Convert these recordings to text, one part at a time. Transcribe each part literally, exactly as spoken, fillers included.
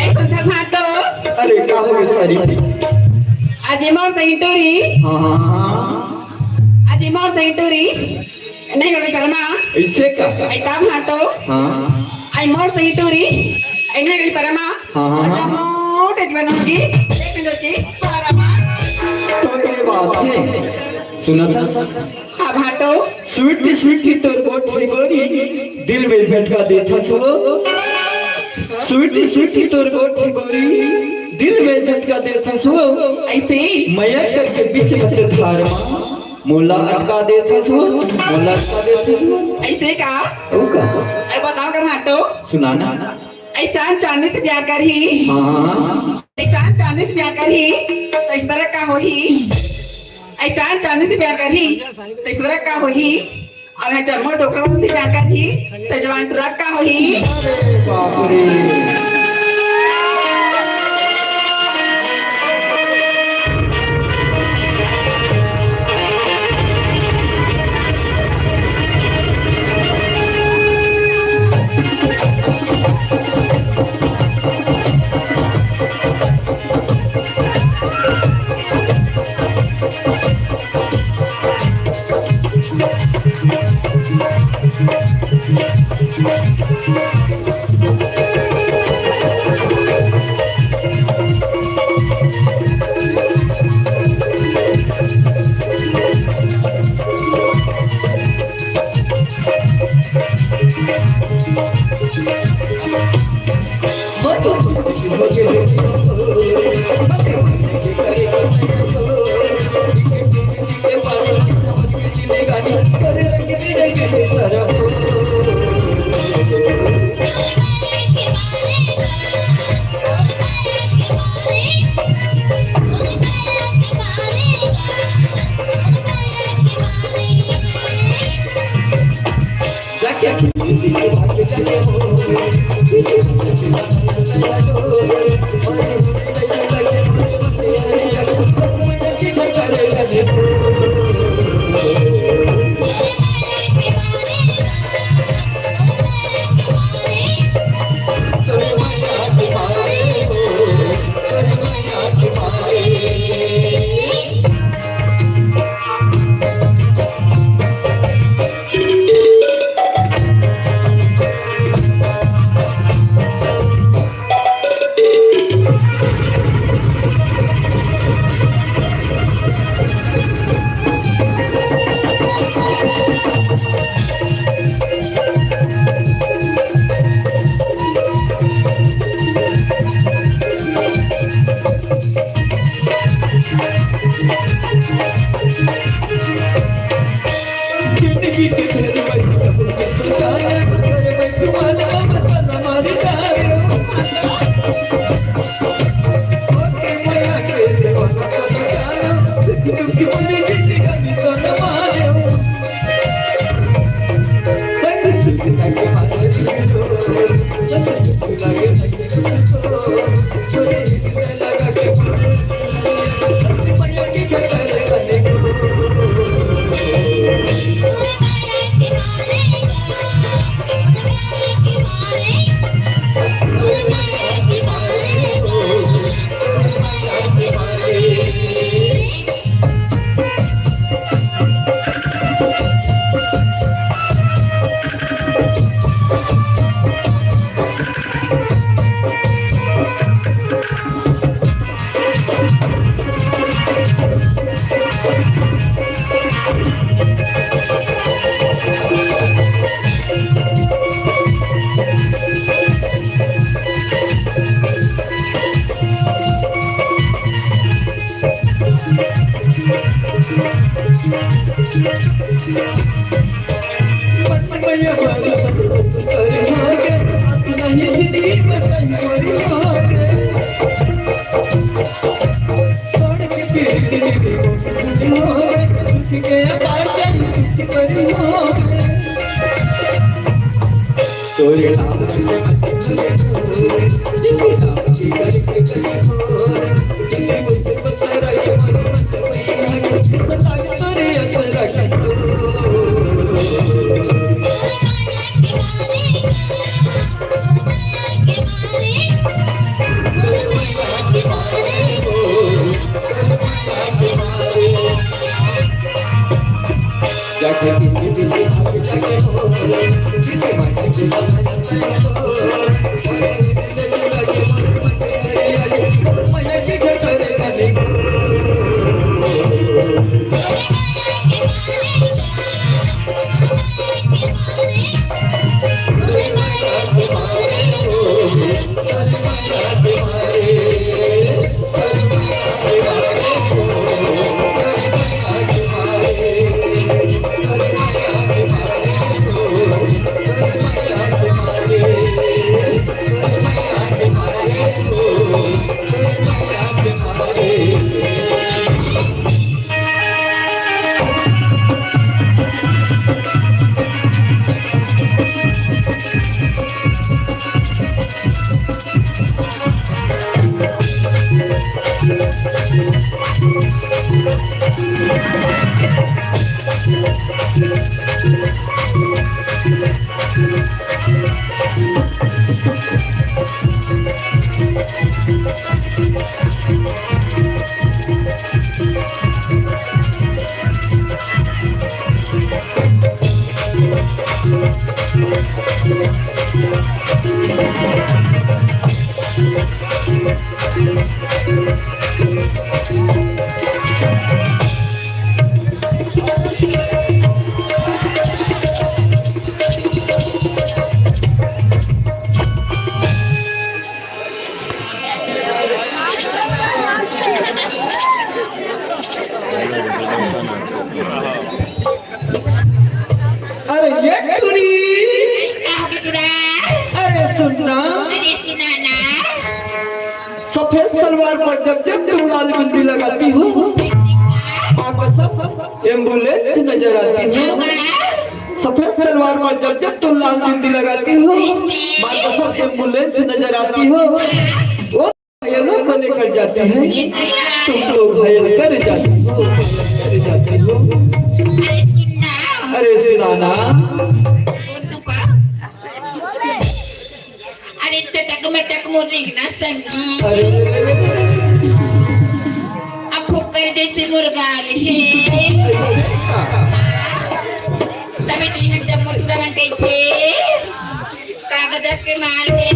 सुंदर भाटो। अरे, का हो गे सारी? आज ये मोर सही टूरी। हाँ, हाँ, हाँ। आज ये मोर सही टूरी। नहीं होगे परमा। ऐसे का? आई का भाटो? हाँ। आई मोर सही टूरी। आई नहीं होगे परमा। हाँ, हाँ, अच्छा, हाँ। मोटे जीवन होगी। देख लो जी, परमा। तो ये बात है। सुना था? हाँ, भाटो। स्वीटी, स्वीटी तोर गोठ हे गोरी, दिल में झटका देथस वो। स्वीटी, स्वीटी तोर गोठ हे गोरी, दिल में झटका देथस वो। ऐसे? मया करके बीच बचत धार मा, मोला अटका देथस वो, मोला अटका देथस वो। ऐसे का? ओ का? अरे बताओ का भाटो? सुना ना। ऐ चांद चांदनी से प्यार करही। हाँ। ऐ चांद चांदनी से प्यार करही, तो इस तरह का होही। ऐ चांद चांदनी से प्यार करही, तो इस तरह का होही। अब है जम्मो डोकरा से प्यार करही, तो जवान ट्रक का होही। अरे बाप रे। अरे ये टुरी। का हो गे टुरा? अरे सुन ना। अरे सुना ना। सफेद सलवार पर जब जब तुम लाल बिंदी लगाती हो, माँ कसम एम्बुलेंस नजर आती हो। सफेद सलवार पर जब जब तुम लाल बिंदी लगाती हो, माँ कसम एम्बुलेंस नजर आती हो। वो घायलों को लेकर जाती है, तुम तो घायल कर जाती हो, कर जाती हो। अरे सुन ना। अरे सुना ना। बोल तू का? अरे चटक मटक मोर रिंगना संगी। अरे, अरे, अरे। अब फुक्कर जैसे मोर गाल हे। तबे तो यहाँ जब मोटूरा मन कहिथे। कागज के माल हे।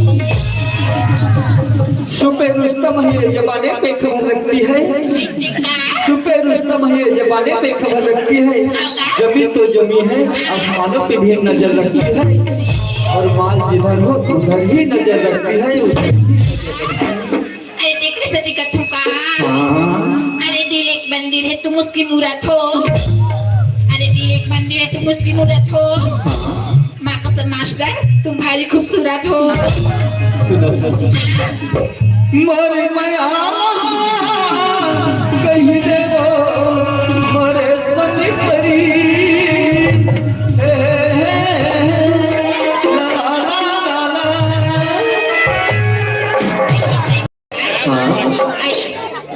सुपे रुस्तम ही ये जमाने पे खबर रखती है। सुपे रुस्तम ही ये जमाने पे खबर रखती है। जमीन तो जमीन है, आसमानों पे भी नजर रखती है। और माल जिधर हो, उधर ही नजर रखती है। अरे देख, कैसे दिखत हो का? हाँ। अरे दिल एक मंदिर है, तुम उसकी मूरत हो। अरे दिल एक मंदिर है, तुम उसकी मूरत हो। हाँ। माँ कसम मास्टर, तुम भारी खूबसूरत हो। मोर मया कहि देवो, मोरे सोनी परी। हे, हे, हे, हे, ला, ला, ला, ला, ला। हाँ। आई,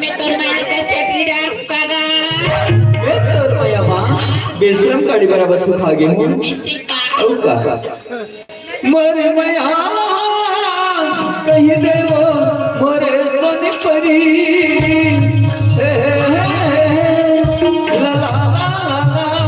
मैं तोर मया का चटनी डार हूँ कागा। मैं तोर मया माँ बेशरम गाड़ी बराबर सुखा गे हूँ। ऐसे का? अउ का? मोर मया कहि देवो, मोरे सोनी परी। हे, हे, हे, हे, ला, ला, ला, ला, ला।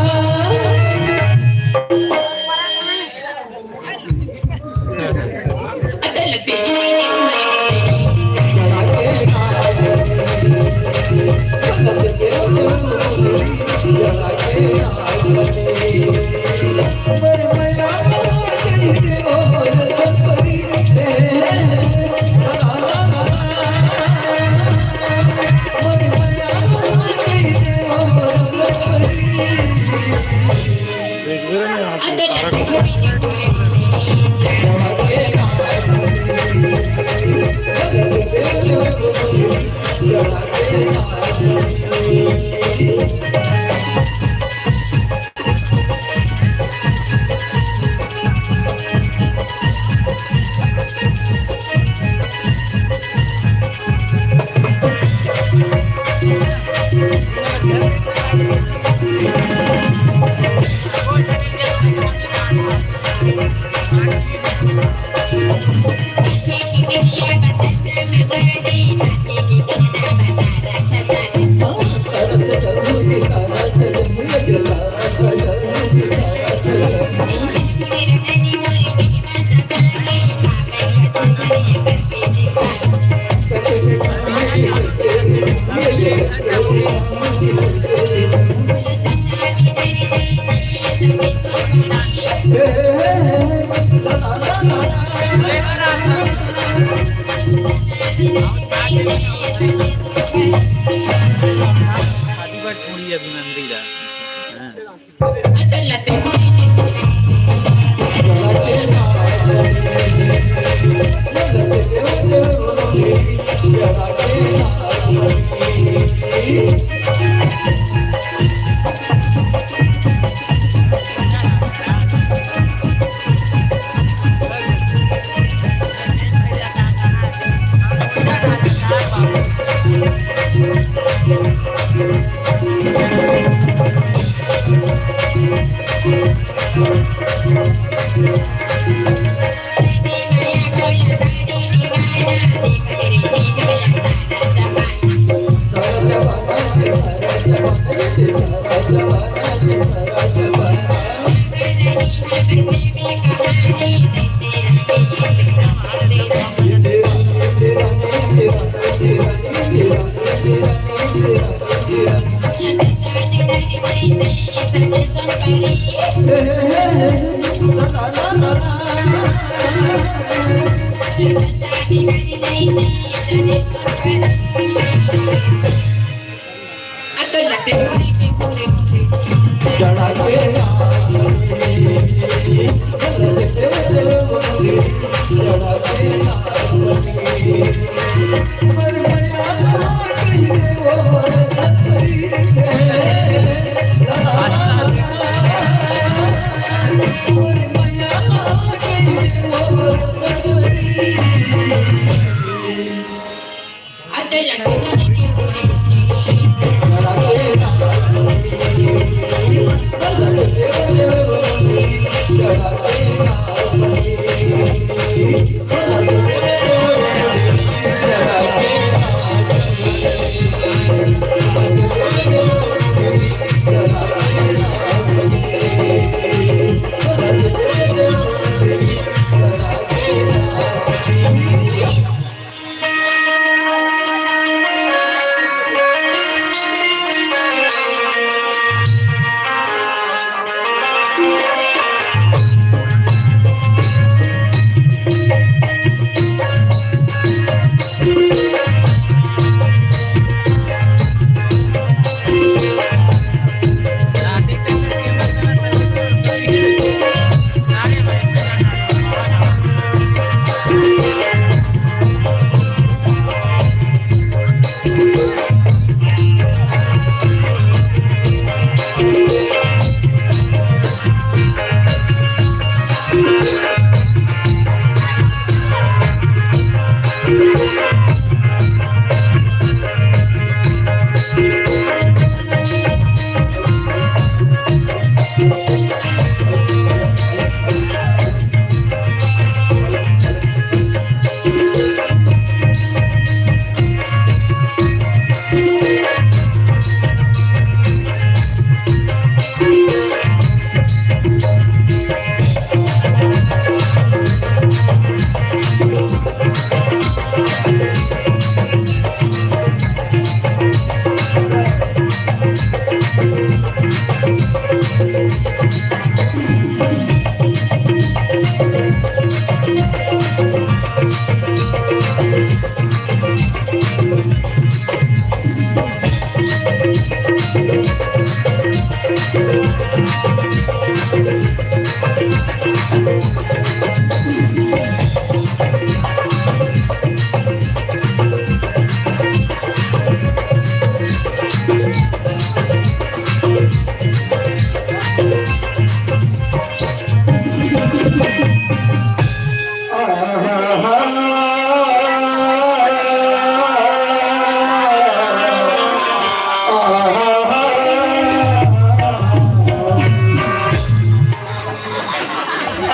शादी बर छोड़ी अभी मंदिर है। हाँ।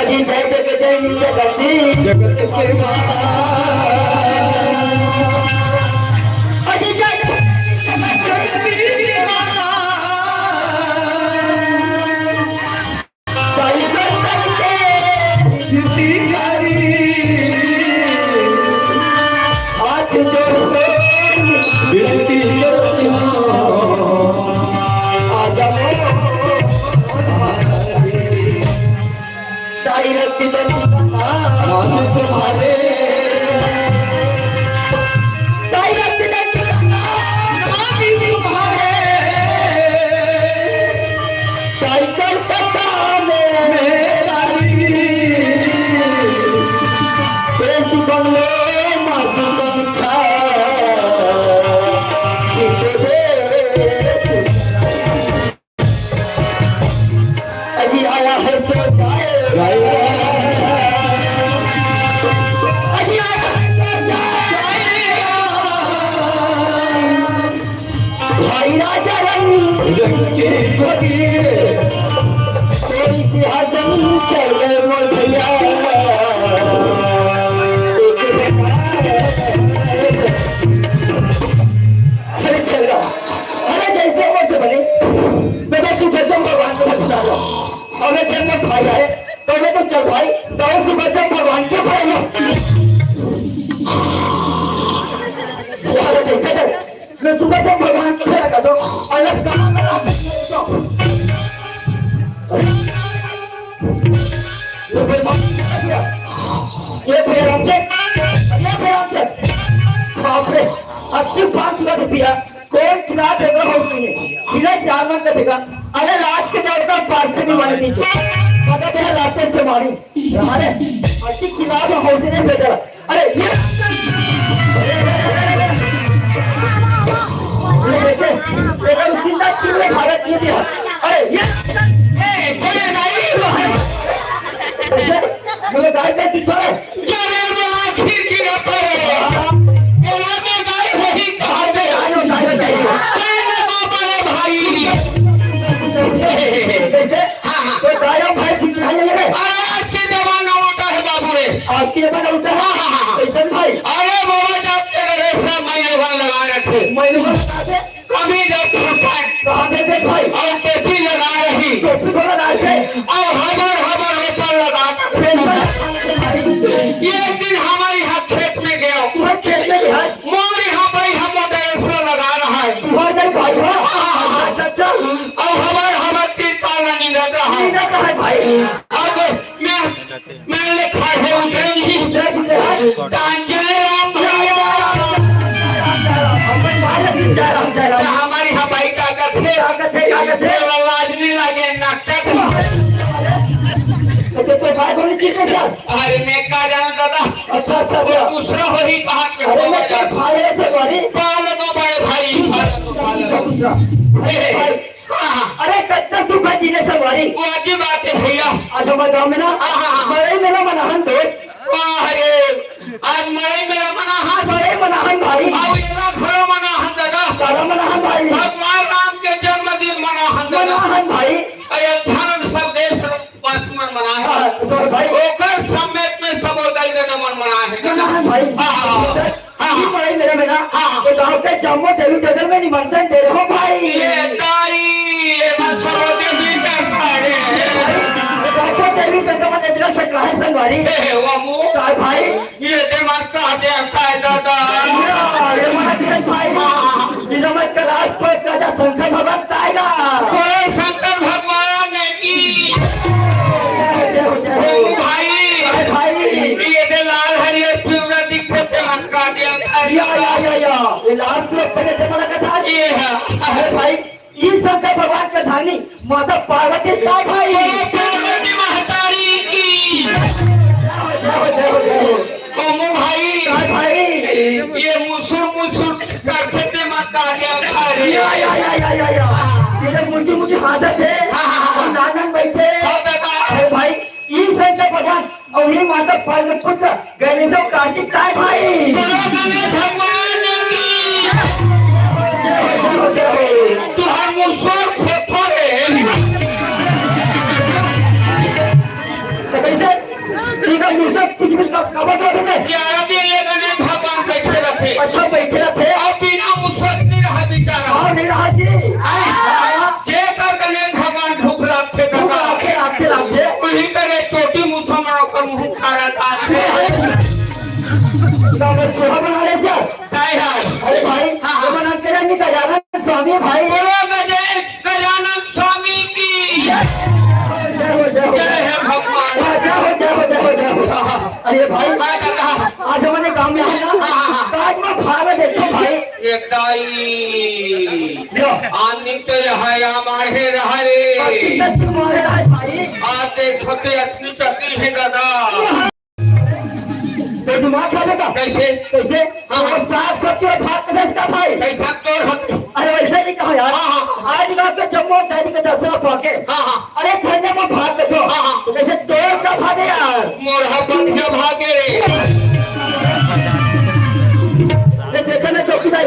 अजी जय जग जय जगत। जगत के माता। अजी जय जगत के माता। ताई संतन के हितकारी। हाथ जोड़ के विनती करती हूँ। आजा मोर ताई रस्सी तो हाथ तुम्हारे। मैं सुबह से भगवान को फेरा कर दो। और अब कहाँ लगा? ये फिर, ये फिर हमसे, ये फिर हमसे। बाप रे, अच्छी पाँच सौ का पिया। कौन चुनाव देगा, होश नहीं है। बिना चार मन का देखा। अरे, लास्ट के दौर का पाँच सौ भी मारे नीचे। पता मेरा लाते से मारी। अरे, अच्छी चुनाव में होश नहीं बेटा। अरे, ये, ये देखे, ये तो उसकी ना कितने भारत जीत गया। अरे, ये, ए, बोले नहीं। मुझे गाय का पीछा है। अरे, वो आखिर की रफ्तार है। बोला तो गाय वही कहा दे। आयो, आयो, आयो। गाय ना तो बड़े भाई। कैसे? हाँ, हाँ। तो गाय भाई पीछे है ये। अरे, आज के जमाना उल्टा है बाबू रे। आज के जमाना उल्टा है? हाँ, हाँ, हाँ, हाँ। कैसे भाई? अरे बाबा, जब से नरेश राम मैंने बाल लगा रखे। मैंने बाल लगा दे। कभी जब फुटपाथ कहाँ दे दे भाई? और टोपी लगा रही। टोपी को लगा दे। और हबर हबर रोपा लगा। कैसे भाई? ये एक दिन हमारे यहाँ खेत में गया। तुम्हारे खेत में भी है? मोर यहाँ भाई हम मोटर इसमें लगा रहा है। तुम्हारे भाई हो? हाँ, हाँ, हाँ। अच्छा, अच्छा। और हबर हबर तीन ताल नींद रहा है। नींद रहा है भाई। अब मैं, मैं लिखा है उतरेंगी। उतरेंगी। कांचन राम भाई। जय राम, जय राम। हमारी हवाई ताकत है। ताकत है, ताकत है। केवल लाज नहीं लगे, नाटक। तो, तो भाई बोली चीजें क्या? अरे मैं का जानूं दादा। अच्छा, अच्छा, वो अच्छा। दूसरा हो ही कहाँ के अरे हो मैं क्या दादा? भाई ऐसे बोली? पाल दो बड़े भाई, पाल दो, पाल दो। दूसरा। हे, हे। भाई। हाँ, हाँ। अरे कच्चा सूखा जीने से वारी। वो अच्छी बात है भैया। आज हमारे गांव में ना हाँ, हाँ, हाँ। बड़े मेला मनाहन दोस्त। वाह रे, आज मड़ई मेला मनाहन। बड़े मनाहन भाई। आओ, एला घरो मनाहन दादा। बड़ा मनाहन भाई। भगवान राम के जन्मदिन मनाहन दादा। मनाहन भाई। अयोध्या में सब देश वासी मन मनाहन। हाँ, सर भाई। ओकर समेत में सबो दाई ददा मन मनाहन दादा। मनाहन भाई। हाँ, हाँ, हाँ। हाँ, हाँ। बड़े मेला में ना, हाँ, हाँ। तो गांव के जम्मो देवी देवता में निमंत्रण दे रहे हो भाई। ये दाई, ये मत समझ के भी करता है। सबको देवी देवता में इतना शक है संगवारी। हे, हे, वो मुंह। काय भाई? ये दे मन का दे, काय दादा? ये मन के भाई। हाँ। ये तो मैं कैलाश पर राजा शंकर भगवान आएगा। बोलो शंकर भगवान की। जय हो, जय हो, जय हो। ओ भाई। अरे भाई। ये दे लाल हरियर पिवरा दिखते पे मन का दे, काय या, दादा? या, या, या। ये लाल पिवरा पहले दे मन का था। ये है। अरे भाई। ई शंकर भगवान के धानी माता पार्वती का भाई। बोलो पार्वती महतारी की। जय हो, जय हो, जय हो। ओमू भाई। जय भाई। ये मुसुर मुसुर करथे ते मन का क्या खा रे? या, या, या, या, या, या। ये तो मुझे, मुझे हाथ है। हाँ, हाँ, हाँ। हम नानन बैठे। हाँ, दादा। अरे भाई, ई शंकर भगवान अउ ये माता पार्वती पुत्र गणेश अउ कार्तिक ताय भाई। बोलो गणेश भगवान की। जय हो, जय हो, जय हो। तुहार मुसोर फोफो रे। तो कैसे? ठीक है, मुसोर कुछ भी सब कवर कर देते। ग्यारह दिन ले गणेश भगवान बैठे रहते। अच्छा, बैठे रहते। अब बिना मुसोर नहीं रहा बेचारा। हाँ, नहीं रहा जी। आई। हाँ। जे कर गणेश भगवान भूख लागथे, भूख दादा। लागथे, लागथे, लागथे। उही करे चोटी मुसोर मन ओकर मुंह खारा डालथे। तो मैं चूहा बना ले क्या? काय है? अरे भाई, हाँ, हाँ। ये बना के नहीं गजानन स्वामी भाई। बोलो गजे-, गजानन स्वामी की। जय हो, जय हो। जय है भगवान। हाँ, जय हो, जय हो, जय हो, जय हो। हाँ, हाँ। अरे भाई, हाँ, दादा। आज हमारे गांव में है ना, हाँ, हाँ, हाँ। आज मैं भाग देखो भाई। ये दाई। लो। आनी तो यहाँ, यहाँ मारे रहा रे। अब किससे क्यों मारे रहा है भाई? आप देखो तो इतनी चतुर है दादा। तो दिमाग खा बेटा। कैसे? कैसे? हाँ, हाँ। और साफ सबके भाग के दस का भाई। कैसा तोर हक? अरे वैसे नहीं कहा यार। हाँ, हाँ। आज रात के जम्मो दाई के दर्शन पाके। हाँ, हाँ। अरे धन्य में भाग के दो। हाँ, हाँ। तो कैसे तोर का भागे यार? मोर हा बढ़िया भागे रे। ये देखा ना चौकीदार,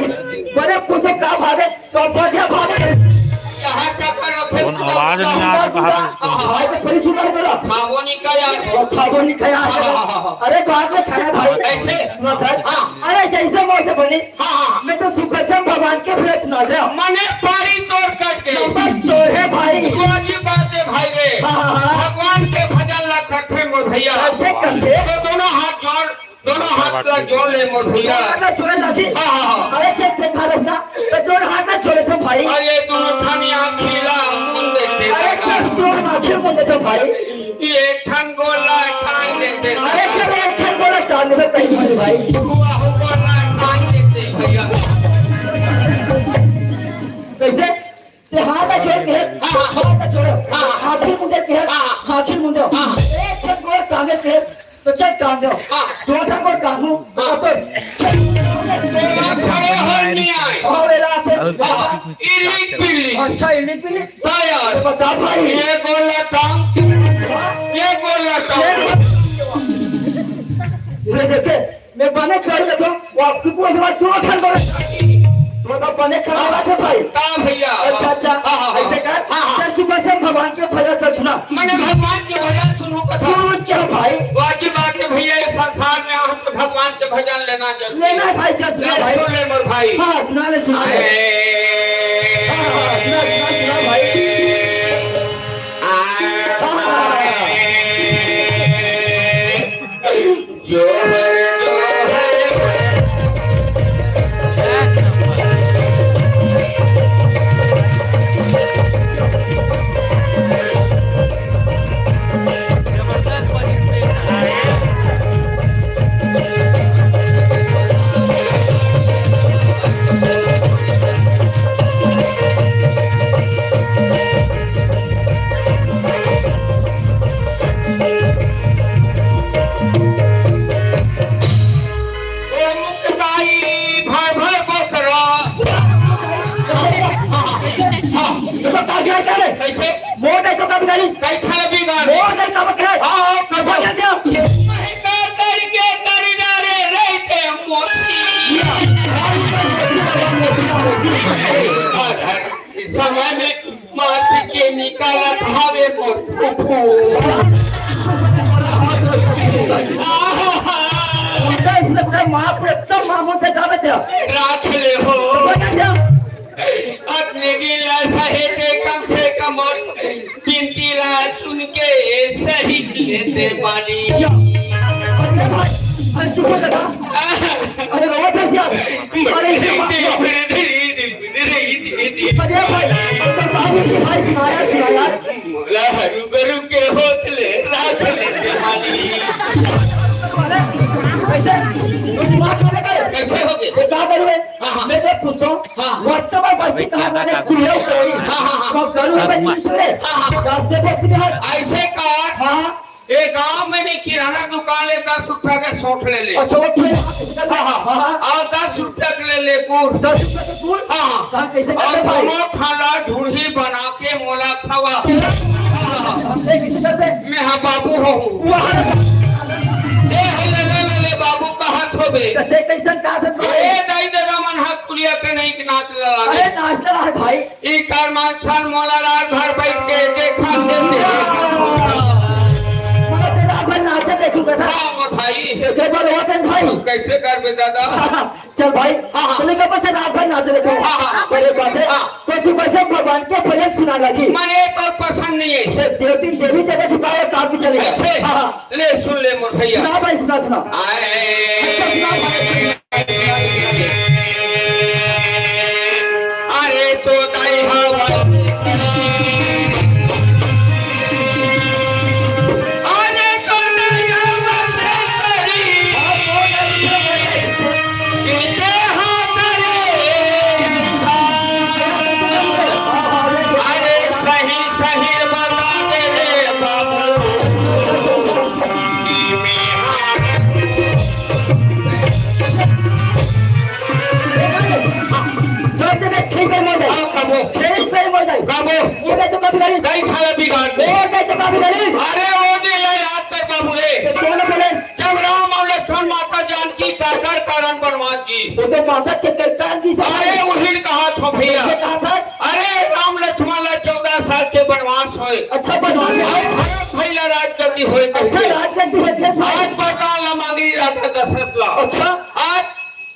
बड़े कुछ का भागे, तो बढ़िया भागे। यहाँ चक्कर रखे कौन आवाज नहीं आ रहा, कहाँ पे? हाँ, हाँ, तो फिर क्यों कर रहा? खाबो नहीं का यार। और खाबो नहीं का यार। हाँ, हाँ, हाँ, हाँ। अरे बात में खड़ा भाई। कैसे? सुना सर। हाँ। अरे जैसे मौत से बनी। हाँ, हाँ। मैं तो सुखसम भगवान के व्रत ना रहा। मने पारी तोर करके। बस तोर है भाई। कोई बात है भाई रे। हाँ, हाँ, हाँ। भगवान के भजन ला करथे मोर भैया। करथे, करथे। तो दोनों हाथ जोड़, दोनों हाथ ला जोड़ ले मोर भैया। दोनों हाथ जोड़ ले जी। हाँ, हाँ, हाँ। अरे चेक देखा रस्ता। छोड़े तो भाई। अरे दोनों ठन आँखी ला मूंद देते अरे दादा। चल तोर आँखी मूंद देते भाई। ये एक ठन गोला टांग देते अरे दादा। चल एक ठन गोला टांग देते कहीं भाई भाई। वाह गोला टांग देते भैया। कैसे? ते हाथ जोड़ के, हाँ, हाँ। हाथ जोड़। हाँ, हाँ। आँखी मूंद के, हाँ, हाँ। आँखी मूंद। हाँ, हाँ। एक ठन गोला टांग के तो चल काम दो। हाँ। दो ठन को कानू, हाँ। तो आप खड़े हो नहीं आए। और ये रात है। हाँ, इलिक पिलिक। अच्छा, इलिक पिलिक। हाँ यार। तो बता भाई। ये गोला काम। हाँ। ये गोला काम। ये देखे, मैं बने खड़े देखो, वो आपको पूछ रहा, दो ठन बोला। मतलब बने खड़ा हुआ था भाई। का भैया? अच्छा, अच्छा। हाँ, हाँ, हाँ। ऐसे कर, हाँ, हाँ। जय शिव से भगवान के भजन कर सुना। मैंने भगवान के भजन सुनू कथा। सुनू क्या भाई? वाजिब बात है भैया, इस संसार में हम तो भगवान के भजन लेना जरूरी लेना है भाई, चल सुना ले, भाई। सुन ले मोर भाई। हाँ, सुना ले, सुना ले। अरे। हाँ, हाँ, सुना, सुना, सुना भाई। आ। हाँ, हाँ, हाँ। ए मुकदाई भर भर बोकरा। हाँ, हाँ, हाँ। कैसे? मोर दाई तो का बिगाड़ी? कई ठन बिगाड़? मोर दाई का बकरा? हाँ, हाँ, कब? बजा दिया। कहीं का दर के दर डारे रहते मोती। समय में मार के निकालत हावे मोर फूफू। उल्टा इसने पूरा माँ पूरे एकदम मामू ते गावे दे। राख ले हो। बजा दे। अपने गिला सहे ते कम से कम और बिनती ला सुन के सही लेते माली। अरे चुप हो जा। अरे रोवत है क्या? अरे ये माँ। अरे भाई, तो बाबू जी भाई सुनाया, सुनाया। मोला हरू बरू के होत ले राख ले माली। अरे, कैसे? तो दिमाग खा ले करे। कैसे हो गए? ये क्या करूँ मैं? हाँ, हाँ। मैं तो पूछता हूँ, हाँ। वो तो मैं बस की कहा था, कुल्ले उतरी। हाँ, हाँ, हाँ। तो करूँ मैं हाँ। नहीं सुने। हाँ, हाँ। रास्ते पे इतने हाथ। ऐसे कर। हाँ। ए गांव में नहीं किराना दुकान ले दस रुपया के सौंठ ले ले। अच्छा, वो ठेला, हाँ, हाँ। हाँ, हाँ। और दस रुपया के ले ले गुड़। दस रुपया के गुड़? हाँ, हाँ। तो हम कैसे और करते भाई? दोनों थाला ढूढ़ी बना के मोला खवा। हाँ, हाँ। हम कैसे करते? मैं हाँ बाबू हूँ। वाह। ए, हे ले, ले, ले, ले, बाबू कहा थो बे? तो ते कैसन कहा थो भाई? ए, दाई दादा मन हाथ कुलिया के नहीं कि नाच लड़ा। अरे, नाच लड़ा है भाई। ई कर मांगसन मोला रात भर बैठ के देखा देते। मतलब ते रात भर नाचे देखू कथा। हाँ, मोर भाई। एक बार होत है भाई। कैसे करबे दादा? चल भाई, हाँ, हाँ। चले के बस रात भर नाचे देखू। हाँ, हाँ, हाँ। पहले बात है, हाँ। तो तू कैसे भगवान के भजन सुना लगी? मने तो पसंद नहीं है। ये देवी, देवी जगह झुकाओ, साथ भी चलेगा। ऐसे? हाँ, हाँ। ले सुन ले मोर भैया। सुना भाई, सुना, सुना। आए। अच्छा, सुना भाई, अच्छा, सुना। अरे तो दाई हवा। अरे तो दाई हवा से करी। कि देहा करे इंसान। अरे सही सही बता दे रे बाबू। कि मैं जल्दी में खेल पे मर जाए। हाँ, कबो। खेल पे मर जाए। कबो। वो गए तो कभी गाड़ी। कई साला बिगाड़ दे। वो गए तो कभी गाड़ी। अरे, वो दिन ले याद कर बाबू रे। तो बोले, बोले। जब राम और लक्ष्मण माता जानकी का कर कारण बनवास गीस। वो तो माता के कल्याण की से अरे, उहिन कहा थो भैया। ये कहा था? अरे, राम लक्ष्मण ला चौदह साल के बनवास होए। अच्छा, बनवास होए। और भरत भैया राजगद्दी होए अच्छा, कहिके। राजगद्दी होए थे भाई। आज वरदान ला मांगी राजा दशरथ ला। अच्छा। आज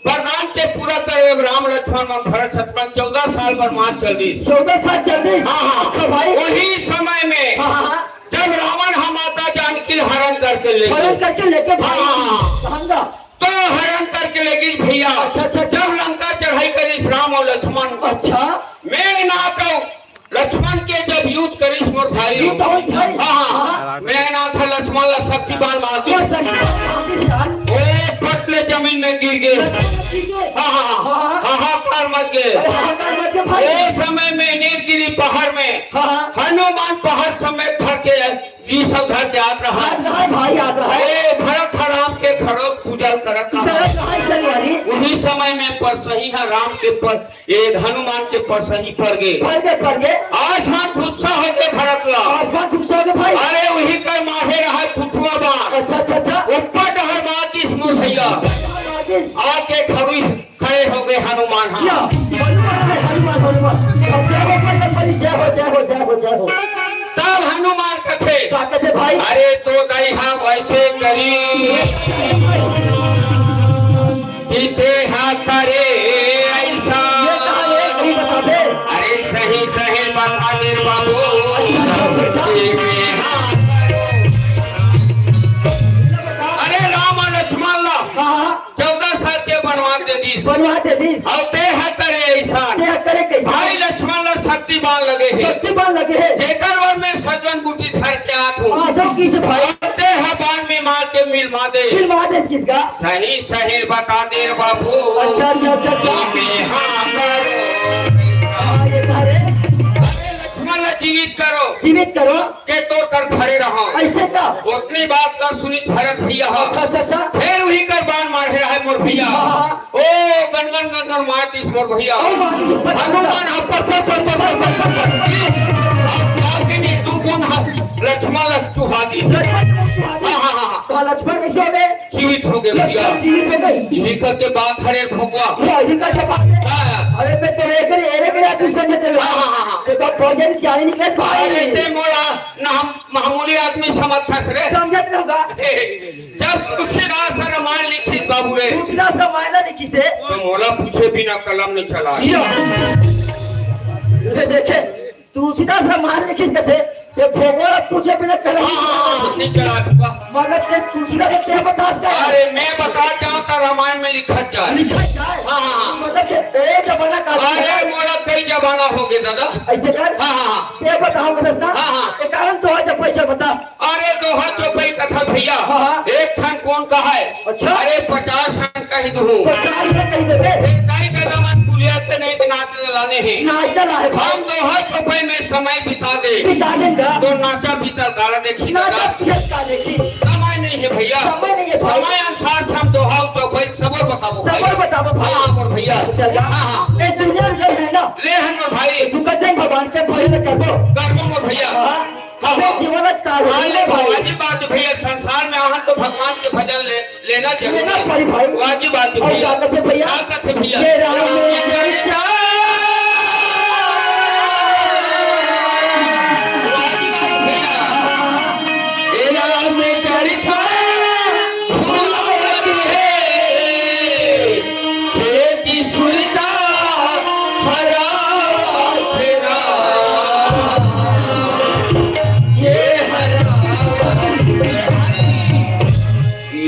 वरदान के पूरा करे, अब राम लक्ष्मण मन भरत शत्रुघ्न चौदह साल वनवास चल रही। चौदह साल चल रही? हाँ, हाँ। अच्छा भाई। वही समय में हाँ, हाँ, हाँ। जब रावण हम माता जानकी हरण करके ले हरण गए। करके लेके भाई। हाँ, हाँ, हाँ। समझा? तो हरण करके ले गई भैया। अच्छा, अच्छा, अच्छा। जब लंका चढ़ाई करिस राम और लक्ष्मण। अच्छा। मेघनाथ अउ लक्ष्मण के जब युद्ध करिस मोर भाई। युद्ध होइस भाई। हाँ, हाँ। हाँ। मेघनाथ ह लक्ष्मण ला शक्ति बाण मार दिस। वो शक्ति बाण मार दिस यार। ओ पट ले जमीन में गिर गे। लक्ष्मण गिर गे। हाँ, हाँ, हाँ। हाँ, हाँ। हाहाकार मच गे। अरे हाहाकार मच गे भाई। ओ समय में नीलगिरी पहाड़ में हाँ, हाँ। हनुमान पहाड़ समेत धर के गिस अउ धर के आत रहा। याद रहा भाई, याद रहा। ए भरत ह राम के खड़ग पूजन करत रहा। करत रहा, चल वाली। उही समय में परसही ह राम के पर ए हनुमान के परसही पर गे। पर गे, पर गे। आसमान गुस्सा हो गे भरत ला। आसमान गुस्सा हो गे भाई। अरे उही कर मारे रहा फुटुआ बाण। अच्छा, अच्छा, अच्छा। ऊपर डहर मार दिस मोर भैया। मार दिस। आके खड़ुई खड़े हो गे हनुमान। हाँ। या, हनुमान, हनुमान, हनुमान। जय हो, जय हो, जय हो, जय हो, जय हो। तब हनुमान कथे, का कथे भाई? अरे तो दई हा वैसे करी। कि तेहा करे अइसा। ये कहा ले, सही बता दे। अरे सही सही बता दे रे बाबू। अच्छा, अच्छा, अच्छा। कि तेहा। अरे राम अउ लक्ष्मण ला हाँ, हाँ। चौदह साल के बनवास दे दीस। बनवास दे दीस। अउ तेहा करे अइसा। तेहा करे कइसा? भाई लक्ष्मण ला शक्ति बाण लगे हे। शक्ति बाण लगे हे। जेकर बर में सजन बूटी धर के आत हूँ। आ जाओ किस भाई? अउ तेहा बाण में मार के मिल मार दे। मिल मार दे किसका? सही सही बता दे रे बाबू। अच्छा, अच्छा, अच्छा, अच्छा। कि मैं हाँ करो। हाँ, ये था रे। अरे लक्ष्मण ला जीवित करो। जीवित करो। के तोर कर खड़े रहा। अइसे का? ओतनी बात ला सुनिस भरत भैया ह। अच्छा, अच्छा, अच्छा। फेर उही कर बाण मारे रहा मोर भैया। हाँ, हाँ। ओ गन गन गन गन मार दिस मोर भैया। ओ मार दिस। हनुमान ह पर पर पर पर पर पर पर पर। अब जाके नहीं तू कौन ह? लक्ष्मण ला चुहा दिस। लक्ष्मण ला चुहा दिस। हाँ, हाँ, हाँ, हाँ। तो लक्ष्मण कइसे हो गे? जीवित हो गे भैया। जीवित हो गे। इही कर के बात हरे भोगवा। हाँ, इही कर के बात हे। हाँ। अरे मैं तो एक रे, एक रे आदमी समझे तेरे। हाँ, हाँ, हाँ, हाँ। तो तब फौजन जाने निकले भाई। अरे ते मोला ना हम मामूली आदमी समझथस रे। समझत रहूंगा। जब तुलसीदास ह रामायण लिखिस बाबू रे। तुलसीदास रामायण लिखिस हे। तो मोला पूछे बिना कलम नहीं चला। यो। ये देखे, तुलसीदास रामायण लिखिस कथे, ये भगवान पूछे बिना कलम हाँ, हाँ, हाँ, नहीं चला दूंगा। मतलब ये तुलसीदास के क्या बतास का? अरे मैं बता जाऊं तो रामायण में लिखत जाए। लिखत जाए? हाँ, हाँ, हाँ। मतलब ये ओ जमाना का अरे मोला कई जमाना हो गए दादा। अइसे कर? हाँ, हाँ, हाँ। ये बताओ कथस ना। हाँ, हाँ। एक कारण तो है जब पैसा बता। अरे दोहा चौपाई कथा भैया, हाँ, हाँ। एक ठन कोन कहाय? अच्छा। अरे पचास ठन कहि दूहूं। पचास ठन कहि देबे। फेर काई कदम अन पुलिया के नहीं नाच लाने हे। नाच लाने हे भाई। हम दोहा चौपाई में समय बिता दे। बिता देंगा। तो नाचा बीतल काला देखी नाचा दादा। बीतल काला देखी। समय नहीं हे भैया। समय नहीं हे भाई। समय अनुसार हम दोहा चौपाई सबो बताबो भाई। सबो बताबो भाई। हाँ, मोर भैया। चल जा। हाँ, हाँ। ए दुनिया में है ना। ले हन मोर भाई। सुखदेव भगवान के भजन करबो। करबो मोर भैया। हाँ। हाँ, अबे हाँ। जीवन का हाँ, ले भगवान जी बात भैया, संसार में आहन तो भगवान के भजन ले, लेना जरूरी लेना है। पड़ी भाई। वाजिब बात है और भैया। क्या कहते भैया? क्या कहते भैया? ये राम चर्चा। वाजिब बात भैया। ये राम चर्चा फुलावत है। खेती सुरता हरावत हे राम। ये हरावत हे भाई,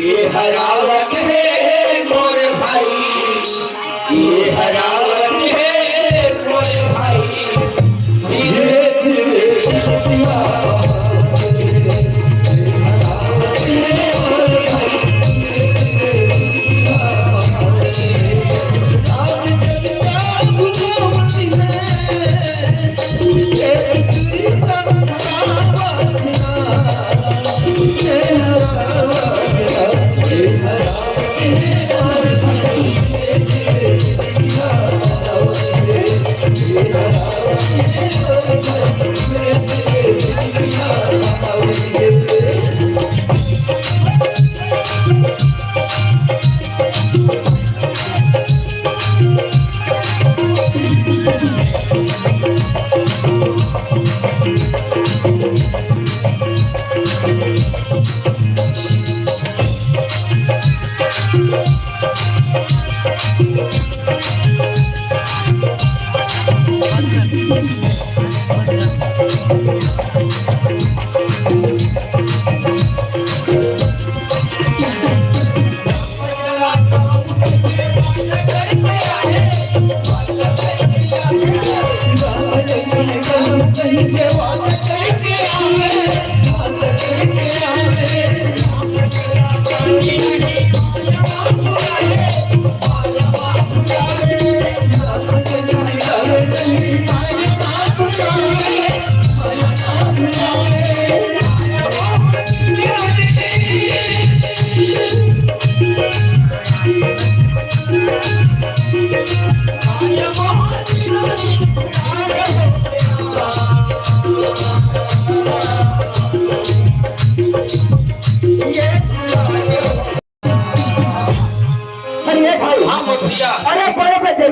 ये हरावत हे मोर भाई, ये हरावत हे मोर भाई।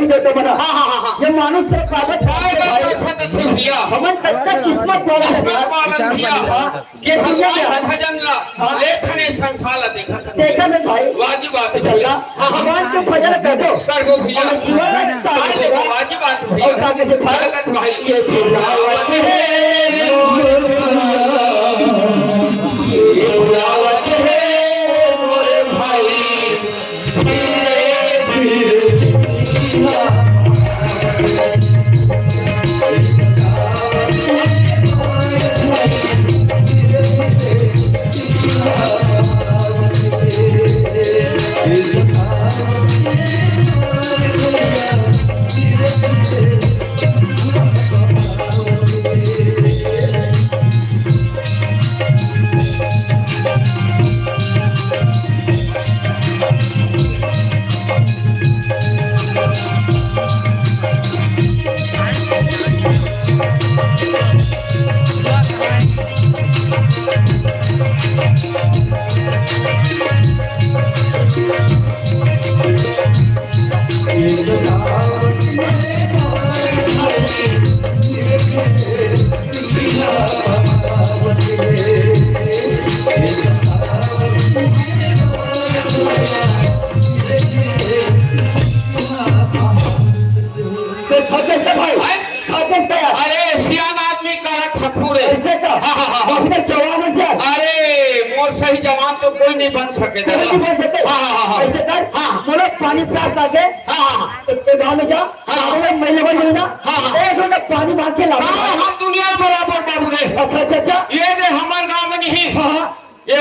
देतो बना। हाँ, हाँ, हाँ, हाँ। ये मानुष से प्राप्त काय है बात भाई। अच्छा तो थे भैया। हमन कच्चा किस्मत वाला है किस्मत यार। वाला भैया। हाँ, ये दुनिया में भगवान है। भजन ला, हाँ। लेखने संसार ला देखत हन। देखत हन भाई। वाजिब बात है चल भैया। हाँ, हाँ। भगवान के भजन कर दो। कर दो भैया। और जीवन हाँ, सार्थक ये होगा। वाजिब बात है भैया। और क्या कहते भाई? क्या कहते भाई? ये बुलावत है, ये बुलावत है मोरे भाई। तो थकेस का भाई, हैं? थकेस का यार। अरे, सियान आदमी करा थकू रे। ऐसे का? हाँ, हाँ, हाँ, हाँ। अभी तक जवान है यार। अरे, मोर सही जवान तो कोई नहीं बन सके कोई दादा। नहीं बन सके। हाँ, हाँ, हाँ, हाँ। ऐसे कर, हाँ। मोला पानी प्यास लागे। हाँ, हाँ, हाँ। एक, एक गाँव में जा, हाँ, हाँ। गाँव में महिला बन ना। हाँ, हाँ। एक लोटा पानी मांग के ला। हाँ, हम दुनिया बराबर बाबू रे। अच्छा, अच्छा, अच्छा। ये दे हमार गाँव में नहीं। हाँ, हाँ। ये,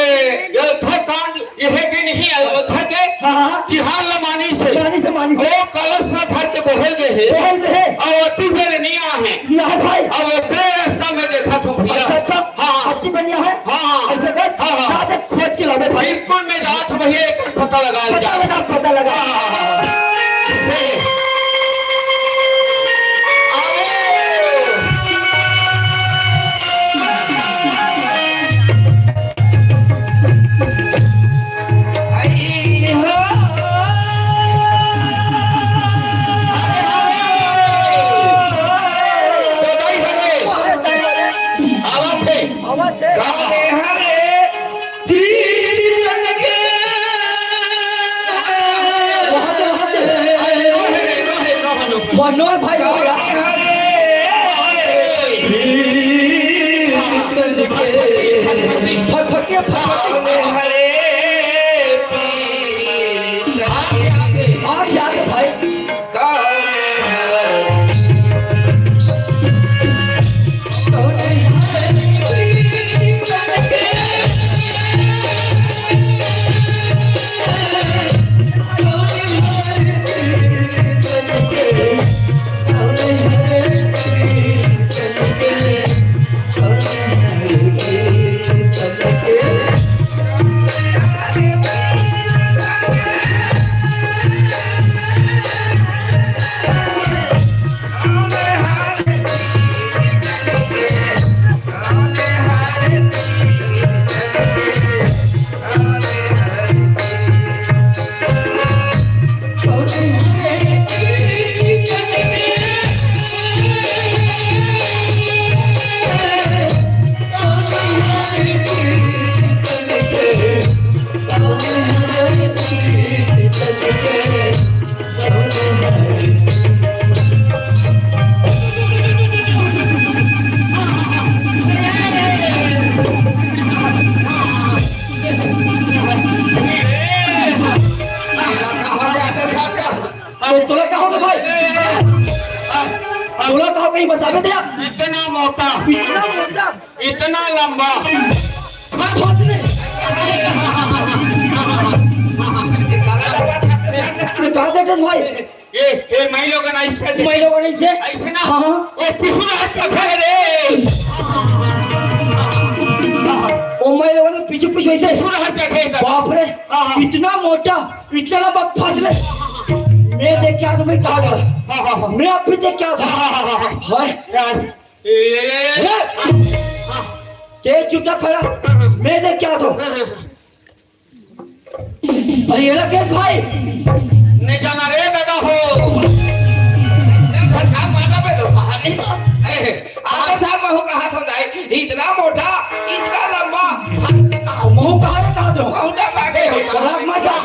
ये घर कांड, ये भी नहीं अयोध्या के हाँ, हाँ। तिहार लमानी से। मानी से, मानी से। वो कलश में धर के बहल गए हैं। बहल गए हैं। और अति बेर नहीं आ है। नहीं आ है भाई। और ओकरे रास्ता में देखा तो भैया। अच्छा, अच्छा। हाँ, हाँ। अति बनिया है। हाँ, हाँ। ऐसे कर, हाँ, हाँ। जाते खोज के लावे भाई। बिल्कुल, मैं जात भैया एक पता लगा पता लिया। लगा, पता लगा। हाँ, हाँ, हाँ, हाँ। वहाँ दे, वहाँ दे। अरे, नो है रे, नो है, नो है, नो है। वह नो है भाई, नो है यार। फटफटे, फटफटे। आगे, आगे, आगे भाई। अरे तोला का होगे भाई? तोला का होगे, ये बताबे दे यार। इतना मोटा, इतना मोटा, इतना लंबा। मत सोच ले। ये कहा देते भाई। ये, ये माई लोगन ऐसे दे। माई लोगन ऐसे? ऐसे ना? हाँ, हाँ। ओ पिछुला हाथ का घर रे। ओ माई लोगन पीछे पीछे ऐसे? पिछुला हाथ का घर। बाप रे, हाँ, हाँ। इतना मोटा, इतना लंबा फसले। मैं देख के आ तो मैं कहा जा। हाँ, हाँ, हाँ। मैं आप भी देख के आ था। हाँ, हाँ, हाँ, हाँ। हाय। यार, ए, ए, ए, ए। हाँ। तेज चुपचाप खड़ा। हाँ, हाँ। मैं देख के आ था। हाँ, हाँ, हाँ। अरे ये लगे भाई। नहीं जाना रे दादा हो। हाथ हो जाए, इतना मोटा, इतना लंबा, हंस के कहा, मुंह कहाँ से कहा दो? बहुत लंबा गए हो। कहा मत जा।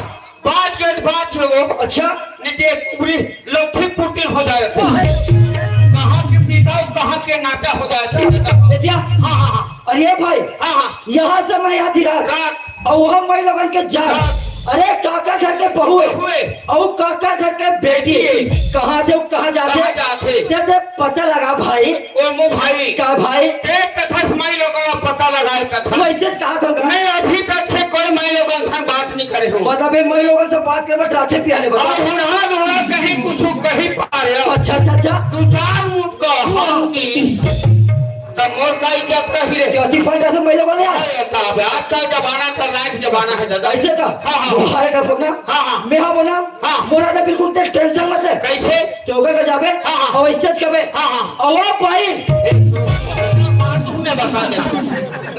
बात गए, बात हो। अच्छा। नीचे पूरी लौठी पुटिन हो जाए। कहाँ के पीता और कहाँ के नाचा हो जाए। बेटिया। हाँ, हाँ, हाँ। अरे भाई। हाँ, हाँ। यहाँ समय आधी रात। रात। और वहाँ माई लोगन के जान। हाँ। अरे काका घर के बहू है। बहू है। और काका घर के बेटी। बेटी। कहाँ दे, कहाँ जाते? कहाँ जाते? दे, दे, पता लगा भाई। ओ मो भाई। का भाई? एक कथा से माई लोगन का पता लगा कथा। वैसे कहा था मैं अभी तक से कोई माई लोगन से बात नहीं करे हूँ। बता बे, माई लोगन से बात करे, बस राते पियाले बता। अब हुड़हा दुहरा कहीं कुछ कहीं पा रहे हो। अच्छा, अच्छा, अच्छा। दो चार मुंह का हम की। तब मोर का इज्जत रही रे। क्यों ती फंटा से माई लोगन ले आ? अरे बाप रे, आजकल जमाना खतरनाक जमाना है दादा। ऐसे का? हाँ, हाँ। तुम्हारे का बोलना? हाँ, हाँ। मैं हाँ बोला? हाँ। मोरा तो बिल्कुल ते टेंशन मत ले। कैसे? तो ओकर का जाबे? हाँ, हाँ। और स्टेज का बे? हाँ, हाँ। और वो भाई। ए, तुमने बता दे।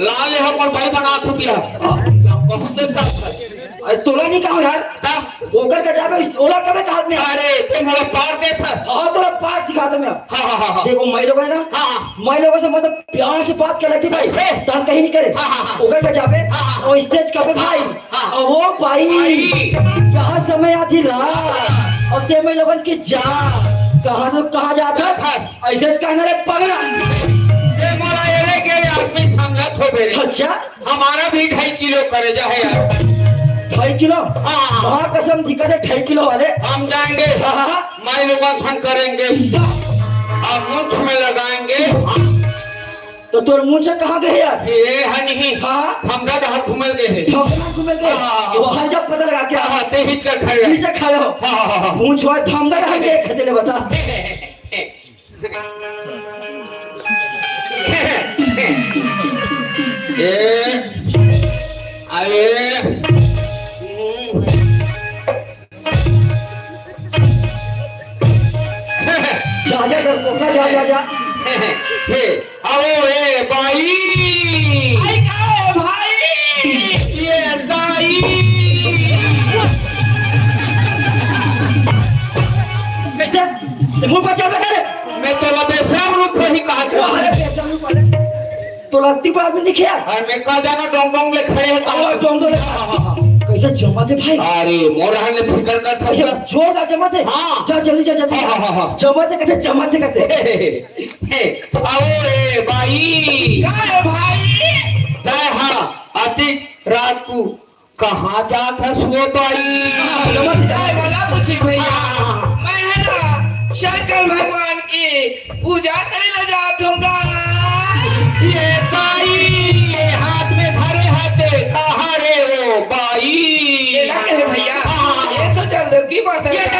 लाल है, पर भाई बना तू क्या? बहुत देर तक। अरे तोला नहीं कहा यार। हाँ। ओकर का जाबे, ओला कबे कहा में? अरे, ते मोला पार दे था। हाँ, तोला पार सिखा दे मैं। हाँ, हाँ, हाँ, हाँ। देखो, मैं लोग है ना? हाँ, हाँ। मैं लोगों से मतलब प्यार से बात कर लेती भाई। कैसे? तंग कहीं नहीं करे। हाँ, हाँ, हाँ। ओकर का जाबे, हाँ, हाँ। और स्टेज का बे भाई। हाँ। और वो भाई, भाई। यहाँ समय आधी रात। और ते मैं लोगन की जा। कहाँ तो कहाँ जाता? हाँ। ऐसे तो कहना रे पगला। ये मोला एरे गेरे आदमी समझत हो बेरे। अच्छा। हमारा भी ढाई किलो करेजा है यार। ढाई किलो? हाँ। हाँ, कसम दिखा दे, ढाई किलो वाले। हम जाएंगे। हाँ, हाँ, हाँ। माई लोगन सन करेंगे। और मूंछ में लगाएंगे। तो तोर मूंछ कहाँ गए यार? ये है नहीं। हाँ। हम तो हाथ घूमल गए हैं। ठोकना घूमल गए। हाँ, हाँ, हाँ। तो वहाँ जब पता लगा क्या? हाँ, हाँ, ते हिच कर खड़े हैं। पीछे खड़े हो। हाँ, हाँ, हाँ, हाँ। मूंछ हुआ, थाम दे, हम देख के ले बता। ए, अरे, हम्म। जा, जा, डरपोका, जा, जा, जा। हे, आओ, ए, बाई। आई का है, भाई? ये दाई। कैसे? ते मुंह पर चढ़ बैठा रे। मैं तोला बेशरम रुख वही कहा था। अरे, बेशरम रुख वाले। तो लगती पर आदमी दिखे यार। अरे मैं का जाना डोंग डोंग ले खड़े हैं तो। हाँ, डोंग डोंग ले। हाँ, हाँ, हाँ। कैसे जमा दे भाई? अरे मोर हाल ले फिकर कर था। कैसे जोरदार जमा दे? हाँ। जा जल्दी जा, जल्दी। हाँ, हाँ, हाँ, हाँ। जमा दे कहते, जमा दे कहते। हे, आओ रे भाई। का है भाई? काय हाँ, अतिक रात को कहाँ जात हस वो बाई? हाँ, जमा दे। काय वाला पूछी भैया? हाँ। मैं है ना शंकर भगवान की पूजा करे ला जात हूँ गा। ये बाई, ये हाथ में धरे हाथे, कहाँ रे वो बाई? ये ना कहे भैया, हाँ। ये तो चल दो की बात है ये यार।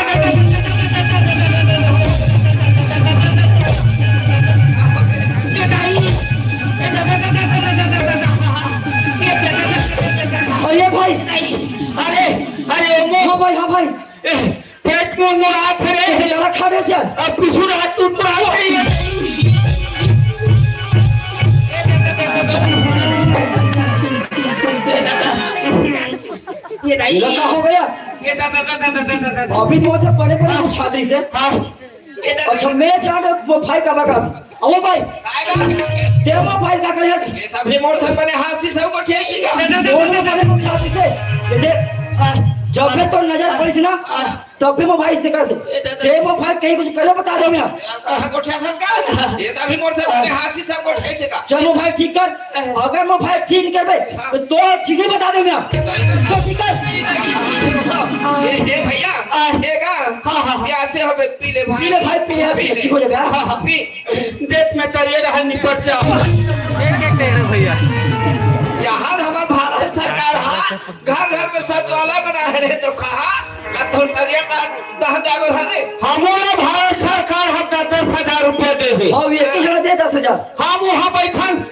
ये बाई। अरे भाई। अरे, अरे, ओमो। हाँ भाई, हाँ भाई। ए, पेट में मोर हाथ रे। ए, यार, खा दे यार। अब पीछू रहा, तू तो रहा नहीं है। ये नहीं। ये का हो गया? ये दा, दा, दा। अभी तो से बड़े बड़े कुछ छात्री से। हाँ। अच्छा, मैं जान वो भाई का बता। अबो भाई, काय बा? तेरा भाई का करे? ये तभी मोर सर बने हाथ से सब को ठेसी का। दोनों बने को साथ से। ये देख, हाँ, जब भी तो नजर पड़ी थी ना, हाँ। तब भी मोबाइल निकाल दो। ये दादा। तेरा भाई कहीं कुछ करे बता दो मैं। कहाँ को ठेसा का? ये तभी मोर सर बने हाथ से सब को ठेसी का। चल मोबाइल ठीक कर। अगर मोबाइल ठीक नहीं करबे, तो ठीक ही बता दे मैं। तो ठीक है। ये, ये भैया, हाँ। ये का? हाँ, हाँ, हाँ। ये ऐसे हो बे, पी ले भाई। पी ले भाई, पी ले, पी ले। ठीक हो जाबे, हाँ, हाँ। पी। देख मैं करिए रहा निपट जा। एक एक दे रहे भैया। यहाँ हमार भारत सरकार हा, घर घर में शौचालय बना है रे तो कहा, कथुन करिए का दह जागो है रे। हमोला भारत सरकार हा दस दस हजार रुपया दे हे। हाँ, ये तो जरा दे दस हजार। हम वहाँ बैठन,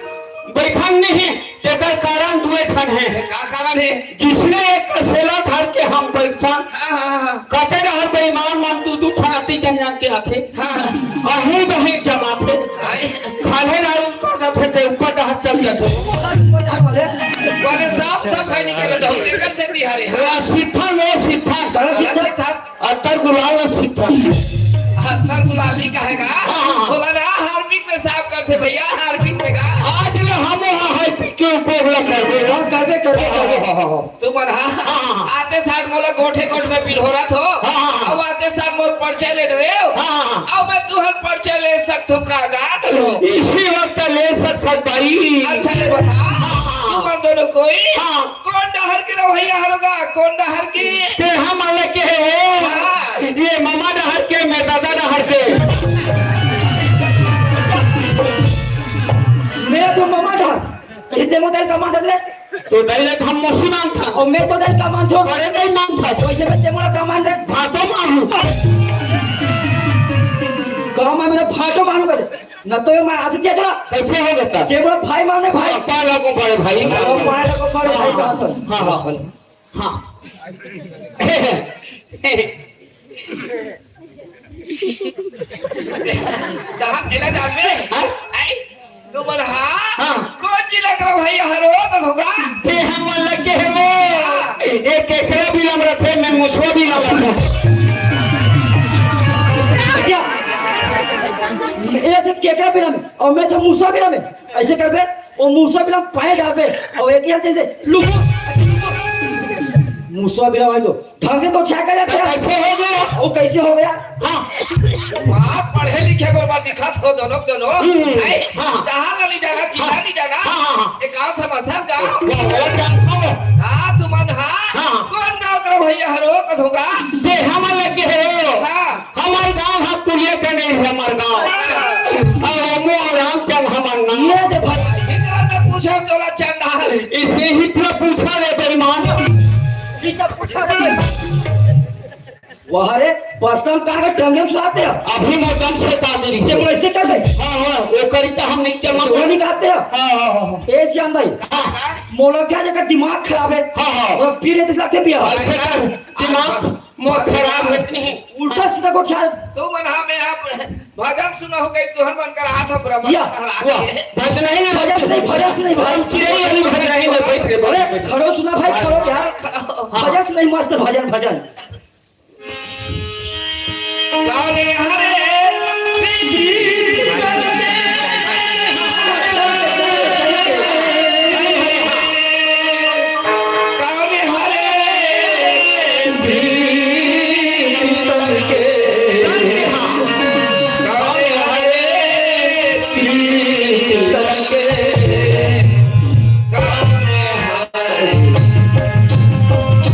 बैठन नहीं, तेकर कारण दुए ठन है। का कारण है? जिसने एक कसेला धर के हम बैठन, हाँ, हाँ, हाँ। कते रहर बेईमान मन दू दू ठन अति जन जान के आथे। हाँ। अही बही जमाथे। हाय। खाल्हे रारू उतर जाथे ते ऊपर डहर चल जाथे। बोले साफ सफाई नहीं करे तो तेकर से बिहारी। हाँ। लो सिद्धा, लो सिद्धा। कौन सिद्धा? सिद्धा? अत्तर गुलाल लो सिद्धा। अत्तर गुलाल नहीं कहेगा। हाँ, हाँ। बोला ना हार्पिक में साफ कर थे भैया, हारपीट में का? आज ले हम वहाँ हारपीट के उपयोग ला करबे। हाँ, करबे, करबे, करबे। हाँ, हाँ, हाँ। तुमन, हाँ, हाँ, हाँ। आते साथ मोला गोठे गोठ में पिलहोरत हो। हाँ, हाँ, हाँ। अब आते साथ मोर पर्चा ले डरे हो। हाँ, हाँ, हाँ। अब मैं तुहर पर्चा ले सकथो का गा? इसी वक्त ले सकत भाई। अच्छा, ले बता। हाँ, हाँ, हाँ। तुमन दोनों कोई हाँ। कोन डहर के रवैया हरो गा? कोन डहर के? ते हमन ल के हे वो? हाँ। ये ममा डहर के, मैं दादा डहर के। मैं तो ममा डहर। कइसे ते मोर दाई ल का मानथस रे? तो दाई ल हम मौसी मानथन। अउ मैं तो दाई ल का मानथों। अरे नहीं मानथन। वइसे मैं ते मोला का मान रे? भातो मानू। का मैं, मैं भातो मानू कथे। न तो ये मैं आदत क्या करा? कइसे हो जाता? ये बोला भाई माने भाई। पाँव लागो बड़े भाई। ओ, पाँव लागो बड़े भाई, कहाँ से? हाँ, हाँ, हाँ। कहाँ मेला डाल में? हाँ? आई? तो बोल, हाँ? हाँ। कोन जिला के रवैया हरो, तो होगा? ते हमन ल के हे वो। हाँ। एक केकरा बिलम रथे, मैं मुसवा बिलम रथे। क्या? ये तो केकरा बिलम अउ मैं तो मुसवा बिलम। अइसे करबे, ओ मुसवा बिलम पाए डालबे, अउ एक ही हाथ से लुक। मुसवा बिलम है तो, ढंग से तो छा कर रखे। कइसे हो गया? ओ कइसे हो गया? हाँ। बाप पढ़े लिखे बरबाद दिखत हो दोनों, दोनों। हम्म। नहीं, हाँ। कहाँ ला नहीं जाना, किला नहीं जाना। हाँ, हाँ, हाँ। एक गाँव समस्या गाँव। वाह, वाह, क्या गाँव? हाँ, तुमन, हाँ। हाँ। कोन गाँव के रवैया हरो, कथों गा? ते हमन ल के हे वो। हाँ। हमर गाँव ह कुलिया के नहीं हे, हमर गाँव। अच्छा। अउ ओमो रामचंद हमर नाम। ये दे भाई। इतना मैं पूछा तोला चंदा। इसे ही तो पूछा रे बेईमान। इसे पूछा रे। वाह रे, पसंद कहाँ का टंगे में सुनाते हैं? अभी मैं दम से काट दे रही ये हूँ। कैसे कर दे? हाँ, हाँ, वो करी तो हम नहीं चलना। वो नहीं खाते हैं? हाँ, हाँ, हाँ, हाँ। ए श्याम भाई, हाँ। मोला क्या जगह दिमाग खराब है? हाँ, हाँ। और फिर ये तो लगते भी है। ऐसे कर, दिमाग मोर खराब है नहीं। उल्टा सीधा को छा- तो मन हाँ, मैं आप भजन सुना हो गई, तुहर मन कर हाथ हम ब्रह्म या, हरा वाह, के। भजन ही ना, भजन नहीं, भजन नहीं, भजन हम चिरई वाली भजन ही ना, बैठ के, अरे, बैठ के। खड़ो सुना भाई, खड़ो यार। हाँ। भजन सुनाई, मस्त भजन, भजन। काले हरे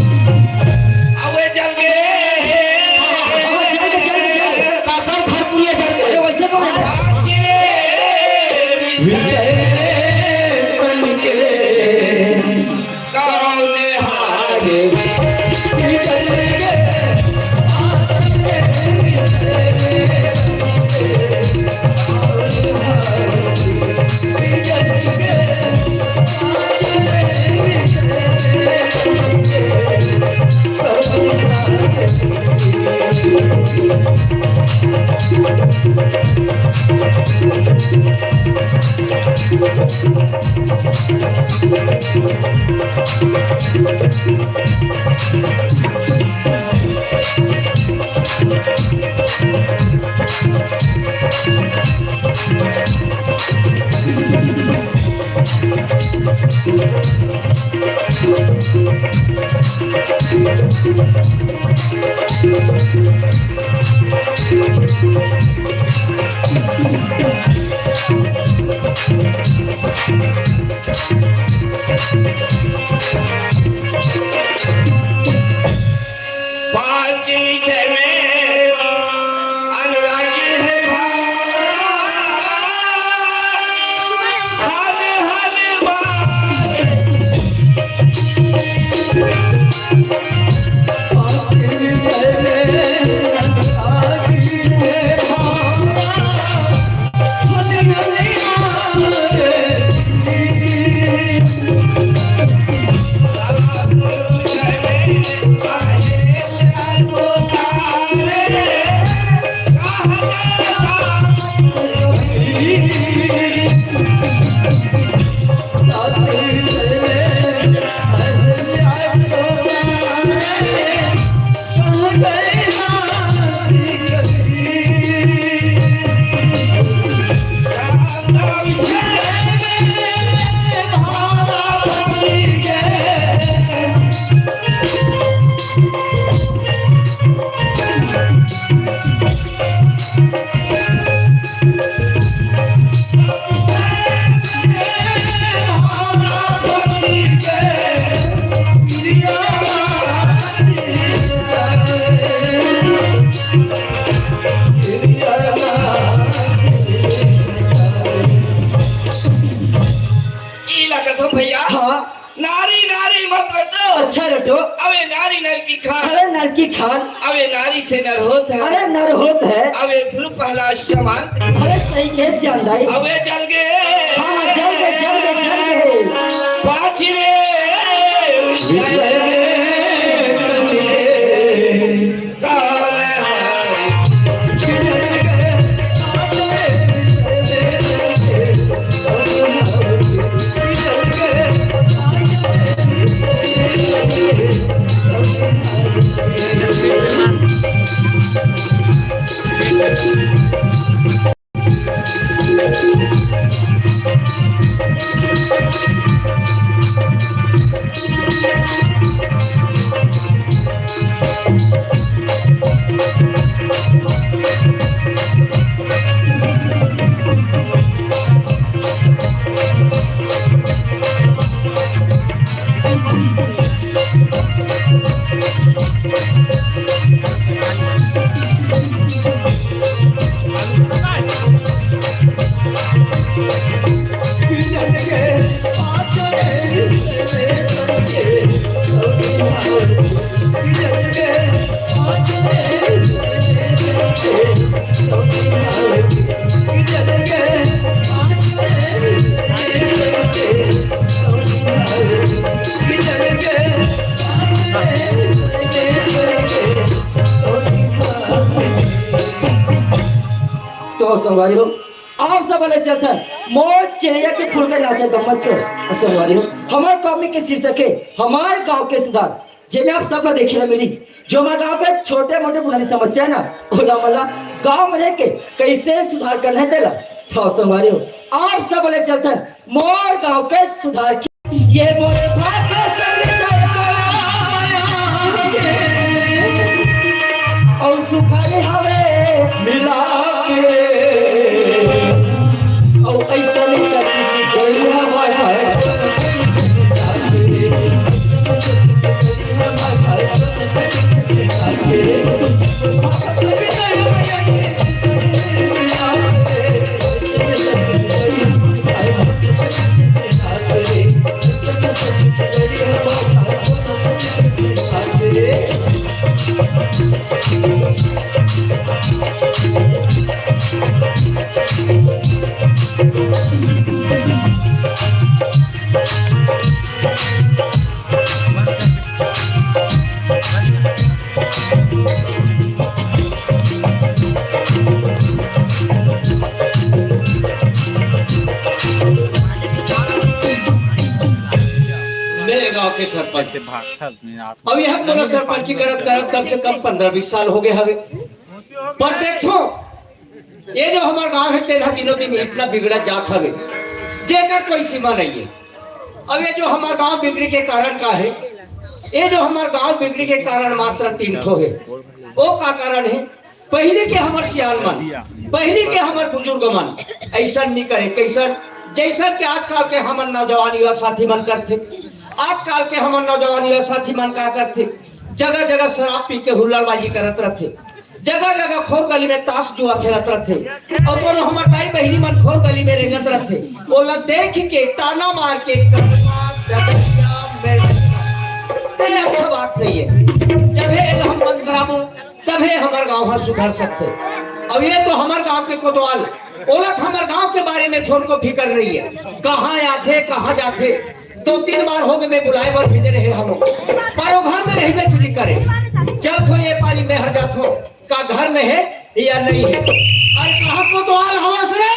अबे जल के। हाँ, जल के, जल के, जल के। काकर घर पुलिया जल के। अरे वैसे तो है। विजय बन के कौन हारे? पाँच विषय में अनुरागी है भाई, हर हर बार। पाँच विषय में अनुरागी है भाई। नारी नारी मत रटो। अच्छा रटो। अबे नारी नर की खान। अरे नर की खान। अबे नारी से नर होत है। अरे नर होत है। अबे ध्रुव पहला समान। अरे सही के ध्यान दाई। अबे जल गे। हाँ, हाँ, जल गे, जल गे, जल गे। पाँच रे। तो संगवारी हो, आप सब वाले चलथन मोर चिरैया के फूल के नाचा गम्मत करो। संगवारी हो, हमार कॉमिक के शीर्षक है हमार गांव के सुधार, जेमे आप सब ला देखे ला मिली, जो हमार गांव के छोटे मोटे बुनियादी समस्या है ना, ओला मला गांव में रह के कैसे सुधार करना है तेला। तो संगवारी हो, आप सब वाले चलथन मोर गांव के सुधार के। ये मोर भाग संग दया और सुखल हवे मिला के। और ऐसा ले चलती सी कोई हमारे भाई। मेरे गांव के सरपंच। अब यह कोनो सरपंची करत करत कम से कम पंद्रह बीस साल हो गए हवे। पर देखो, ये जो हमार गांव है, तेरह दिनों दिन इतना बिगड़त जात हवे, जेकर कोई सीमा नहीं है। अब ये जो हमार गांव बिगड़ी के कारण का है, ये जो हमार गांव बिगड़ी के कारण मात्र तीन ठो है। वो का कारण है? पहले के हमर सियान मन, पहले के हमर बुजुर्ग मन ऐसा नहीं करे। कैसन? जैसन के आजकल के हमर नौजवान युवा साथी मन करथे, आजकल के हमर नौजवान युवा साथी मन का करथे, जगह जगह शराब पी के हुल्लड़बाजी करत रहथे, जगह जगह खोर गली में ताश जुआ खेलत रहथे, और कोनो हमर दाई बहिनी मन खोर गली में रेंगत रहथे, ओला देख के ताना मार के कदमा, ददरिया, में ते अच्छा बात नहीं है। जब हे हम बंद कराबो, तभे हमर गांव हर सुधर सकथे। अब ये तो हमर गांव के कोतवाल, ओला तो हमर गांव के बारे में थोरको फिकर नहीं है, कहाँ आथे, कहाँ जाथे। दो तीन बार हो गए, मैं बुलाए बर भेजे रहे हलो, पर वो घर में रहिबे चुरी करे। जब तो ये पारी में हर जाथो, का घर में है या नहीं है? अरे कहाँ कोतवाल हवस रे?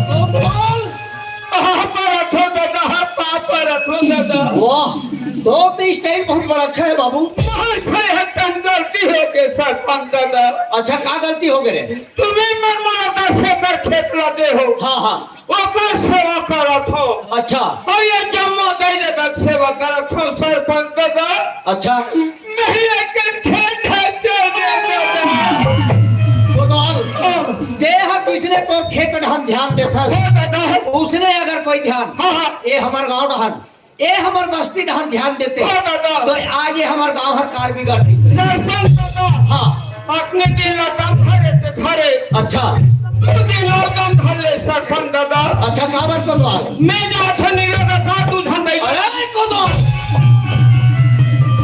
गोपाल, पापा रखो दादा, पापा रखो दादा। वाह, तो, तो स्टाइल बहुत बड़ा अच्छा है बाबू। बहुत भाई, हतन गलती हो गई सरपंच दादा। अच्छा, का गलती हो गई रे? तुम्हें मन मना दस एकड़ खेत ला दे हो। हाँ, हाँ। ओकर सेवा करत हो। अच्छा। अउ ये जम्मो दई दे तक सेवा करत हो, सरपंच दादा। अच्छा। नहीं, एक खेत है, चल दे दादा। कोतवाल, हाँ। तें ह किसने तोर खेत डहन ध्यान देथस? हाँ दादा। उसने अगर कोई ध्यान, हाँ, हाँ। ये हमर गांव डहन, ए हमर बस्ती डहन ध्यान देते, हाँ, दादा। तो आज ये हमर गांव हर कार बिगड़तिस। सरपंच दादा, हाँ। अतने दिन ला दम धरे ते धरे। अच्छा। दू दिन ला दम धर ले सरपंच दादा। अच्छा, काबर कोतवाल? मैं जाथन निकल रखा, तू धन नहीं। अरे कोतवाल।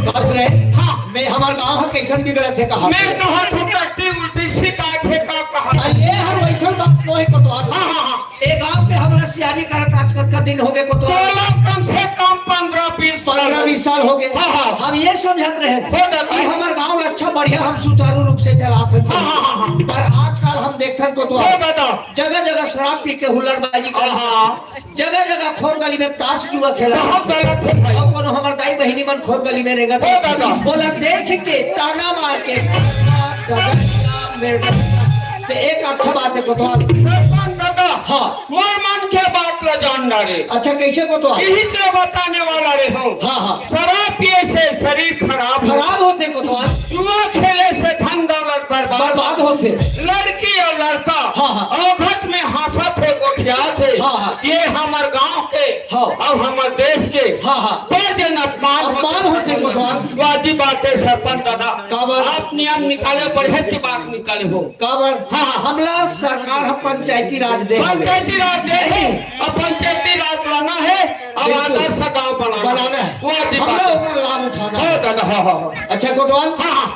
बस रे। हाँ। मैं हमर गांव ह कइसन बिगड़त हे कहा मैं थे? कहा तू टट्टी उल्टी सिकाय थे का कहा? अरे ये हर वइसन बात नोहे कोतवाल। हाँ, हाँ, हाँ। ए गांव के हमला सियानी करत आज कतका दिन होगे कोतवाल? तोला कम से कम पंद्रह बीस साल पंद्रह बीस साल होगे। हाँ, हाँ। हम ये समझत रहे हो दादा। कि हमर गांव ला अच्छा बढ़िया हम सुचारू रूप से चलात हन। हाँ, हाँ, हाँ, हाँ। पर आजकल हम देखथन कोतवाल, हो दादा। जगह जगह शराब पी के हुल्लड़बाजी करत हाँ, हाँ। जगह जगह खोर गली में ताश जुआ खेलत बहुत गलत हे भाई। अउ कोनो हमर दाई बहिनी मन खोर गली में रेंगत हो दादा। ओला देख के ताना मार के, ते एक अच्छा बात हे कोतवाल। सरपंच दादा, हाँ। मोर मन के बात ला जान डारे। अच्छा, कइसे कोतवाल? इही तेला बताने वाला रहे हूँ। हाँ, हाँ। शराब पिए से शरीर खराब हो। खराब होथे कोतवाल। जुआ खेले से धन दौलत बर्बाद। बर्बाद होथे। लड़की अउ लड़का हाँ, हाँ। अवघत में हाँसत हे, गोठियात हे। हाँ, हाँ। ये हमर गांव के हाँ। अउ हमर देश के हाँ, हाँ। बड़ जन अपमान अपमान होथे कोतवाल। वाजिब बात हे सरपंच दादा। काबर? आप नियम निकाले, बढ़िया सी बात निकाले हो। काबर? हाँ, हाँ। हमला सरकार ह पंचायती राज दे हवे। पंचायती राज दे हे, अब पंचायती राज लाना हे, अब बिल्कुल। आदर्श गांव बनाना बनाना हे। वो अच्छी बात हमला हे। ओकर लाभ उठाना हो हे। दादा, हाँ, हाँ, हाँ। अच्छा कोतवाल, हाँ, हाँ।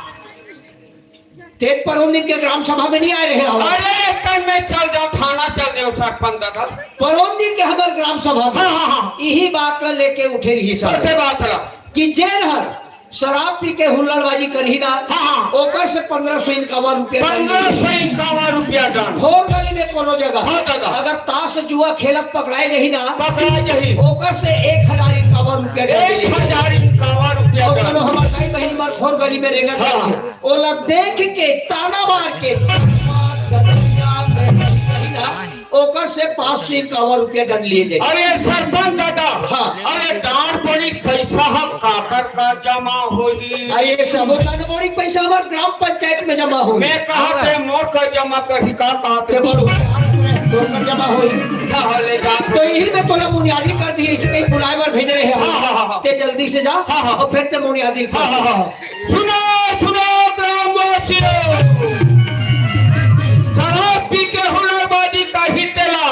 तें परोन दिन के ग्राम सभा में नहीं आए रहे हो? अरे, कल मैं चल जाऊँ, थाना चल जाऊँ, सरपंच दादा। परोन दिन के हमर ग्राम सभा में हाँ, हाँ, हाँ। इही बात ला लेके उठे रही सर। कते बात ला? कि जेन हर शराब पी के हुल्लड़बाजी करही ना, हाँ, हाँ। ओकर से पंद्रह सौ इक्यावन रुपया दंड पंद्रह सौ इक्यावन रुपया दंड। खोर गली में कोनो जगह हाँ, दादा। अगर ताश जुआ खेलत पकड़ाए जाही ना, पकड़ाए जाही। ओकर से एक हजार इक्यावन रुपया दंड एक हजार इक्यावन रुपया अउ दंड। कोनो हमर दाई बहिनी मन खोर गली में रेंगत हाँ। रहिथे, ओला देख के ताना मार के, ओकर से पाँच सौ इक्यावन रुपया दंड लिए जाही। अरे सरपंच दादा, हाँ। अरे डांड़ बोड़ी के पैसा ह काकर का जमा होही? अरे ये सबो डांड़ बोड़ी के पैसा हमर ग्राम पंचायत में जमा होही। मैं कहा हाँ। ते मोर का जमा करही का कहा ते? ते बोल, तोर का जमा होही। हाँ, हाँ, ले जा। तो यही में तोला मुनियादी कर दिए, इसे कहीं बुलाए बर भेज रहे हैं। हाँ, हाँ, हाँ, हाँ। ते जल्दी से जा हाँ, हाँ। अउ फिर ते मुनियादी कर। हाँ, हाँ, हाँ। सुनो, सुनो, ग्रामवासियों, शराब पी के हुल्लड़बाजी करही तेला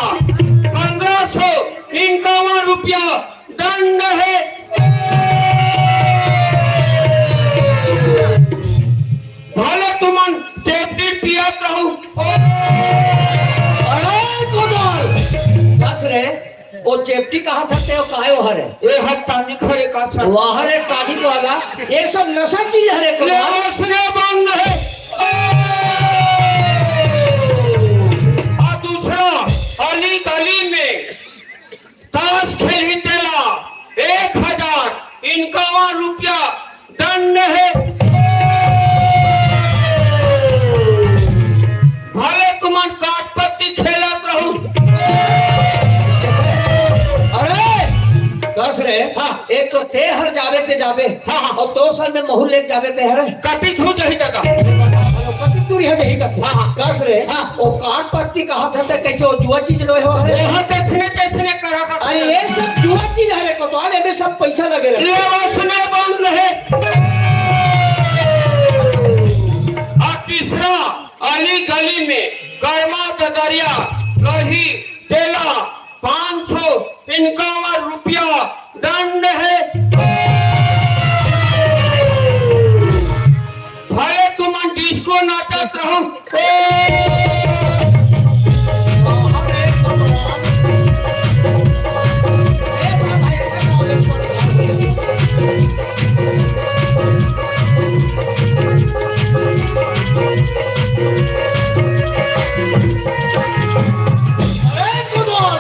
पंद्रह सौ इक्यावन रुपया दंड हे। भले तुमन चेपटी पियत रहू। अरे कोतवाल, बस रे। ओ चेपटी कहा था ते, ओ काय ओ हरे? ए हर tonic हरे का सर? वाह रे, tonic वाला, ये सब नशा चीज हरे को ले बात। ओसने बंद हे। आ दूसरा, अली गली में ताश खेलही तेला एक हजार इक्यावन रुपया दंड हे। भले तुमन काट पत्ती खेलत रहू। अरे, कस रे, हाँ। एक तो ते हर जाबे ते जाबे, हाँ, हाँ। अउ तोर संग में महूँ लेके जाबे ते हरे। कति दूर जाही दादा? कति दूर हे जाही कथे? हाँ, हाँ। कस रे, हाँ। ओ काट पत्ती कहा था ते कइसे ओ जुआ चीज नोहे हरे? ओहा देखने, देखने करा था। अरे ये सब जुआ चीज हरे कोतवाल, एमे सब पैसा लगे रहे। ले ओसने बंद हे। अउ तीसरा, अली गली में कर्मा ददरिया कही तेला पाँच सौ इक्यावन रुपया दंड हे। भले तुमन disco नाचत रहू। अरे कुदोर!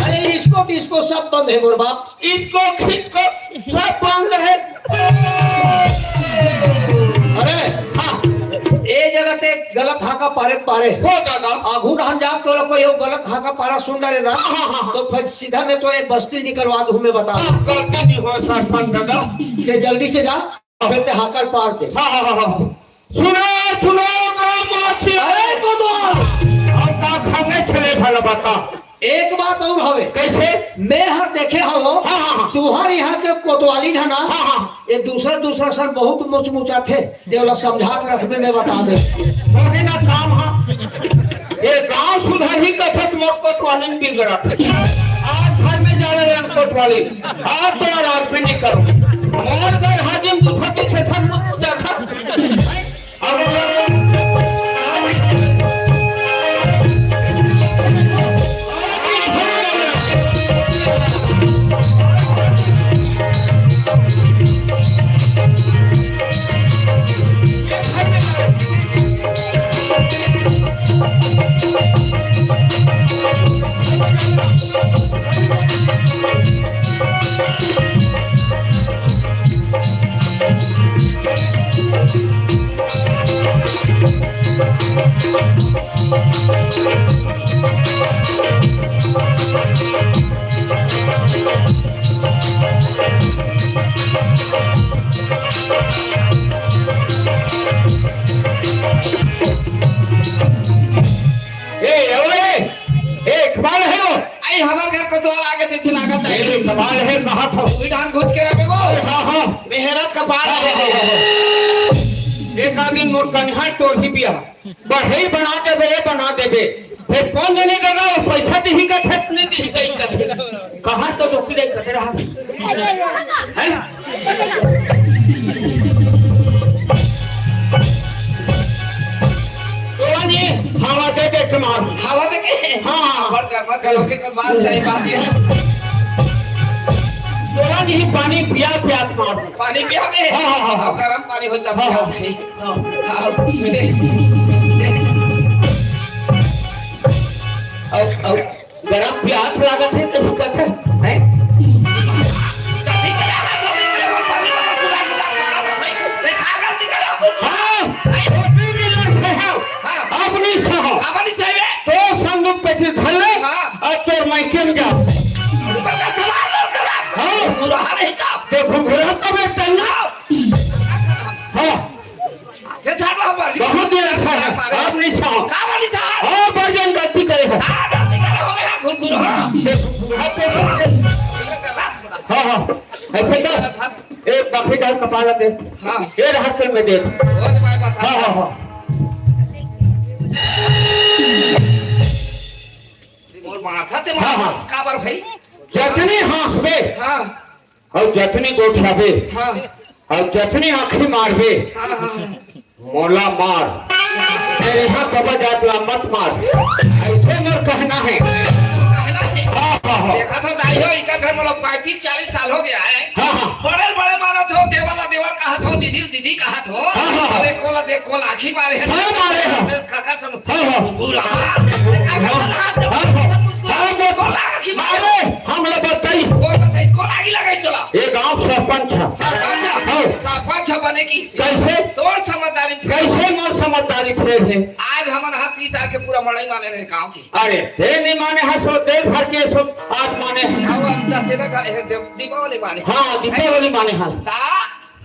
अरे इसको डिस्को सब बंद हे मोर बाप। इसको खींच को सब बंद हे। अरे हाँ। ए जगह ते गलत हाका पारे पारे। हो दादा। आघू डहन जाब तोला कोई गलत हाका पारा सुन डारे ना, हाँ, हाँ, हाँ। तो फिर सीधा मैं तो एक बस्ती निकलवा दूँ, मैं बता। हाँ, गलती नहीं हो सरपंच दादा। ते जल्दी से जा, फिर ते हाकर पार दे। हाँ, हाँ, हाँ, हाँ। सुनो, सुनो, गाँव वासी। अरे कोतवाल। अब का खाने चले भला बता। एक बात और हवे। कैसे? मैं हर देखे हवो, हाँ, हाँ, हाँ। तुहर यहाँ के कोतवालिन है ना, हाँ, हाँ। ये दूसरा, दूसरा सन बहुत मुचमुचाथे। तेला समझा के रखबे, मैं बता दे। होने ना काम हा। ये गाँव सुधरही कथस मोर कोतवालिन बिगड़त। आज घर में जावे रन कोतवालिन। आज तोला राज भी नहीं करूँ। मोर घर हाजिम दुखती से सब मुचमुचाथा। ए, ए, ए, ए, कमाल है वो। आई, हमार घर कोतवाल आगे जैसे लागत है। ए, कमाल है, कहा था। तू डांग घुस के रहे वो। हाँ, हाँ। मेहरत कपाल हाँ, है। हाँ, हाँ, हाँ। एक आदमी मोर कन्हा टोरही बिया। बढ़ई बना देबे, बना देबे। फिर कौन जनी दादा वो पैसा दिही का खेत नहीं दिही का इनका खेत। कहाँ तो डोकी दे कतरा। हैं? तोरा नहीं, हवा दे दे के मार। हवा दे के? हाँ। बड़ कर, बड़ कर, ओके, कर मार, सही बात है। तोरा नहीं पानी पिया, पिया मार। पानी पिया के? हाँ, हाँ, हाँ, हाँ। अब गरम पानी होता हाँ, पिया हाँ। दे। हाँ। हाँ, दे, दे। अब, अब गरम प्यास लागत है, कैसे करते हैं? हाँ, छोटी मिलन से है। हाँ। अपनी सह। अपनी सह में। तो संदूक पे से धर ले हाँ। और तोर मायके में जा। ऊपर का सवाल, सवाल। हाँ। बुरा नहीं था। ते घुघरा तो बेटा ना। हाँ। अच्छा, साहब, आप बड़ी बहुत दिन अच्छा है। आप नहीं साहब। का बड़ी साहब? हाँ, बड़ी जन गलती करे हो। का गलती करे हो, मेरा घुरघुर हो? हाँ, हाँ। ऐसे कर। एक बकरी डाल कपाल दे। हाँ। ये रहा चल मैं दे। वो तो भाई बता। हाँ, हाँ, हाँ। और माथा ते हाँ, माथा हाँ। काबर भाई? जतनी हाँसबे। हाँ। अउ जतनी गोठियाबे, हाँ। अउ जतनी आँखी मारबे, हाँ, हाँ, हाँ। मोला मार। मेरे यहाँ बाबा जात ला मत मार। ऐसे मोर कहना है। कहना है। हाँ, हाँ, हाँ। देखा था दाई हो, इनका घर मतलब पैंतीस चालीस साल हो गया है। हाँ, हाँ। बड़े बड़े मानत हो, देवर ला देवर कहत हो, दीदी दीदी कहत हो। हाँ, हाँ, हाँ। अबे कोला देख, कोला आँखी मारे है। हाँ, मारे हैं। काका सब हाँ, हाँ। बुरा। काका सब हाँ, हाँ। मुस्कुरा। हाँ, देखो। कोला आँखी मारे। अरे, हम लोग बताई। कोई बताई, कोला आँखी लगाई चला। ये गांव सरपंच है। सरपंच? हाँ। सरपंच बने की से? कैसे? तोर समझदारी फेल। कैसे मोर समझदारी फेल है? आज हमन हाथ पीता के पूरा मड़ई माने रहे गांव की। अरे, ते नहीं माने हस, वो देर भर के सब आज माने हैं। हाँ, वो हम दशहरा का, ए, दे-, दीपावली माने। हाँ, दीपावली माने हैं। ता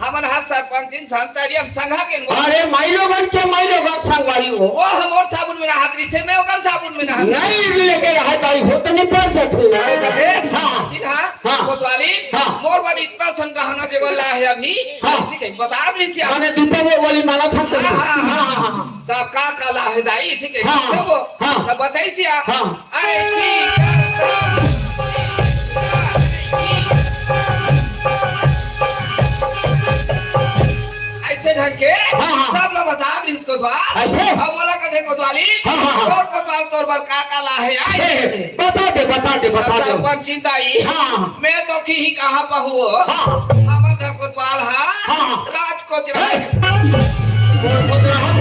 हमन हा सरपंचिन संतरी हम संघा के अरे, माई लोगन के माई लोगन संगवारी हो। वो हमर साबुन में नहात रही से, मैं ओकर साबुन में नहात रही। नहीं लेके रहा ताई हो तो नहीं पड़ सकते। अरे, कथे? हाँ। चिन्हा? हाँ। कोतवाली? हाँ। मोर बर इतना सन गहना जेवर ला है अभी, हाँ। इसी कहीं बता रही से आप। माने दीपावली माना था हाँ, हाँ, हाँ। हाँ, हाँ, हाँ। तब का कला है दाई, इसी कहीं हाँ। पूछो वो। हाँ। तब बताई से आप। हाँ। ऐसी ऐसे ढंग के हाँ, हाँ। सब ला बता दे इसको द्वार। ऐसे? अब बोला कथे कोतवाली, हाँ, हाँ, हाँ। और कोतवाल तोर बर का का ला है, आए हे, हे, दे। बता दे, बता दे, बता दे। सरपंच चिंता ही। हाँ। मैं तो की ही कहाँ पर हूँ। हाँ। हमर घर कोतवाल हा। हाँ। राज कोचरा है। कोचरा है।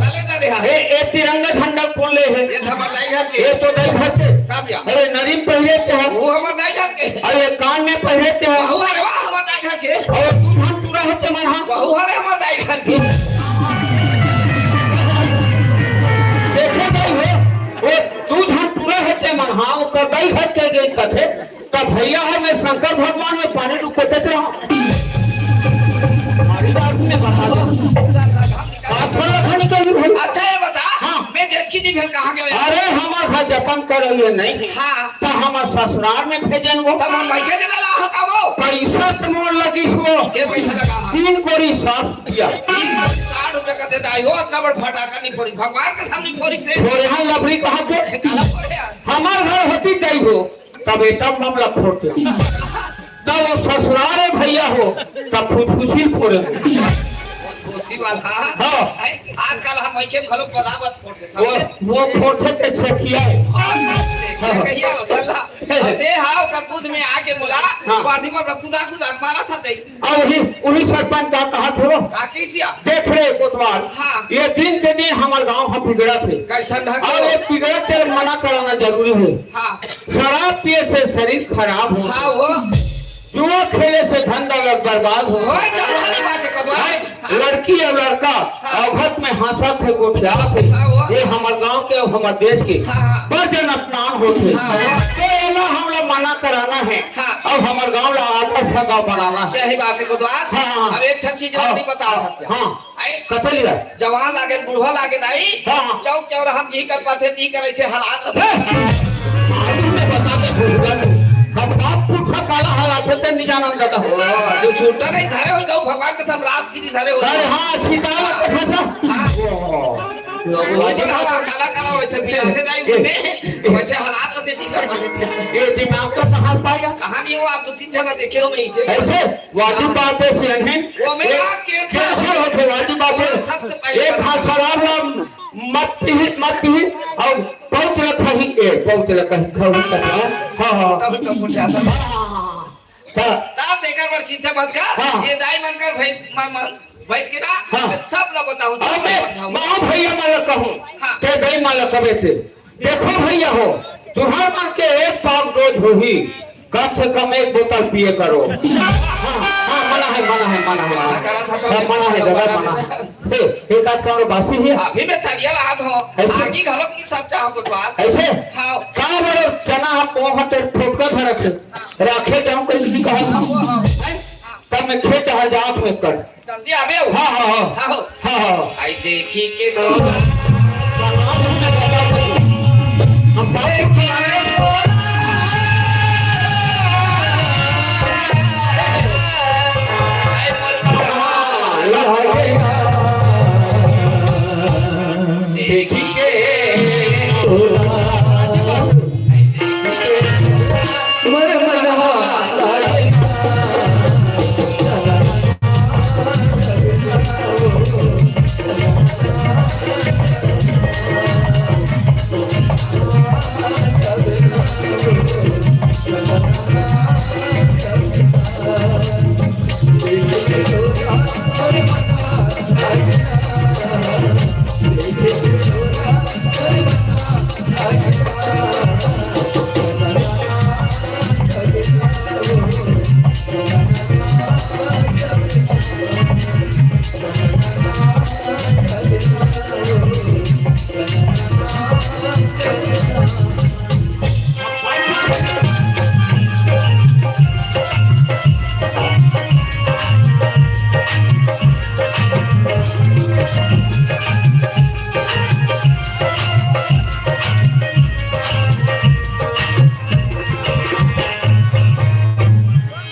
लले ना रे हा। ए, ए तिरंगा झंडा कौन ले है? ये तो हमर दाई घर के। ये तो दाई घर के। कब या? अरे नरीन पहिरे ते हैं। वो हमर दाई घर के। अरे कान में पहिरे ते हैं। वहू अरे वाह हमर दाई घर के। अरे तू हम पूरा होते मन हाँ। वहू अरे हमर दाई घर के। मन, हाँ, ओकर दई घर के गई कथे, तब भैया है, मैं शंकर भगवान में पानी डुबोते थे, हाँ। हमारी बात में बता दो। अच्छा लगा निकल गई भाई। अच्छा, ये बता, हाँ। मैं जेठ की नहीं भेल कहाँ गए? अरे, हमार घर जतन कर रही है, नहीं है। हाँ। तो हमार ससुराल में भेजन वो। तब हम भाई के जना ला हटावो। पैसा तो मोर लगिस वो। के पैसा लगा? तीन कोरी साठ रुपया। तीन कोरी साठ रुपया का देता है हो, इतना बड़ फटाका नहीं फोड़ी, भगवान के सामने फोड़ी से। फोड़े हाँ लबड़ी कहाँ के? काला फोड़े यार। हमार घर होती दई हो, तब एकदम मामला फोड़ दे। तब वो ससुराल है भैया हो, तब फुसफुसी फोड़े। फुसफुसी वाला। हाँ। आजकल हम ऐसे घलो बदावत फोड़ दे वो, सबसे। वो फोड़े के छेकिया है। हाँ, हाँ। भैया, चल रहा। अब दे हाँ, ओकर बुध में आके मुला, हाँ। बाटी पर कुदा कुदा मारा था दे। अब वही, वही सरपंच का कहा थे वो। हाँ, किसिया? देख रे कोतवाल, हाँ। ये दिन के दिन हमार गांव हम बिगड़त हे। कैसन ढंग और से? ये बिगड़त के मना कराना जरूरी है। हाँ। शराब पिए से शरीर खराब हो। हाँ, वो। जुआ खेले से धन दौलत बर्बाद हो। होय, चढ़ा नहीं बात है, कबा। है? हाँ। लड़की और लड़का हाँ। औघत में हंसत है, गोठियात है। हाँ, वो। ये हमार गांव के और हमार देश के हाँ, हाँ। बड़ जन अपमान होत है। हाँ, वो। तो ये ना हम लोग मना कराना है। हाँ। अब हमार गांव ला आदर्श गांव बनाना है। सही बात है, कोतवाल। हाँ, हाँ। अब एक ठन चीज हाँ। और नहीं बता सकते। हाँ। आई? कथी लिया? जवान लागे, बूढ़ा लागे, दाई। हाँ, हाँ। चौक चौराहा में जी कर पाथे, ती करे से हालात रहते। हैं? मालूम नहीं, बता दे, भूल गया तू। हम बाप पुरखा काला हालात है, ते नहीं जानन दादा। ओ, जो छूटा नहीं धरे हो, तो भगवान के सब राज श्री धरे हो। अरे हाँ, सीतारा के फंसा। हाँ। ओ, वो दिमाग काला काला वैसे भी ऐसे दाई ए, में, वैसे हालात रहते, ती कर पाथे। ये दिमाग तो कहाँ पाया? कहाँ नहीं हो, आप दो तीन जना देखे हो, मैं इसे। ऐसे? वादी बात है, सियान है। वो मेरा एक कैंसर कैंसर होथे, वादी बात है। सबसे पहले एक हाथ शराब ला मत पीही, मत पीही, और बहुत रखा ही, ए, बहुत रखा ही, खाऊ ही तक, हाँ, हाँ, हाँ। तब तो कुछ आता। हाँ। ता तेकर बर चिंता मत कर। हाँ। ये दाई मन कर भाई, मन, मन, बैठ के ना, हाँ। मैं सब ला बताऊँ, सब और मैं, समझाऊँ। मैं भैया मन ला कहूँ, हाँ। ते दाई मन ला कबे ते। देखो भैया हो, तुहर मन के एक पाव डोज होही, कम से कम एक बोतल पिए करो। हाँ, हाँ, मना है, मना है, मना है, मना है। मना करा था तो हाँ, मना है, मना दादा, मना है। हे, एक आध कमरो बासी है। अभी मैं थरिया रहा था, ऐसे? आगी घरों की सब चाहो कोतवाल। ऐसे? हाँ। का बड़ो चना हम मोह तेरे फुटका धरत है। राखे जाऊं कहीं किसी का हाँ, हाँ, हाँ। है? तब मैं खेत हर जात में कर। जल्दी आवे हो। हाँ, हाँ, हाँ। हाँ, हो। हाँ, हाँ। आई देखी के तो हम बात को खिलावे। आई बोल हाँ, लगा के। देखी के तोरा।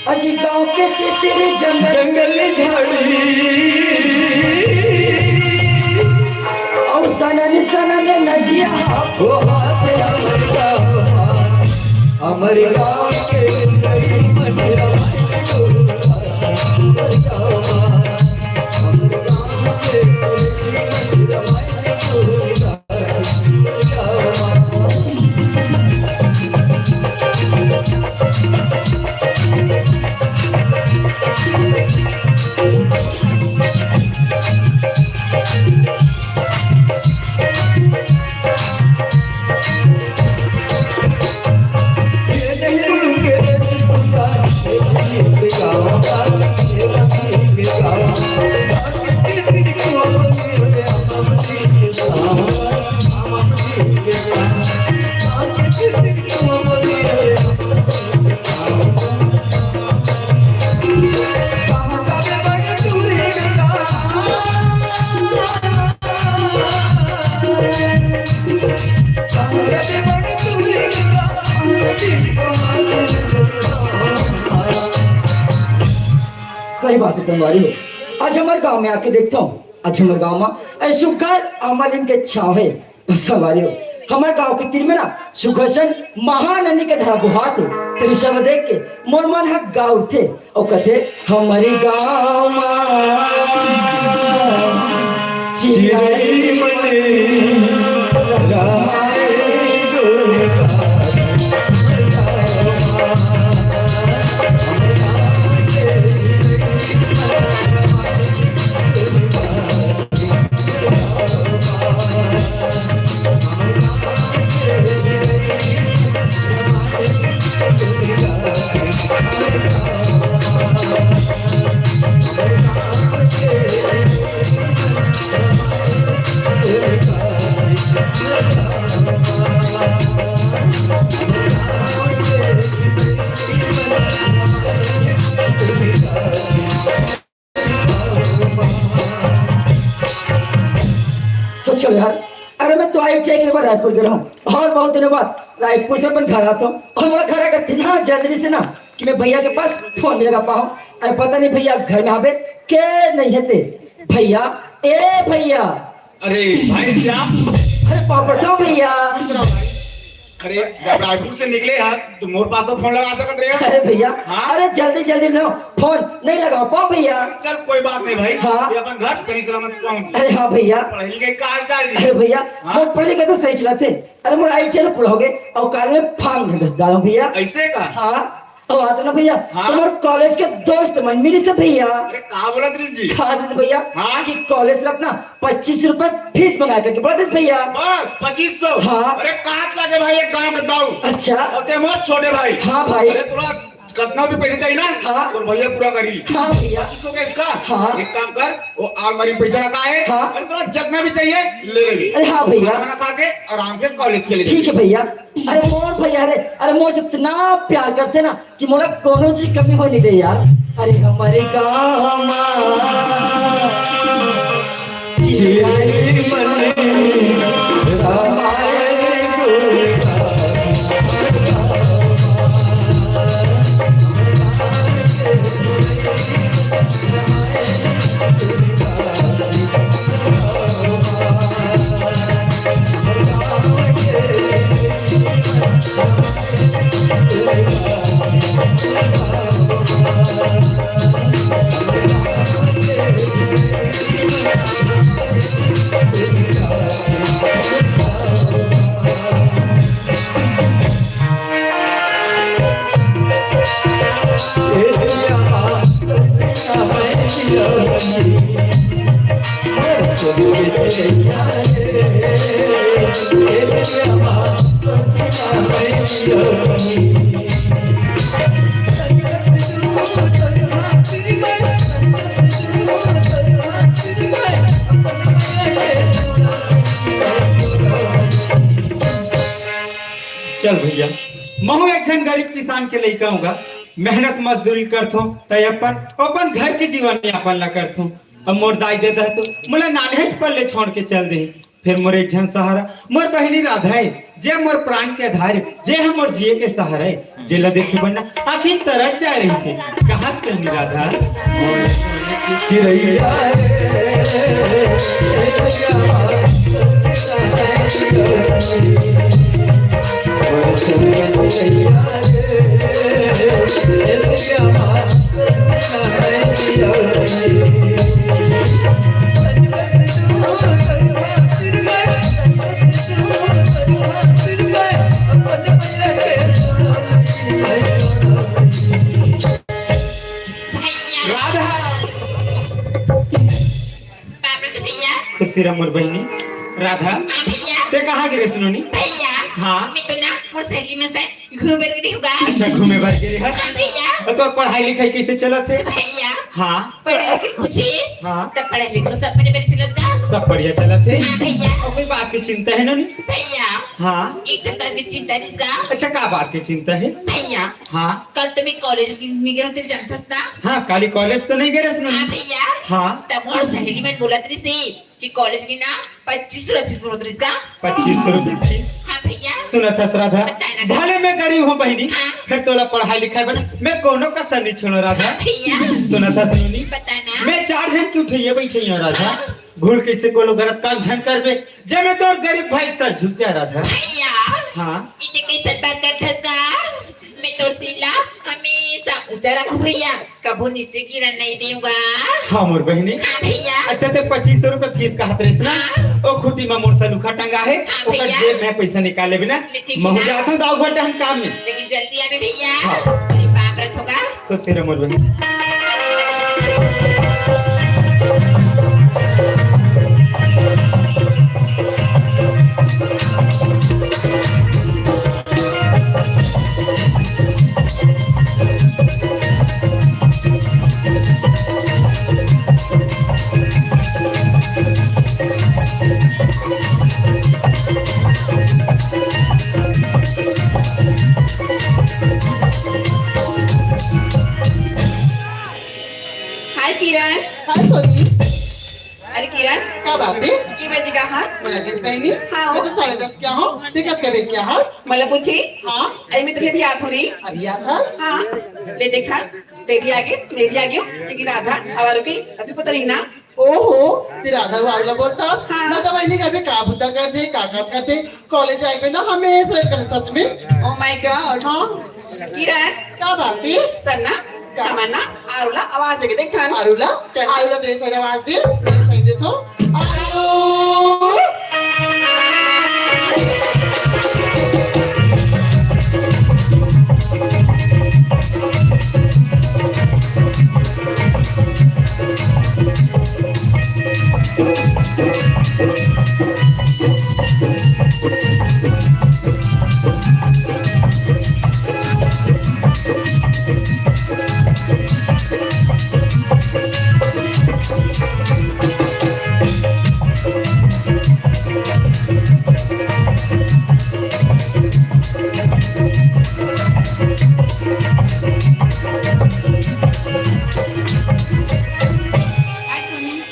अजी गांव के तीर जंगल, जंगली झाड़ी और सनन सनन नदिया। ओ हाथ अमर गांव, अमर गांव के सही बात हे संगवारी हो। आज हमर गांव में आके देखथंव, आज हमर गांव में अइसे सुघर आमा लीम के छांव हे। संगवारी हो, हमर गांव के तीर में ना सुघर सन महानदी के धारा बोहात हे। तेन सब देख के मोर मन ह गा उठथे अउ कथे, "हमरी गांव मा चिरई मन रहय गुलजार।" तो चल यार, अरे मैं तो आई टी आई के बाद रायपुर गे रहंव अउ बहुत दिनों बाद रायपुर से अपन घर आथंव अउ मोला घर आके इतना जल्दी से ना कि मैं भैया के पास फोन नइ लगा पाहंव। अरे पता नहीं भैया घर में हवे के नइ हे ते। भैया, ए भैया। अरे भाई श्याम। अरे पापड़ दो भैया। अरे, जब रायपुर से निकले हस, तो मोर पास तो फोन लगा सकत रहे। अरे भैया, हाँ? अरे जल्दी जल्दी में फोन नइ लगा पाहंव भैया। चल, कोई बात नहीं भाई, हाँ। ये अपन घर सही सलामत पहुंच। अरे हाँ भैया। पढ़ाई लिखाई का हाल चाल जी? अरे भैया, हाँ? मोर पढ़ाई लिखाई तो सही चलत हे। अरे मोर आई टी आई पूरा होगे अउ काल में फॉर्म भर डालंव भैया। अइसे का? हाँ। अउ आज ना भैया, हाँ? तुम्हर कॉलेज के दोस्त मन मिलिस हे भैया। अरे का बोलत रिहिस जी? हाँ रिहिस भैया, हाँ? कि कॉलेज तरफ ना पच्चीस सौ रुपया फीस मंगाय करके बोलत रिहिस भैया। बस पच्चीस सौ? हाँ। अरे कहात लागे भाई, एक गांव के दाऊ। अच्छा। अउ ते मोर छोटे भाई। हाँ भाई। अरे तोला कतना भी पैसा चाहिए ना, हाँ। तोर भैया पूरा करी। हाँ भैया। पच्चीस सौ का इसका? हाँ। एक काम कर, वो अलमारी में पैसा रखा है। हाँ। अरे तोला जतना भी चाहिए, ले ले। अरे हाँ भैया। खाना खा के आराम से कॉलेज चले ठीक हे भैया। अरे मोर भैया रे, अरे मोर से इतना प्यार करथे ना कि मोला कोनो चीज कमी होय नइ दे यार। अरे हमरे गाँव मा चिरई मन रहय गुलजार। चल भैया, महूं एक झन गरीब किसान के लइका हंव गा, मेहनत मजदूरी करथंव, त अपन, अपन घर के जीवन यापन ला करथंव। अब मोर दाई ददा तो मोला नान्हेच पल ले छोड़ के चल दे, फेर मोर एक झन सहारा, मोर बहिनी राधा हे, जे मोर प्राण के आधार, जे ह मोर जिए के सहारा हे, जेला देखे बर ना आँखी तरस जाय रहिथे। कहास बहिनी राधा? चिरैया रे, भैया। राधा। बाप रे तो भैया। खुशी रह मोर बहिनी। राधा। हाँ भैया। ते कहाँ गे रेहेस नोनी? भैया। हाँ। मैं तो ना मोर सहेली मन से घूमे बर गे रेहेंव गा। अच्छा, घूमे बर गे रेहेस? हाँ भैया। अउ तोर पढ़ाई लिखाई कइसे चलत हे? भैया। हाँ। पढ़े लिखे कुछ ही। हाँ। तब पढ़े लिखे सब बड़े बड़े चलत गा। सब बढ़िया चलत हे। हाँ भैया। अउ कोई बात के चिंता हे नोनी? भैया। हाँ। एक ठन बात के चिंता रिहिस गा। अच्छा, का बात के चिंता हे? भैया। हाँ। कल तो मैं कॉलेज नइ गे रहेंव, ते जानथस ना? हाँ, काली कॉलेज तो नइ गे रहेस नोनी। हाँ भैया। हाँ। तब मोर सहेली मन बोलत रहिस हे कि कॉलेज में ना पच्चीस सौ रुपया फीस बोलत रहिस गा। पच्चीस सौ रुपया फीस? हाँ भैया। सुनत हस राधा, बता ना। भले मैं गरीब हूँ बहिनी, हाँ। फेर तोला पढ़ाई लिखाई बर मैं कोनो कसर नहीं छोड़ों राधा। भैया। सुनत हस नोनी, बता ना। मैं चार झन के उठइया बइठइया राधा। हाँ। घूर कइसे कोनो गलत काम झन करबे, जे मैं तोर गरीब भाई के सर झुक जा राधा। भैया। हाँ। इते कइसन बात करत हस गा? मैं तोर सिला हमेशा ऊंचा रखूं भैया, कभू नीचे गिरन नहीं देवंव गा। हाँ मोर बहिनी। हाँ भैया। अच्छा, ते पच्चीस सौ रुपया फीस कहत रहिस ना, हाँ। ओ खूंटी म मोर सलूखा टंगा हे, हाँ ओकर भैया। जेब में पइसा निकाल लेबे ना। ले ठीक हे महूं ना। जाथंव दाऊ घर डहन काम में। लेकिन जल्दी आबे भैया। हाँ। अरे बाप रे, थोका। खुश रह मोर बहिनी। हाय किरण। हाय सोनी। अरे किरण, का बात हे? के बजे गे हस? मोला देख बहिनी। हाँ। मैं तो साढ़े दस के आहूं, ते कतका बेर के आहस? मोला पूछे? हाँ। अरे मैं तो अभी आत हों रे। अभी आत हस? हाँ। ले देखथस, ते भी आगे, मैं भी आगे हूँ, लेकिन राधा अउ आरू के अभी पता नहीं ना। ओहो, ते राधा अउ आरू ला बोलथस? हाँ। ना तो बहिनी घर में का बुता करथे, का काम करथे, कॉलेज जाए पे ना हमेशा लेट करथे सच में। Oh my God। हाँ। किरण। का बात हे? सरना, का? तमन्ना, आरू ला आवाज देके देख थन। आरू ला? चल। आरू ला दे सर आवाज दे, सही दे तो। आरू! हाय सोनी।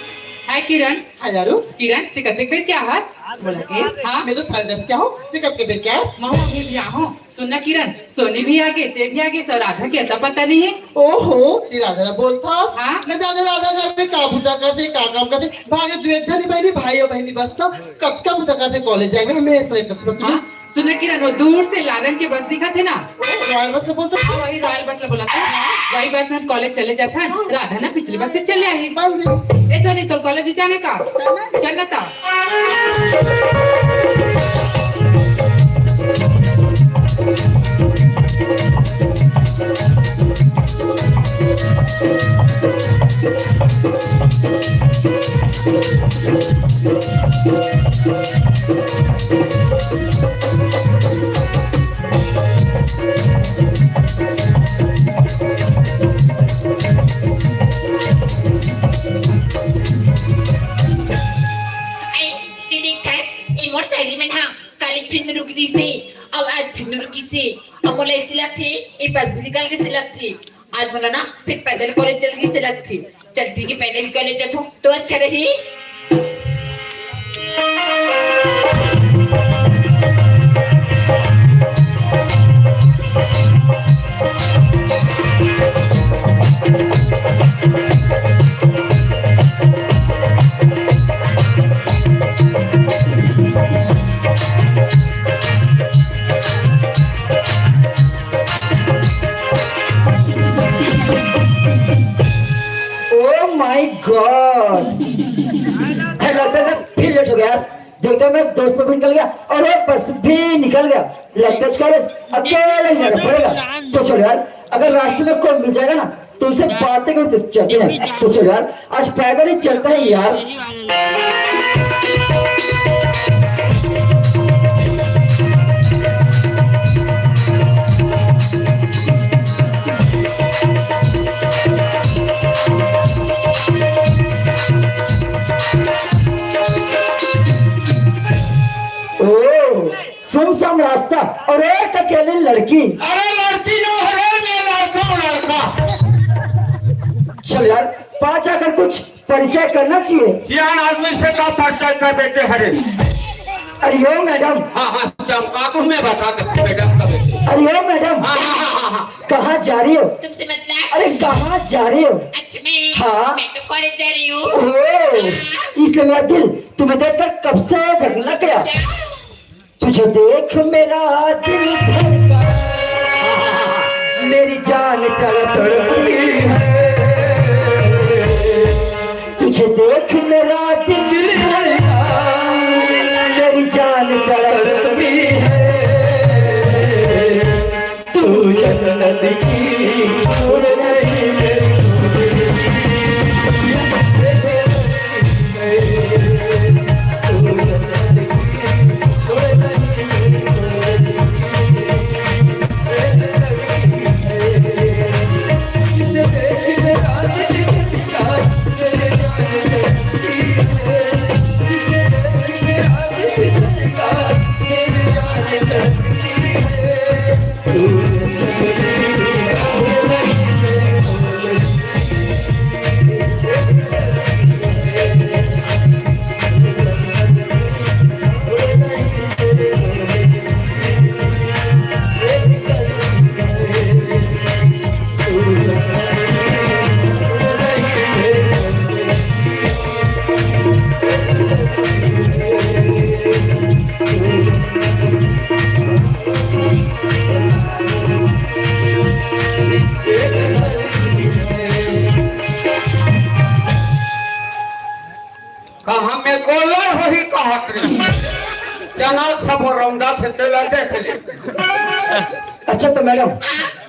हाय किरण। हाय आरू। किरण, ते कतेक बेर के आहस? मोला के? हाँ। मैं तो साढ़े दस के आहूं, ते कतके बेर के आहस? महूं अभी भी आहूं। सुन ना किरण, सोनी भी आगे, ते भी आगे, सर राधा के अता पता नहीं हे। ओहो, ते राधा ला बोलथस? हाँ। ना जाने राधा घर में का बुता करथे, का काम करथे, भागे दुए झन ही बहिनी, भाई अउ बहिनी बस तो कतका बुता करथे, कॉलेज जाए के हमेशा लेट करथे सच में। हाँ। सुन ना किरण, वो दूर से लाल रंग के बस दिखत हे ना? रॉयल बस ला बोलथस? हाँ, वही रॉयल बस ला बोलत हे। वही बस में हम कॉलेज चले जाथन। हाँ। राधा ना पिछले बस से चले आही। बस जी। ए सोनी, तोर कॉलेज जाने का? चल ना ता। ए, दीदी, खैर, ए मोर सहेली मन हा, काली फिर रुक दी से, अउ आज फिर रुक दी से, अउ मोला ऐसी लगथे, ए बस भी निकल के से लगथे। आज मोला ना फिर पैदल कॉलेज चल गिस ते लगथे। चल ठीक हे, पैदल ही कॉलेज जाथों तो अच्छा रही। Oh my God! है, लगता है फिर लेट हो गया यार। देखते हैं, मैं दोस्त लोग भी निकल गया और ये बस भी निकल गया। लगता है कॉलेज अकेले ही जाना पड़ेगा। तो चलो यार, अगर रास्ते में कोई मिल जाएगा ना, तो उनसे बातें करते चलते हैं। तो चलो यार, आज पैदल ही चलते हैं यार। ओ, सुमसम रास्ता और एक अकेली लड़की। अरे लड़की नो हरे, मैं लड़का हूँ, लड़का। चल यार, पास जाकर कुछ परिचय करना चाहिए। सियान आदमी से का परिचय कर बेटे हरे? अरे ओ मैडम। हाँ, हाँ, श्याम, काकू, मैं बता देता हूँ, मैडम का बेटे। अरे ओ मैडम, हाँ, हाँ, हाँ, हाँ, हाँ। कहाँ जा रही हो? तुमसे मतलब? अरे, कहाँ जा रही हो? अच्छा, मैं, हाँ। मैं तो कॉलेज जा रही हूँ। ओ, हाँ। इसलिए मेरा दिल तुम्हें देखकर कब से धड़कने लग गया। क्या? तुझे देख मेरा दिल धड़का, मेरी जान तड़प तड़पती है। तुझे देख मेरा दिल धड़का, मेरी जान तड़पती है। तू जन्नत की हूर नहीं मेरी। कहाँ में गोलर होही कहत रही। चैनल सब रौंदा से तेला देख ले। अच्छा तो मैडम,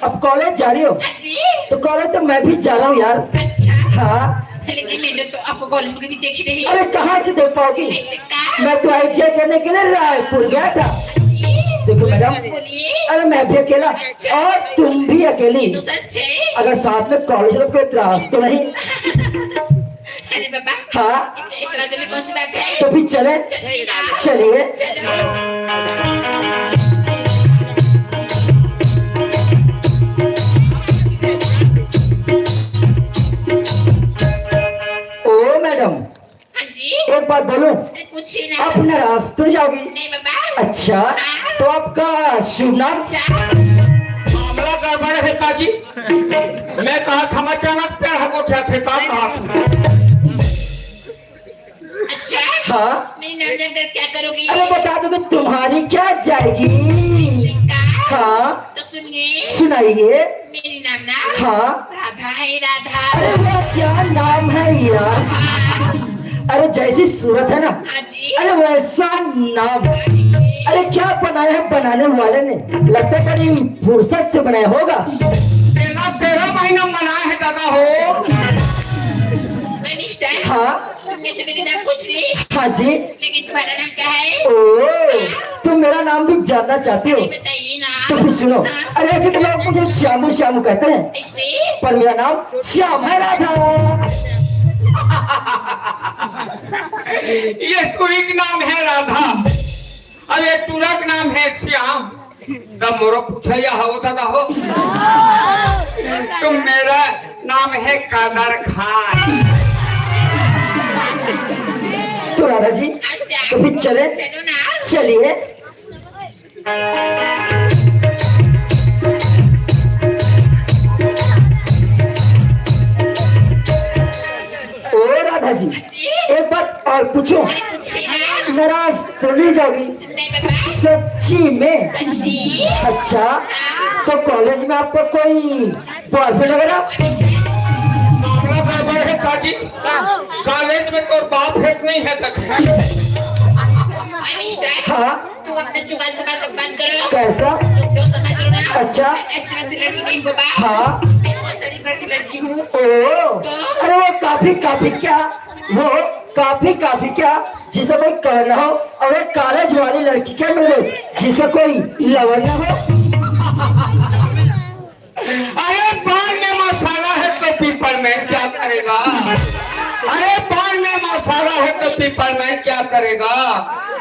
अब कॉलेज जा रही हो? हाँ जी। तो कॉलेज तो मैं भी जा रहा हूँ यार। अच्छा। हाँ। लेकिन मैंने तो आपको कॉलेज में भी देखी नहीं। अरे कहाँ से देख पाओगी? ऐसे का? मैं तो आईटीआई करने के लिए रायपुर गया था। जी। देखो मैडम, बोलिए। अरे मैं भी अकेला अच्छा। और तुम भी अकेली। ये तो सच है। अगर साथ में कॉलेज में कोई इतराज तो नहीं? अरे बाबा, हाँ। इसमें इतराज वाली कौन सी बात है? तो फिर चले? चलिए ना। चलिए। चलो। ओ मैडम, हाँ जी। एक बात बोलूं? अरे पूछिए ना। आप नाराज तो नहीं जाओगी? नहीं बाबा। अच्छा, हाँ। तो आपका शुभ नाम? क्या? मामला गड़बड़ है काजी। मैं कहा था, मैं अचानक पेड़ हगोठा थे, का कहा? अच्छा? हाँ। मेरी नाम जानकर क्या करोगी? अरे बता दो कि तुम्हारी क्या जाएगी? का? हाँ। तो सुनिए। सुनाइए। मेरी नाम ना हाँ। राधा है, राधा। अरे वाह, क्या नाम है यार। हाँ। अरे जैसी सूरत है ना, हाँ जी। अरे वैसा नाम। हाँ जी। अरे क्या बनाया है बनाने वाले ने, लगता है बड़ी फुर्सत से बनाया होगा। तेरह, तेरह महीना बनाया है दादा हो। अरे मिस्टर, हाँ। तुमने तो मेरी नाम पूछ ली। हाँ जी। लेकिन तुम्हारा नाम क्या है? ओ, तुम मेरा नाम भी जानना चाहती हो? अरे बताइए ना। तो फिर सुनो। हाँ। अरे ऐसे तो लोग मुझे श्यामू श्यामू कहते हैं। ऐसे? पर मेरा नाम श्याम है राधा। ये टूरी का नाम है राधा। अब ये टूरा का नाम है श्याम। तब मोरो पूछा या हो दादा हो। तो मेरा नाम है कादर खान। तो राधा जी, अच्छा। तो फिर चले? चलो ना। चलिए। ओ राधा जी, जी। एक बात और पूछूं? अरे पूछिए ना। नाराज तो नहीं जाओगी? नहीं बाबा। सच्ची में? सच्ची। अच्छा, हाँ। तो कॉलेज में आपका कोई बॉयफ्रेंड वगैरह? मामला गड़बड़ है काजी। कॉलेज में तो बाप हेट नहीं है तक। अरे मिस्टर, हाँ। तुम अपने जुबान से बात, बात करो। कैसा? तुम जो समझ रहे हो ना, अच्छा। मैं ऐसी वैसी लड़की नहीं हूँ बाबा। हाँ। मैं बहुत शरीफ घर की लड़की हूँ। ओ, तो? अरे वो काफी, काफी क्या? वो काफी, काफी क्या? जिसे कोई कवर ना हो और एक कॉलेज वाली लड़की क्या मिल गई जिसे कोई लवर ना हो? अरे पान में मसाला है तो पीपल में क्या करेगा? अरे पान में मसाला है तो पीपल में क्या करेगा?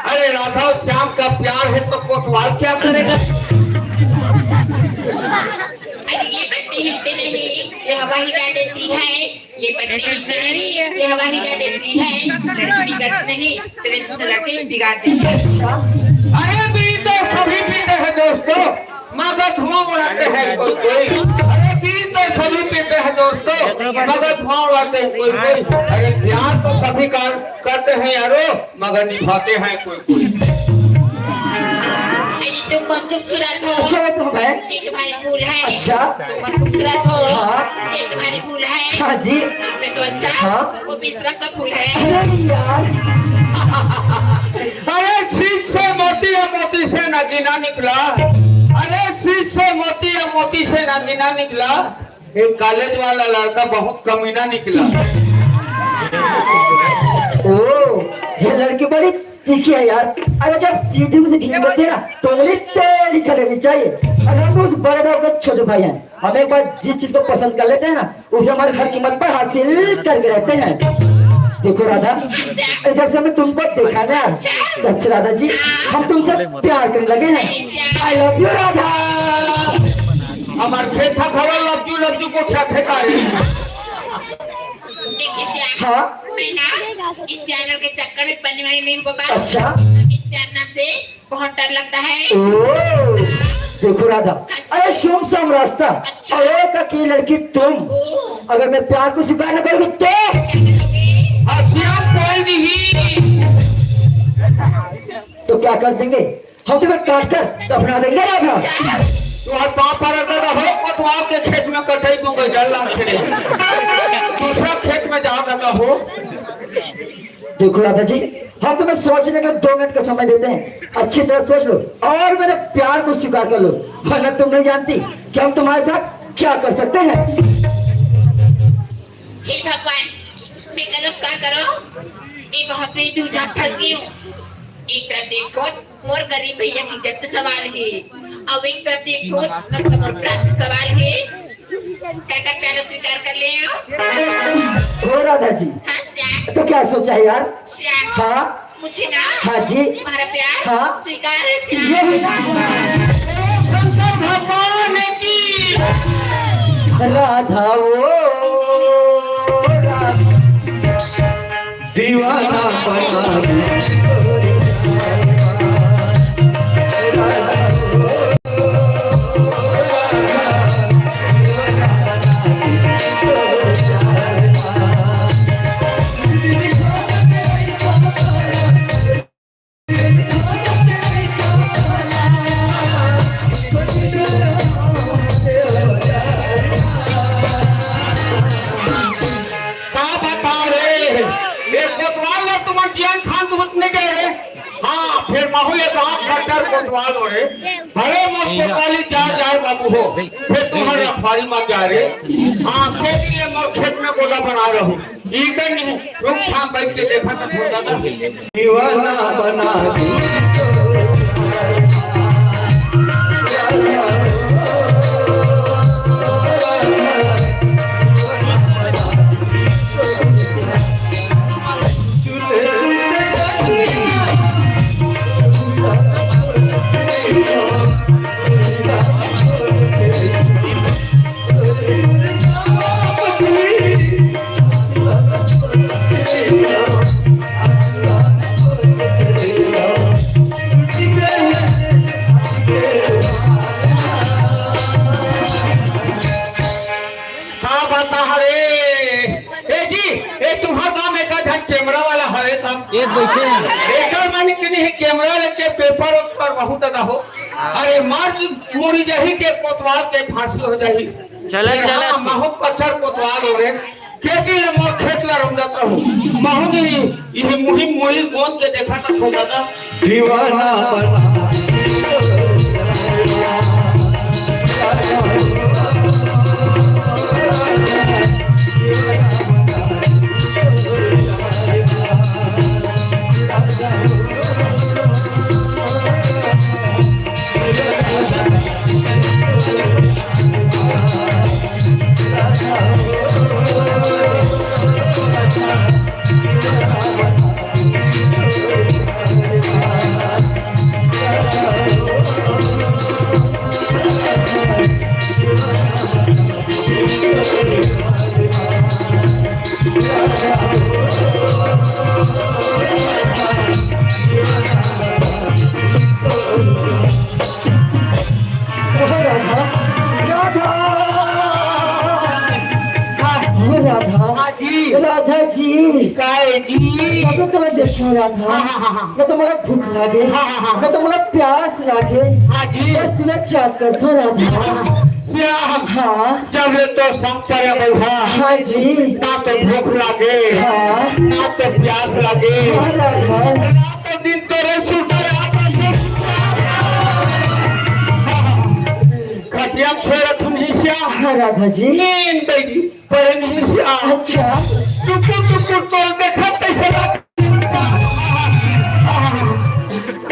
अरे राधा श्याम का प्यार है तो कोतवाल क्या करेगा? अरे, ये पत्ते हिलते नहीं, ये हवा हिला देती है। ये पत्ते हिलते नहीं, ये हवा हिला देती है। लड़की बिगड़ती नहीं, सिर्फ लड़के बिगाड़ देते हैं। अच्छा। अरे, बीड़ी तो सभी पीते हैं दोस्तों, मगर धुआं उड़ाते हैं कोई कोई। अरे, बीड़ी तो सभी पीते हैं दोस्तों, मगर धुआं उड़ाते हैं कोई कोई। अरे, प्यार तो सभी का करते हैं यारो, मगर निभाते हैं कोई कोई। अरे, तुम बहुत खूबसूरत हो। अच्छा, वो तो है। ये तुम्हारी भूल है। अच्छा। तुम बहुत खूबसूरत हो। हाँ। ये तुम्हारी भूल है। हाँ जी। इससे तो अच्छा हाँ। वो मिश्रा का फूल है। अरे यार। अरे, शीश से मोती या मोती से नगीना निकला। अरे, शीश से मोती या मोती से नगीना निकला। एक कॉलेज वाला लड़का बहुत कमीना निकला। ओ, ये लड़की बड़ी तीखी है यार। अरे, जब सीधी मुंह से निकलती है ना, तो उंगली टेढ़ी कर लेनी चाहिए। और हम उस बड़े दाऊ के छोटे भाई हैं, हम एक बार जिस चीज को पसंद कर लेते हैं ना, उसे हमारी हर कीमत पर हासिल करके रहते हैं। देखो राधा, जब से हमें तुमको देखा ना, तब से राधा जी, हम तुमसे प्यार करने लगे हैं। I love you Radha. हमार खेत था भरा लज्जू लज्जू को क्या ठेका रे। देखिए श्याम, हाँ। मैं ना इस प्यार के चक्कर में पड़ने वाली नहीं हूँ बाबा। अच्छा। इस प्यार नाम से बहुत डर लगता है। ओ, देखो राधा, अरे सुमसम रास्ता, अच्छा। अरे का की लड़की तुम, ओ। अगर मैं प्यार को स्वीकार न करूँगी तो? अच्छा, कोई नहीं। तो क्या कर देंगे? हम तुम्हें काट कर दफना देंगे राधा। तुम्हारे बाप पर रखा हो, कोतवाल के खेत में कटाई दूंगा, जल लाम खेले। दूसरा खेत में जा रखा हो। देखो राधा जी, हम तुम्हें सोचने का दो मिनट का समय देते हैं, अच्छी तरह सोच लो और मेरे प्यार को स्वीकार कर लो, वरना तुम नहीं जानती कि हम तुम्हारे साथ क्या कर सकते हैं। हे भगवान, मैं करो का करो, ये बहुत बड़ी दुविधा में फंस गई हूँ। एक तरफ देखो, मोर गरीब भैया की इज्जत का सवाल है, और एक तरफ देखो, न तो मोर प्राण का सवाल है। काकर प्यार स्वीकार कर ले हो। ओ राधा जी, हाँ श्याम। तो क्या सोचा है यार? श्याम, हाँ। मुझे ना हाँ जी। तुम्हारा प्यार हाँ। स्वीकार है श्याम। ये भी ना। शंकर भगवान की। राधा ओ राधा। दीवाना बना दे। का बता रे? ये कोतवाल ला तुमन जियान खान तुमन नहीं गए रे? हाँ, फिर महू ये बाप खट्टर कोतवाल हो रे। भले मोर कोतवाली जा जाए बाबू हो, फिर तुम्हारे अखबारी मत जा रे। हाँ, खेती ये मोर खेत में गोदा बना रहू। इधर नहीं, रुक, शाम बैठ के देखा था फोन दादा। दीवाना बना दी। का बता हरे? ए जी, ए तुहर गांव में का झन कैमरा वाला हरे तब? एक बैठे हैं। एकर मन के नहीं, कैमरा लेके पेपर ओकर बहुत ज्यादा हो। अरे मार मुड़ी जाही के कोतवाल के फांसी हो जाही। चला, फिर चला। हाँ, महू कचर कोतवाल हो रे। के दिन ले मोर खेत ला रौंदत रहू। महू नहीं, ये मुहिम मुहिम गोंद के देखा था खूब ज्यादा। दीवाना बना। काय जी? जब तक मैं देखूं राधा, हाँ, हाँ, हाँ, हाँ। मैं तो मोला भूख लागे, हाँ, हाँ, हाँ। मैं तो मोला प्यास लागे। हाँ जी। बस तुला चाहत करथों राधा। श्याम, हाँ। जब ले तो संग परे बइठा, हाँ जी। ना तो भूख लागे, हाँ। ना तो प्यास लागे। हाँ राधा। रात दिन तोरे सुरता याद रखे। खटिया छोड़ थुन ही श्याम। हाँ राधा जी। नींद बैठी। पढ़े नहीं से आ। अच्छा। टुकुर टुकुर तोल देखा कैसे लग।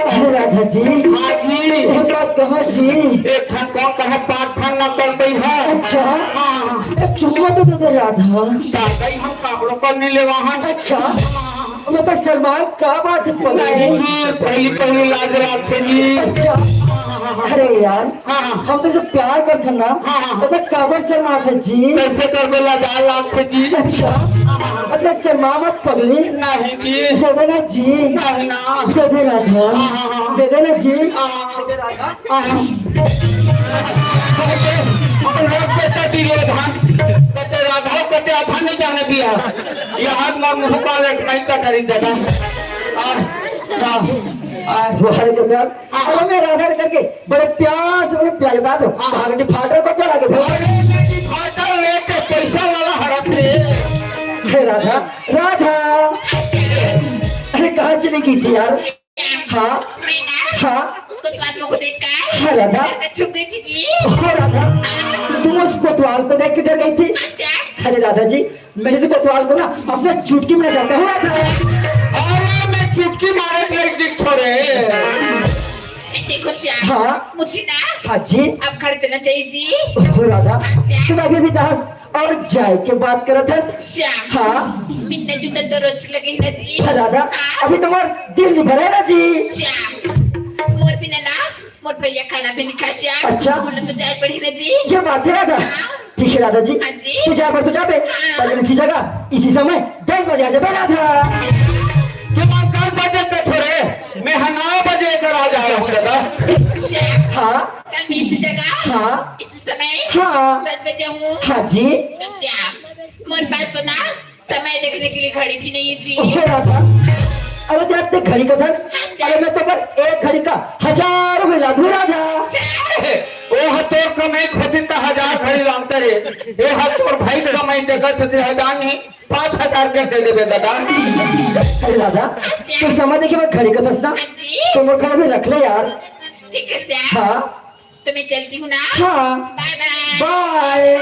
अरे राधा जी। हाँ जी। एक बात कहो जी। एक ठन कौन कहा पाँच ठन नकल गई है। अच्छा। हाँ। एक चुम्मा तो दे दे राधा। दादा ही हम काकड़ों का नहीं लेवा हन। अच्छा। मैं तो शर्मा का बात है पगली। नहीं जी, पहली पहली लाज रात से जी। अच्छा। अरे यार। हाँ, हाँ। हम तो जब प्यार करते हैं ना, हाँ, हाँ। तो काबर शर्मात है जी। कैसे कर दे लजा लाग से जी। अच्छा। हाँ, हाँ। मतलब शर्मा मत पगली। नहीं जी। दे देना जी। नहीं ना। दे दे राधा। हाँ, हाँ, हाँ। दे देना जी। हाँ, हाँ। हाँ, हाँ। और लोग कहते दुर्योधन, कहते राधा, कहते अच्छा नहीं जाने दिया। ये हाथ मार मुंह का लेट नहीं कटरी दादा। आ, आ, आ। वो हरे को और मैं राधा करके बड़े प्यार से उन्हें प्यार देता हूँ। हाँ। कहाँ गड्डी फाट रहा, कौन चला के? अरे, गड्डी फाट रहा, ले के पैसा वाला हड़प रे। हे राधा, राधा। अरे, कहाँ चली गई थी यार? हाँ, मैं ना हाँ। उसको तो आत्मा को देखा है। हाँ, राधा। घर का छुप देखी थी। हो राधा, तुम उस कोतवाल को देख के डर गई थी? अच्छा। अरे राधा जी, मैं इस कोतवाल को ना अपने चुटकी में जाता हूँ राधा। अरे, मैं चुटकी मारे के लिए दिख थोड़े। ए, देखो श्याम, हाँ। मुझे ना हाँ जी। अब घर चलना चाहिए जी। हो राधा, हाँ, श्याम। तू अभी भी दस और जाए के बात करत हस। श्याम। हाँ। मिलने जुलने तो रोज लगे ही ना जी। हाँ, राधा, हाँ। अभी तुम्हार दिल नहीं भरा है ना जी। श्याम, मोर बिना ना मोर भैया खाना भी नहीं खा श्याम। अच्छा। बोले तो जाए पड़ी ना जी। ये बात है राधा। हाँ। ठीक है राधा जी। हाँ जी। तू जा पर तू जा बे। हाँ। पर इसी जगह, इसी समय दस बजे आ जा बे राधा। तुम दस बजे के थोड़े, मैं हाँ नौ बजे कर आ जा रहा हूँ दादा। श्याम। हाँ। कल मैं इसी जगह, हाँ। इसी समय, हाँ। दस बजे हूँ। हाँ जी। तो श्याम, मोर पास तो ना समय देखने के लिए घड़ी भी नहीं जी। ओहो राधा, अरे जब तक घड़ी का दस, अरे मैं तो पर एक घड़ी का हजारों में लाधू राधा। ओ ह तोर कमाई होती त हजार घड़ी लामता रे। ए ह तोर भाई कमाई देखत होती हजार नहीं, पाँच हजार के दे देबे दादा। अरे दादा, तो समय देखे मैं घड़ी का दस ना, हाँ जी। तो मोर घर में रख ले यार। ठीक है श्याम। हाँ। तो मैं चलती हूँ ना। हाँ। बाय बाय। बाय।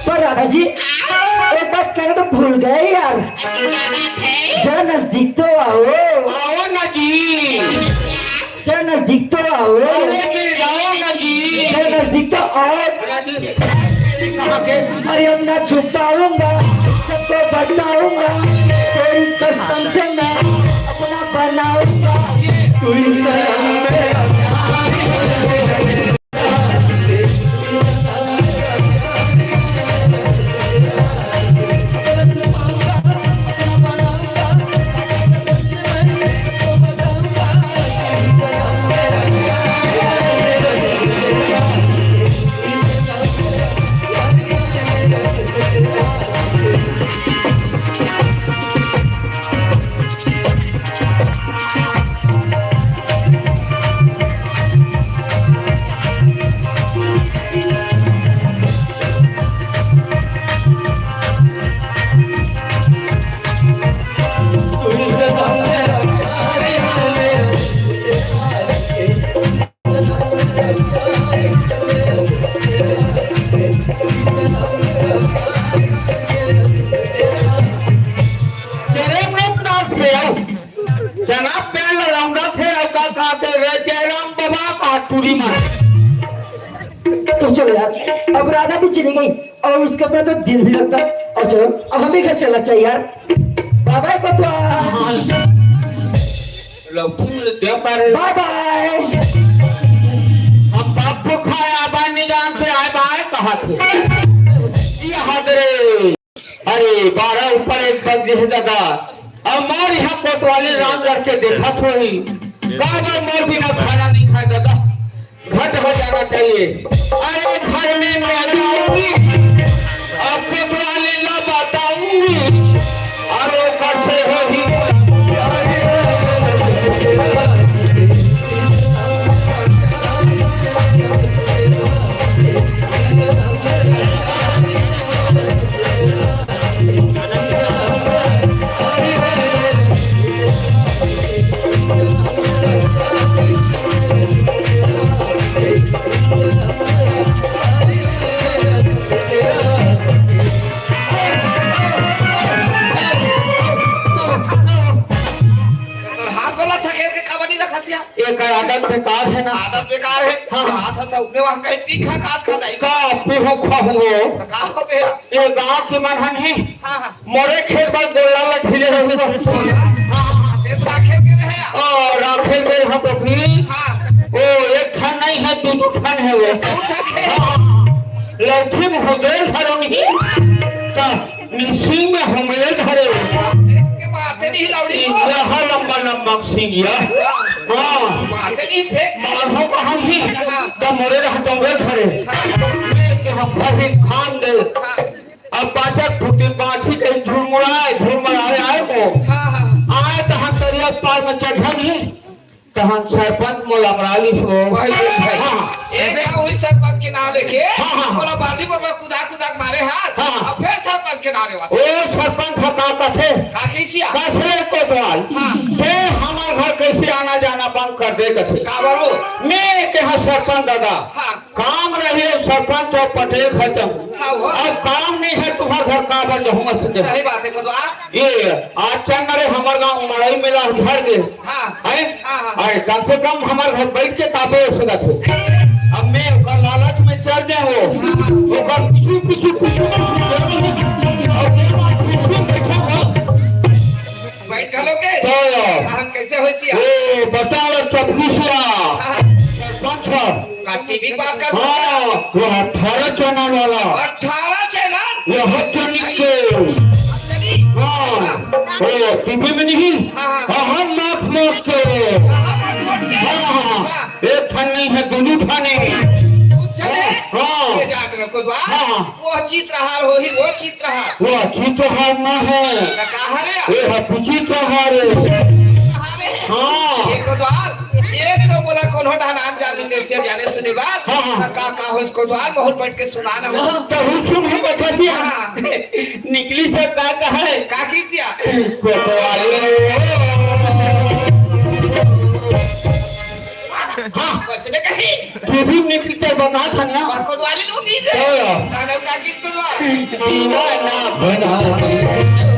पर राधा जी, हाँ? एक बात कहना तो भूल गए यार। अरे क्या बात है? जरा नजदीक तो आओ। आओ ना जी। जरा नजदीक तो आओ। अरे फिर आओ ना जी। जरा नजदीक तो आओ। अरे जी, कहाँ के? अरे अब ना छुपाऊंगा, सबको बताऊंगा, तेरी कसम से मैं अपना बनाऊंगा। तू ही सनम मेरा। तेरे में नाच पे आओ। जनाब प्यार लौंडा से अउ का कहा के रे जयराम बाबा का टूरी मार। तो चलो यार, अब राधा भी चली गई और उसके अपना तो दिल भी लगता। और चलो, अब हमें घर चलना चाहिए यार। बाय बाय कोतवाल। लौटू ले दे पर बाय बाय। हम बाप को खाए आबा नहीं जानते आए बाय कहा थे। ये हद रे। अरे, बारह ऊपर एक बज गे हे दादा। अब मोर यहाँ कोतवाली राम लड़के देखत होही। काबर मोर बिना खाना नहीं खाए दादा? घट हो जाना चाहिए। अरे, घर में मैं जाऊंगी, अब कोतवाली ला बताऊंगी। अरे कैसे हो ही तोर हाथ गोला सकेल के काबर नहीं रखा सिया? एकर आदत बेकार है ना। आदत बेकार है। हाँ। हाथ हंसा उसने वहाँ कहीं पी खा, काट खा जाए। का पीहू खाहू हो? तो का हो गया? ये गांव के मन हन ही। हाँ, हाँ। मोरे खेत बर गोला ला ढीले रही रही। हाँ, हाँ, हाँ, ते तो राखेल के रहे आप। ओ, राखेल के हम तो भी। हाँ। ओ, एक ठन नहीं है, दू दू ठन है वो। दू ठन है। हाँ, हाँ। लौठी में हो गए घरों ही। का मिसिंग में हमले धरे। फेंक के मारते नहीं लौड़ी को। यह लंबा लंबा सींग यह। हाँ। मारते नहीं, फेंक के। मारहो को हम ही। हाँ। तब मोरे रह डोंगरे धरे। हाँ। मैं के हम घर ही खान दे। हाँ। अब बाचक फूटी बाछी कहीं झुरमुराए, झुरमुराए आए हो। हाँ, हाँ। आए तो हम दरिया पार में चढ़न ही। तहन सरपंच मोला मरा लिस हो। भाई, भाई, भाई। हाँ। एक गाँव हुई सरपंच के नाम लेके, हाँ, हाँ, हाँ। मोला बाल्टी पर कुदा कुदा के मारे हाथ, हाँ, हाँ। अब फिर सरपंच के नाम लेवा। ओ सरपंच ह का कथे? का कइसिया? कसरे कोतवाल। हाँ। ते हमर घर कइसे आना जाना बंद कर दे कथे? काबर हो? मैं के हा सरपंच दादा। हाँ। काम रही है सरपंच और पटेल खत्म। हाँ, वो। अब काम नहीं है तुम्हार घर काबर जहूँ सके। सही बात है, कोतवाल। ये आज चंद रे हमर गांव मड़ई मेला उधर दे। हाँ। हैं? हाँ, हाँ। अरे कम से कम हमर घर बैठ के काबे हो सकत है। कैसे? अब मैं ओकर लालच में चल दे वो। हाँ, हाँ। ओकर पीछू, पीछू, पीछू, पीछू जरूर। और ये बात पीछू बैठा था। बैठ गलो के? तो हम कैसे होइसिया? ओ, बटन ला चपकिसिया। हाँ। सरपंच ह। का टीवी बात कर? हाँ, वो अठारह चैनल वाला। अठारह चैनल? वो हर चैनल के। चली? हाँ, वो टीवी में नहीं। हाँ, हाँ। हाँ, हम माफ माफ के। हाँ, हाँ, माफ माफ के। हाँ, हाँ। वाह। एक ठन नहीं है, दू दू ठन है। दू ठन है? हाँ। ये जान रखो, वाह। हाँ। वो चित्रहार होही, वो चित्रहार। वो चित्रहार ना है। त का हरे? ये है विचित्रहार। चित्रहार है। हाँ। ये कोतवाल, ये तो मोला कोनो ढान आन जान नहीं देसिया जाने सुने बात। हाँ, हाँ। त का, का हो इसको द्वार बहुत बैठ के सुना ना हो। हाँ, तो हुसुम ही बता दिया। हाँ। निकली सब का, का है? का कीजिया? कोतवाली रे। हाँ। बस ने कही। टीवी में पिक्चर बता था ना। बा कोतवाली नो की दे। तो। दानव का गीत कोतवाल। दीवाना बना दे।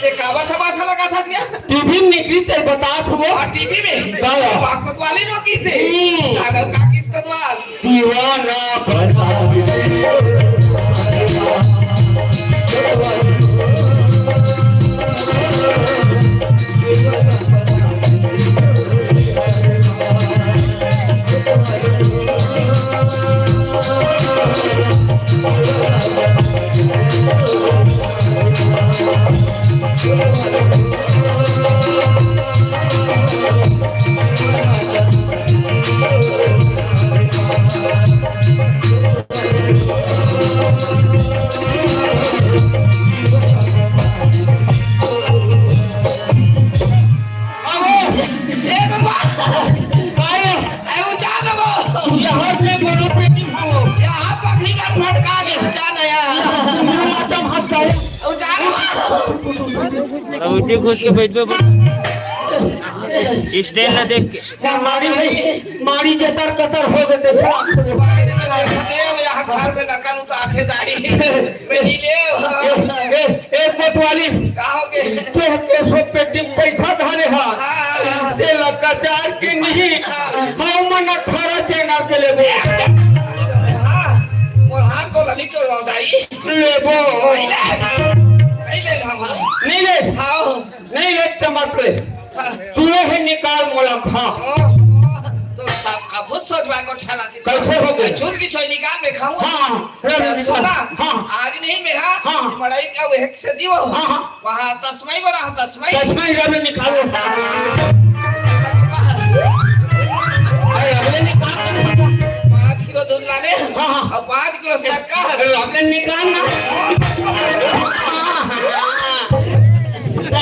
ये काबर तमाशा लगा था सिया? टीवी में निकली चल बता तू वो। हाँ, टीवी में। हाँ। वाह, कोतवाली नो की से। हम्म। दादा का किस कोतवाल? दीवाना बना दे। ए बाबा! भाई! ए, ऊंचा न वो! यहाँ पे गोड़ों पे नहीं खाओ। यहाँ पकड़ी का फटका दे, ऊंचा न यार। यहाँ तुम हंस गए। ऊंचा न वो! अब उठी घुस के बैठ पे। स्टैंड ना देख के। मारी, मारी जतर कतर हो गए थे, साला। भाई, मैं देखते हैं, यहाँ घर में नकल उतारते दाढ़ी। मेरी ले, ए, ए, ए, कोतवाली। का हो गए? के, के सो पेटी में पैसा धरे हा। हाँ, हाँ, हाँ। ते लड़का चार के नहीं। हाँ। हम मन अठारह चैनल के लेबो। हाँ, और हाथ को ललित और रौदाई। लेबो। नहीं ले। नहीं ले हम। नहीं ले। हाँ। नहीं ले तो मत ले। हाँ। तू ही निकाल मोला खा। हाँ। तो सब का बहुत सोचवा को ठहरा दी। कैसे हो गए? चूर की छोई निकाल में खाऊं। हाँ, हाँ, रे, तो निकाल। सुना, हाँ। आज नहीं में, हाँ, हाँ। मड़ई का वो एक से दियो। हाँ, हाँ। वहाँ तस्मई बना, तस्मई। तस्मई रे, निकालो। अरे, अगले निकाल। पाँच किलो दूध लाने। हाँ, हाँ। और पाँच किलो शक्कर। अरे, अगले निकाल ना।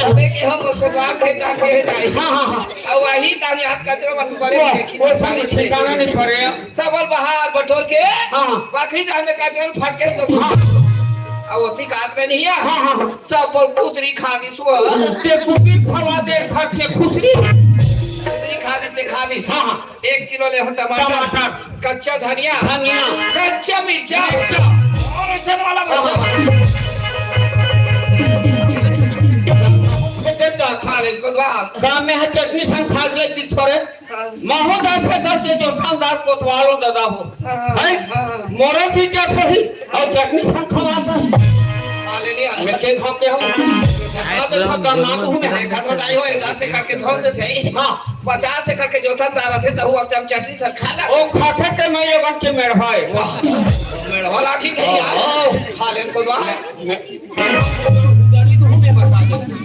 अबे के हम कोटवार के डाल के जाए। हाँ, हाँ, हाँ। अउ वही तानी हाथ कचरा मन परे वाह, देखी वो तो सारी ठिकाना नहीं पड़े। सबल बहार बटोर के हाँ, हाँ। पाखड़ी डाल में कचरा फट के तो हाँ। अउ ओती कात में नहीं है। हाँ, हाँ, हाँ। सब बोल कुसरी खा दिस वो। ते कुसरी खवा दे, खा के कुसरी। कुसरी खा दिस ते खा दिस। हाँ, हाँ। एक किलो ले हो टमाटर, टमाटर। कच्चा धनिया, धनिया। कच्चा मिर्चा, मिर्चा। और ऐसा वाला हाँ, बच्चा। हाँ। खा ले इसको तो आप। गाँव में है चटनी संग खा ले थोड़े। महू दस से दस दे जो शानदार कोतवाल हो दादा हो। हाँ, हैं? हाँ। मोरो भी क्या सही? और चटनी संग खवाता। खा ले लिया। मैं के खाओ के हो? हाँ, देखो, गन्ना तो हूँ मैं। देखा तो दाई हो, दस से काट के धो देते हैं। हाँ। पचास से काट के जोतन दार थे, तहु अब हम चटनी संग खा ला। ओ खाते के मैं लोगन के मेढ़वा है। वाह। मेढ़वा लाठी नहीं यार। वाह। खा ले तो वाह। मैं, गरीब हूँ मैं बता दे।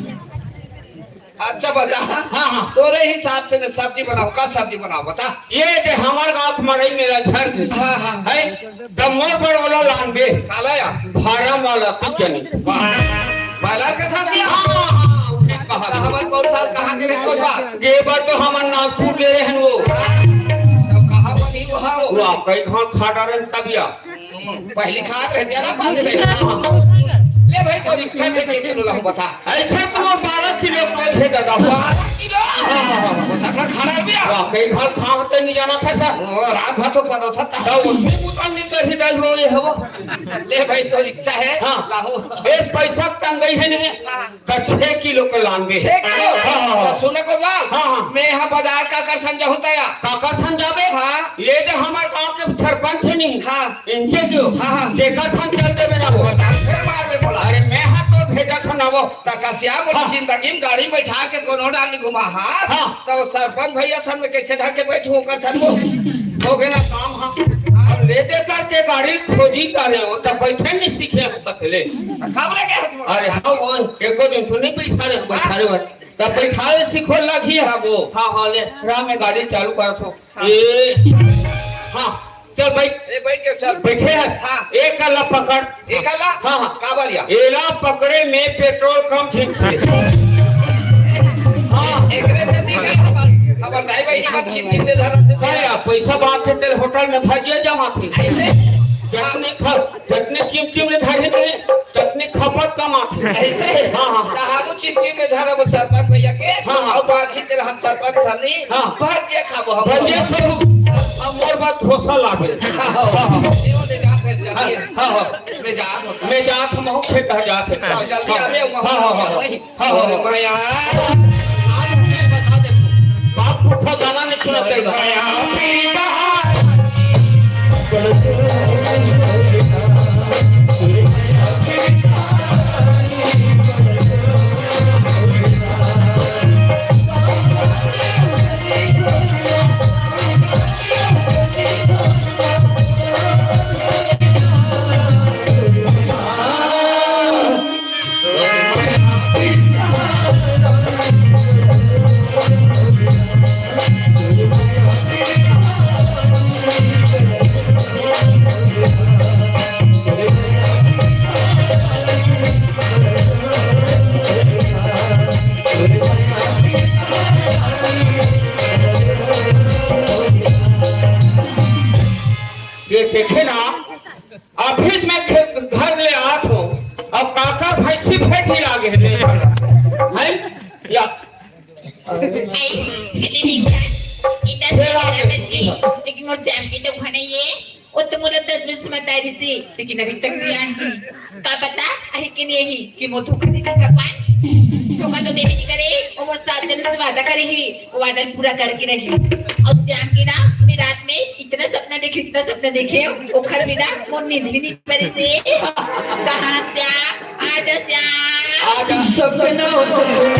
अच्छा बता। हाँ, हाँ। तोरे हिसाब से मैं सब्जी बनाऊँ, का सब्जी बनाऊँ बता? ये दे हमार गाँव के मड़ई मेरा घर से। हाँ, हाँ। है? त मोर बर ओला लानबे। काला या? फार्म वाला तू जनी। वाह। बालार का था सिया? हाँ, हाँ, हाँ, उहे कहा। त हमार बहुत साल कहाँ के रहे कोई बात? ये बार तो हमार नागपुर के रहे हैं वो। हाँ। तो कहाँ बनी वहाँ वो? वाह, कई घाट खा डारे तबिया। पहली खाद रह गया ना, बात रह गया। ले भाई, तो रिक्शा से के किलो लाऊं बता। ऐसे तो बारह किलो को है दादा। बारह किलो? हाँ, हाँ, हाँ। वो तगड़ा खा रहा है भैया। वाह, कई घर खा होते नहीं जाना था सर। ओ, रात भर तो पदो था। तो उसमें मुतन नहीं कर ही रही हो ये हवा। ले भाई, तो रिक्शा है, हाँ। लाओ। ए, पैसा तंगई है नहीं। हाँ। त छह किलो के लानबे। छह किलो? हाँ, हाँ, हाँ। त सुने को बात, हाँ, हाँ। मैं यहाँ बाजार का कर संजय होता या? काकर संजाबे? हाँ। ये तो हमार गांव के सरपंच है नहीं। हाँ। इनके जो? हाँ, हाँ। देखा था चल देबे ना वो। बता, फिर मार में बोला। अरे मैं हाँ तो भेजा था ना वो। त कसिया बोला हाँ। जिंदगी में गाड़ी में बैठा के कोनो डाल नहीं घुमा, हाँ? हाँ। तो सरपंच भैया सन में कैसे ढके बैठू ओकर सन वो? हो गया ना काम, हाँ। हाँ। अब ले दे करके गाड़ी खोजी करे हो, तब बैठे नहीं सीखे हो तक ले। कब लगे हंस बोला? अरे हाँ, वो एको दिन तो नहीं बैठा रहे, बैठा रहे, तब बैठावे सीखो लगी है। हाँ, वो। हाँ, हाँ, ले, राह में गाड़ी चालू कर तो। हाँ। ए, हाँ, चल बैठ। ए, बैठ के चल। बैठे हैं। हाँ। एक आला पकड़। एक आला? हाँ, हाँ। काबर या? एला पकड़े में पेट्रोल कम ठीक थे। हाँ। एकरे से निकल हमार, हमार दाई भाई निकल चिन चिन दे धरम से। हाँ यार, पैसा बात से तेरे होटल में भजिया जमा थे। ऐसे? जतने खा जतने चिमचिम ले धरे नहीं, ततने खपत कमाथे। ऐसे? हाँ, हाँ, हाँ। त हमू चिमचिम ले धरब सरपंच भैया के, हाँ, हाँ। अउ बाछी तेल हम सरपंच सामने, हाँ। भजिया खाबो हम। भजिया खाबो। अब मोर बाद धोसा लाबे। हाँ, हाँ। हाँ, हाँ। ये वो ले जा फिर जल्दी। हाँ, हाँ। मैं जात होता। मैं जात हम हूँ, खेत है जात है। हाँ, जल्दी हाँ। आवे, वहाँ हाँ, हाँ, हाँ। वही। हाँ, हाँ, हाँ। भैया। आज मुझे बता दे। बाप पुरखा गाना नहीं सुना तेरे को। भैया। ये देखे ना, अभी मैं खे-, घर ले आत हूँ, अब काका भैंसी फेंकी लागे है, हैं? या। आई, खाली नहीं था। इधर से ग्यारह बज गई, लेकिन मोर श्याम की तो खाना ये, वो तो मोला दस बजे से मतारी से, लेकिन अभी तक नहीं आई। का पता, अहे के नहीं अही, कि मोर धोखा दे दिही भगवान। धोखा तो देबे नहीं करे, वो मोर साथ जने से वादा करे ही, वो वादा पूरा करके रही। अउ श्याम के ना, मैं रात में इतना सपना देखे, इतना सपना देखे, ओखर बिना मोर नींद भी नहीं परे से। कहाँ श्याम? आजा श्याम। आजा। सपना, सपना।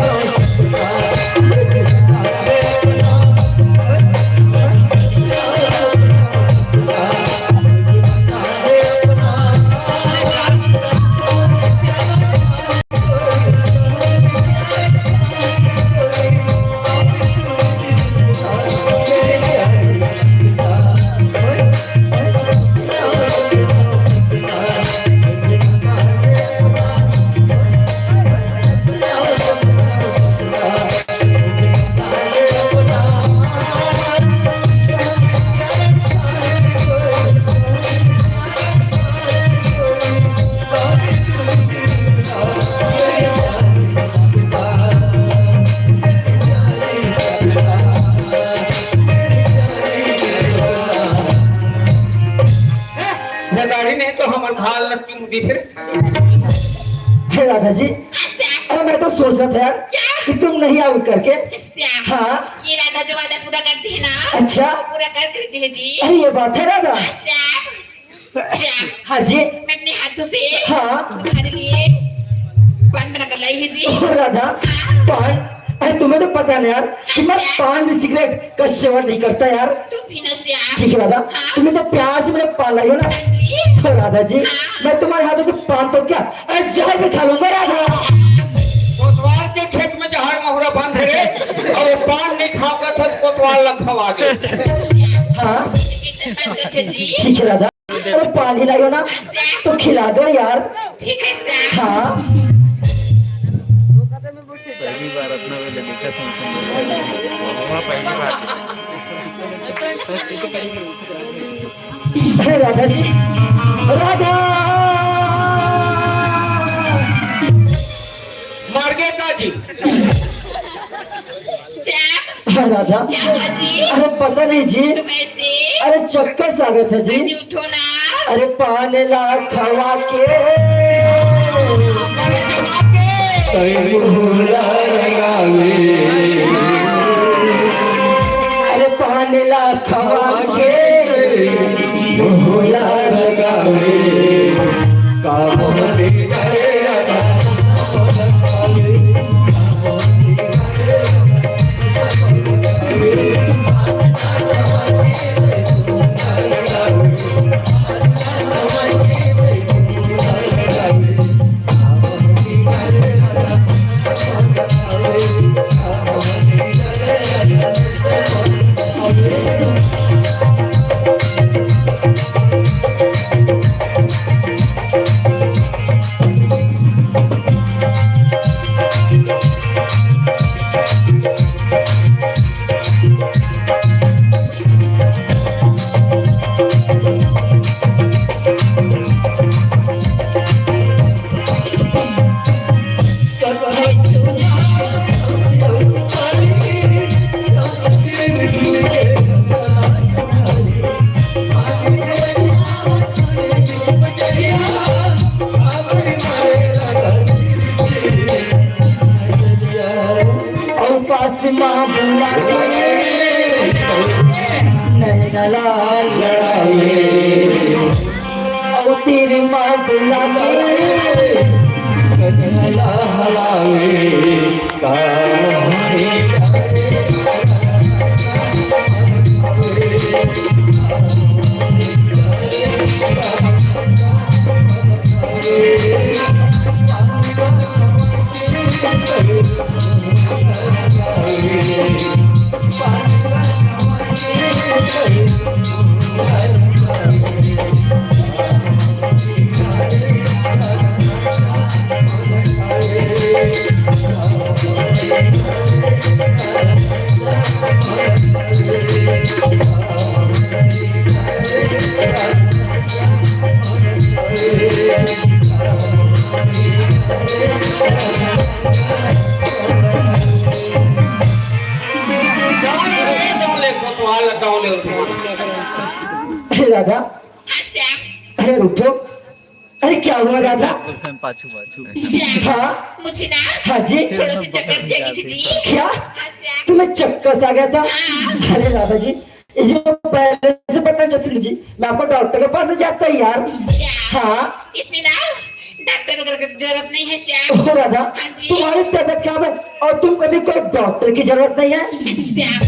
हाल न क्यों दिखे? हे राधा जी, अरे मैं तो सोच रहा था यार कि तुम नहीं आओगे करके। हाँ। ये राधा जो वादा पूरा करती है ना, अच्छा। वो पूरा कर देती है जी। अरे ये बात है राधा। हाँ जी। मैं अपने हाथों से हाँ। तुम्हारे लिए पान बना कर लाई है जी। ओ राधा, हाँ। पान? अरे तुम्हें तो पता नहीं यार कि मैं पान भी सिगरेट का सेवन नहीं करता यार। तो पीना श्याम। ठीक है राधा, हाँ। तुम्हें तो प्यार से मेरे पान लाई हो ना। हाँ जी। तो राधा जी, हाँ। मैं तुम्हारे हाथों से पान तो क्या, अरे जहर भी खा लूंगा राधा। कोतवाल के खेत में जहर महुरा बंद है रे, और वो पान नहीं खा कर था कोतवाल ला खवा दे। हाँ। ठीक है राधा। अरे पानी लाइयो ना, तो खिला दो यार। ठीक है सर। हाँ। पहली बार अपना वाला देखा था, पहली बार। अरे राधा जी, राधा। मार गए का जी? सर। हाँ, राधा। क्या हुआ जी? अरे पता नहीं जी। तो कैसे? अरे चक्कर सा आ गया था जी। अरे उठो ना। अरे पान ला खवा के। अरे खवा के। कई मुहला रंगावे। अरे पान ला खवा के। मुहला रंगावे। का मोहनी करे राधा। अउ पास मा बुला के नैना ला लड़ावे, अउ तीर मा बुला के नैना ला हलावे, का मोहनी राधा, अरे उठो। अरे क्या हुआ राधा? पाछू, पाछू। हाँ? मुझे ना हाँ जी। थोड़ा सा चक्कर सी आ गई थी जी। क्या? हाँ, श्याम। तुम्हें चक्कर सा आ गया था? हाँ। अरे राधा जी, ये जो पहले से पता चलती जी, मैं आपको डॉक्टर के पास ले जाता ही यार। क्या? हाँ। इसमें ना डॉक्टर वगैरह की जरूरत नहीं है श्याम। ओ राधा, हाँ जी। तुम्हारी तबीयत खराब है और तुम कहते कोई डॉक्टर की जरूरत नहीं है। श्याम,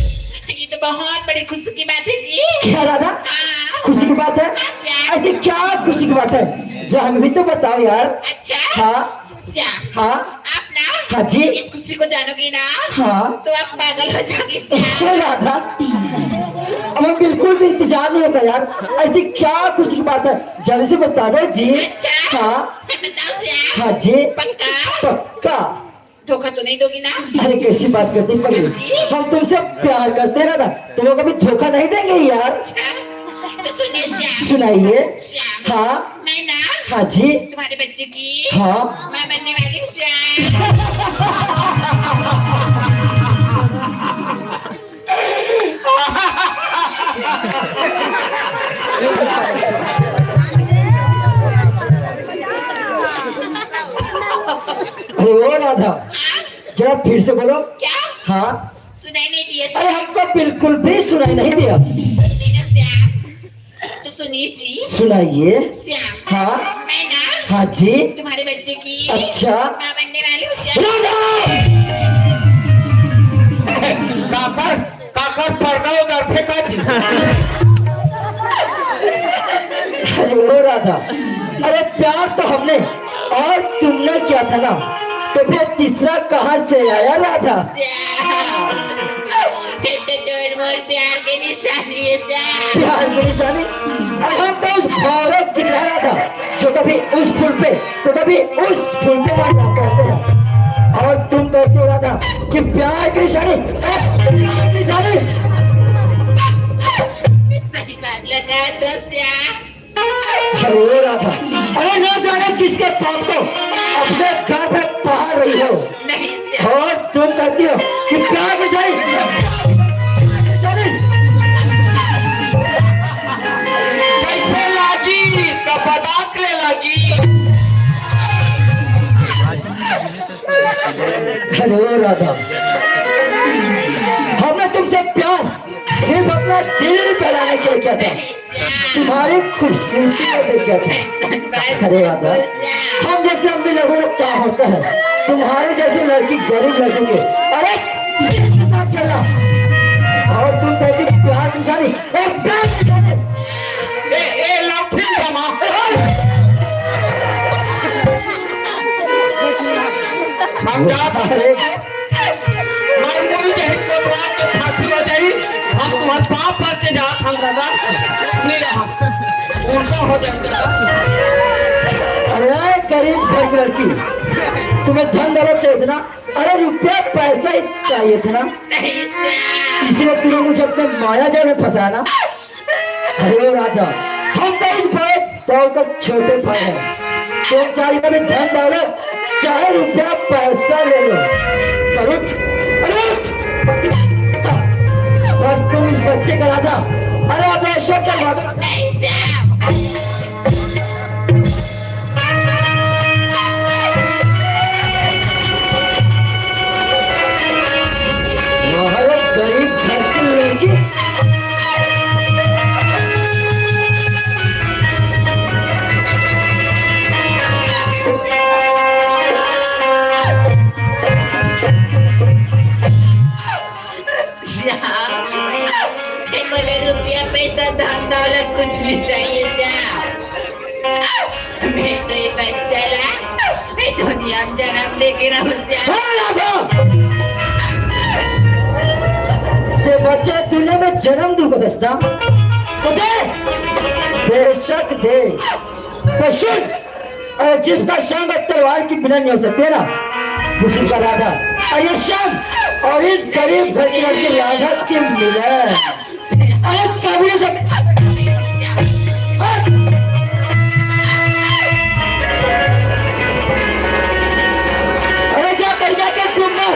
ये तो बहुत बड़ी खुशी की बात है जी। क्या राधा? हाँ। खुशी की बात है? हाँ श्याम। ऐसी क्या खुशी की बात है? जो हमें भी तो बताओ यार। अच्छा। हाँ। श्याम, हाँ। आप ना हाँ जी। इस खुशी को जानोगे ना, हाँ। तो आप पागल हो जाओगे श्याम। ओ राधा, हमें बिल्कुल भी इंतजार नहीं होता यार। ऐसी क्या खुशी की बात है, जल्दी से बता दो जी। अच्छा। हाँ। मैं बताऊं श्याम? हाँ जी। पक्का? पक्का। धोखा तो नहीं दोगी ना? अरे कैसी बात करती है पगली? जी। हम तुमसे प्यार करते हैं राधा, तुम लोग कभी धोखा नहीं देंगे यार। अच्छा, तो सुनिए श्याम। सुनाइए। श्याम। हाँ। मैं ना हाँ जी। तुम्हारे बच्चे की हाँ। माँ बनने वाली हूँ श्याम। ओ राधा, जरा फिर से बोलो। क्या? हाँ। सुनाई नहीं दिया? अरे, हमको बिल्कुल भी सुनाई नहीं दिया। सुनिए ना श्याम, तो सुनिए जी। सुनाइए। श्याम। हाँ। मैं ना, हाँ जी। तुम्हारे बच्चे की, अच्छा, माँ बनने वाली हूँ श्याम। राधा! काकर, काकर पर्दा उतारथे का जी? अरे ओ राधा, अरे प्यार तो हमने और तुमने किया था ना, तो फिर तीसरा कहाँ से आया राधा? श्याम, ये तो तोर मोर प्यार के निशानी है श्याम। प्यार के निशानी? अरे हम तो उस भौरे की तरह था, जो कभी उस फूल पे तो कभी उस फूल पे मर जाते हैं। और तुम कहते हो राधा कि प्यार की निशानी, अरे प्यार की निशानी। सही बात लगा तो श्याम। अरे ओ राधा, अरे ना जाने किसके पाप को अपने घर पे पहाड़ रही हो। नहीं श्याम। और तुम कहती हो कि प्यार की निशानी, कैसे लागी? कपदाक ले लागी। अरे ओ राधा, हमने तुमसे प्यार सिर्फ अपना दिल बहलाने के लिए किया था, तुम्हारी खूबसूरती को देख किया था। अरे राधा, हम जैसे अम्मी लोगों को क्या होता है, तुम्हारे जैसे लड़की गरीब लड़की के, अरे, और तुम कहती प्यार की निशानी, ए, ए, लौटिन जमा। हम जात हन। अरे। मार मुड़ी के हित को बात के फांसी हो जाई। हम तुम्हार पाँव पर के जात हन दादा। नहीं रहा। उल्टा हो जाए दादा। अरे गरीब घर की लड़की, तुम्हें धन दौलत चाहिए था ना? अरे रुपया पैसा ही चाहिए था ना? इसीलिए तूने मुझे अपने माया जाल में फंसाया ना? अरे ओ राजा, हम तो इस बड़े गांव का छोटे भाई हैं। तुम चाहे कभी धन दौलत, चाहे रुपया पैसा ले लो, पर उठ, अरे उठ! बस तुम इस बच्चे का राजा, अरे अब ऐसा करवा दो। महाराज गरीब घर की लड़की। श्याम, हे मोला रुपया पैसा धन दौलत कुछ नहीं चाहिए श्याम। मैं तो ये बच्चा ला ये दुनिया में जन्म दे के रहूं श्याम। हे राधा, ये बच्चा दुनिया में जन्म दूंगा दस्ता, तो दे, बेशक दे, तो सुन, और जिसका शान और तलवार की मिलन नहीं हो सकते ना, उसी का राधा। और ये शान और इस गरीब घर की लड़की राधा की मिलन। अरे कभी नहीं सकते। अरे जा कर जाके तुम मर।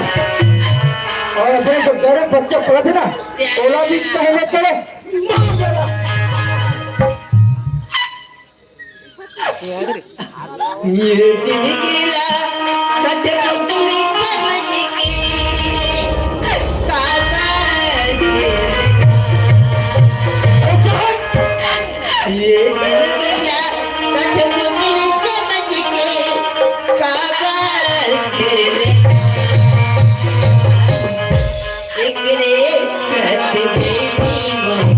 और अपने जो गरीब बच्चा पड़ा थे ना, ओला भी पहले तेरे मार देगा। ये दिन गेला कठपुतली समझ के काबर के। ये दिन गेला कठपुतली समझ के काबर के। एकरे साथ बेटी मन।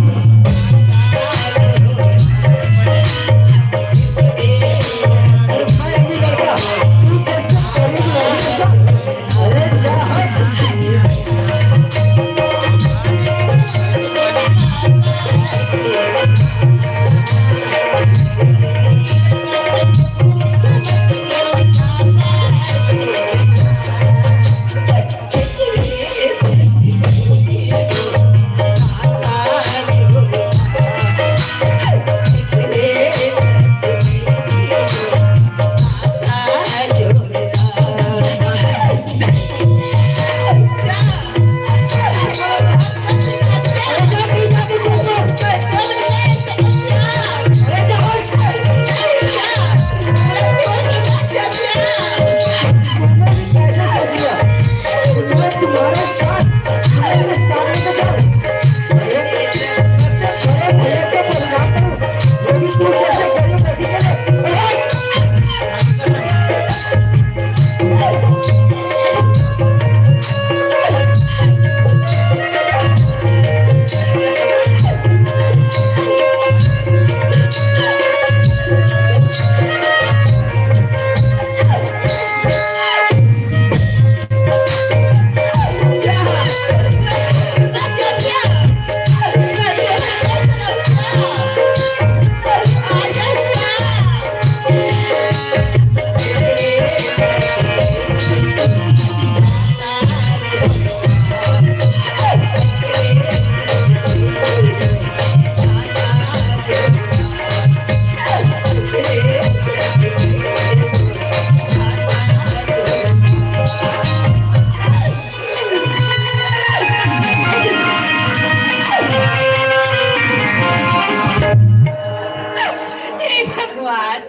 बात।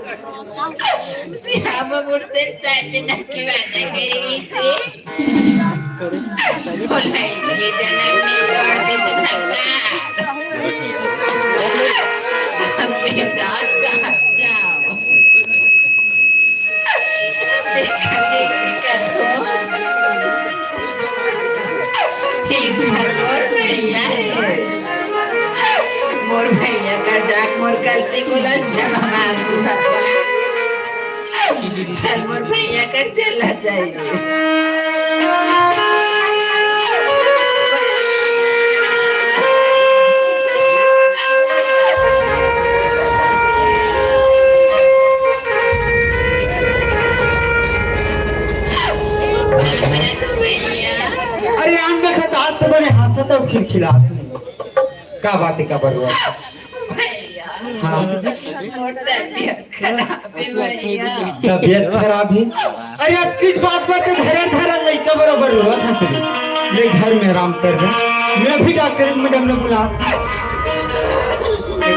सियाबा मुड़ से सच नकी वादा करे रहिसे। बोला, ये जनम में तोड़ दे तो नका। अपने साथ कहाँ जाओ? देखा देखी कर दो। एक झन मोर भैया हे। मोर भैया का जाक मोर गलती को लच्छा मार दूंगा। चल मोर भैया कर चला जाए। अरे आन में खत आज तो बने हंसत अउ खिलखिलात नहीं। का बात हे, का बरुआ? भैया, हाँ। मोर तबीयत खराब हे भैया। तबीयत खराब हे? अरे अतकीच बात बर तो धरन धरन लइका बरोबर रोवत हस रे। ले घर में आराम कर ले। मैं भी डॉक्टर मैडम ने बुला।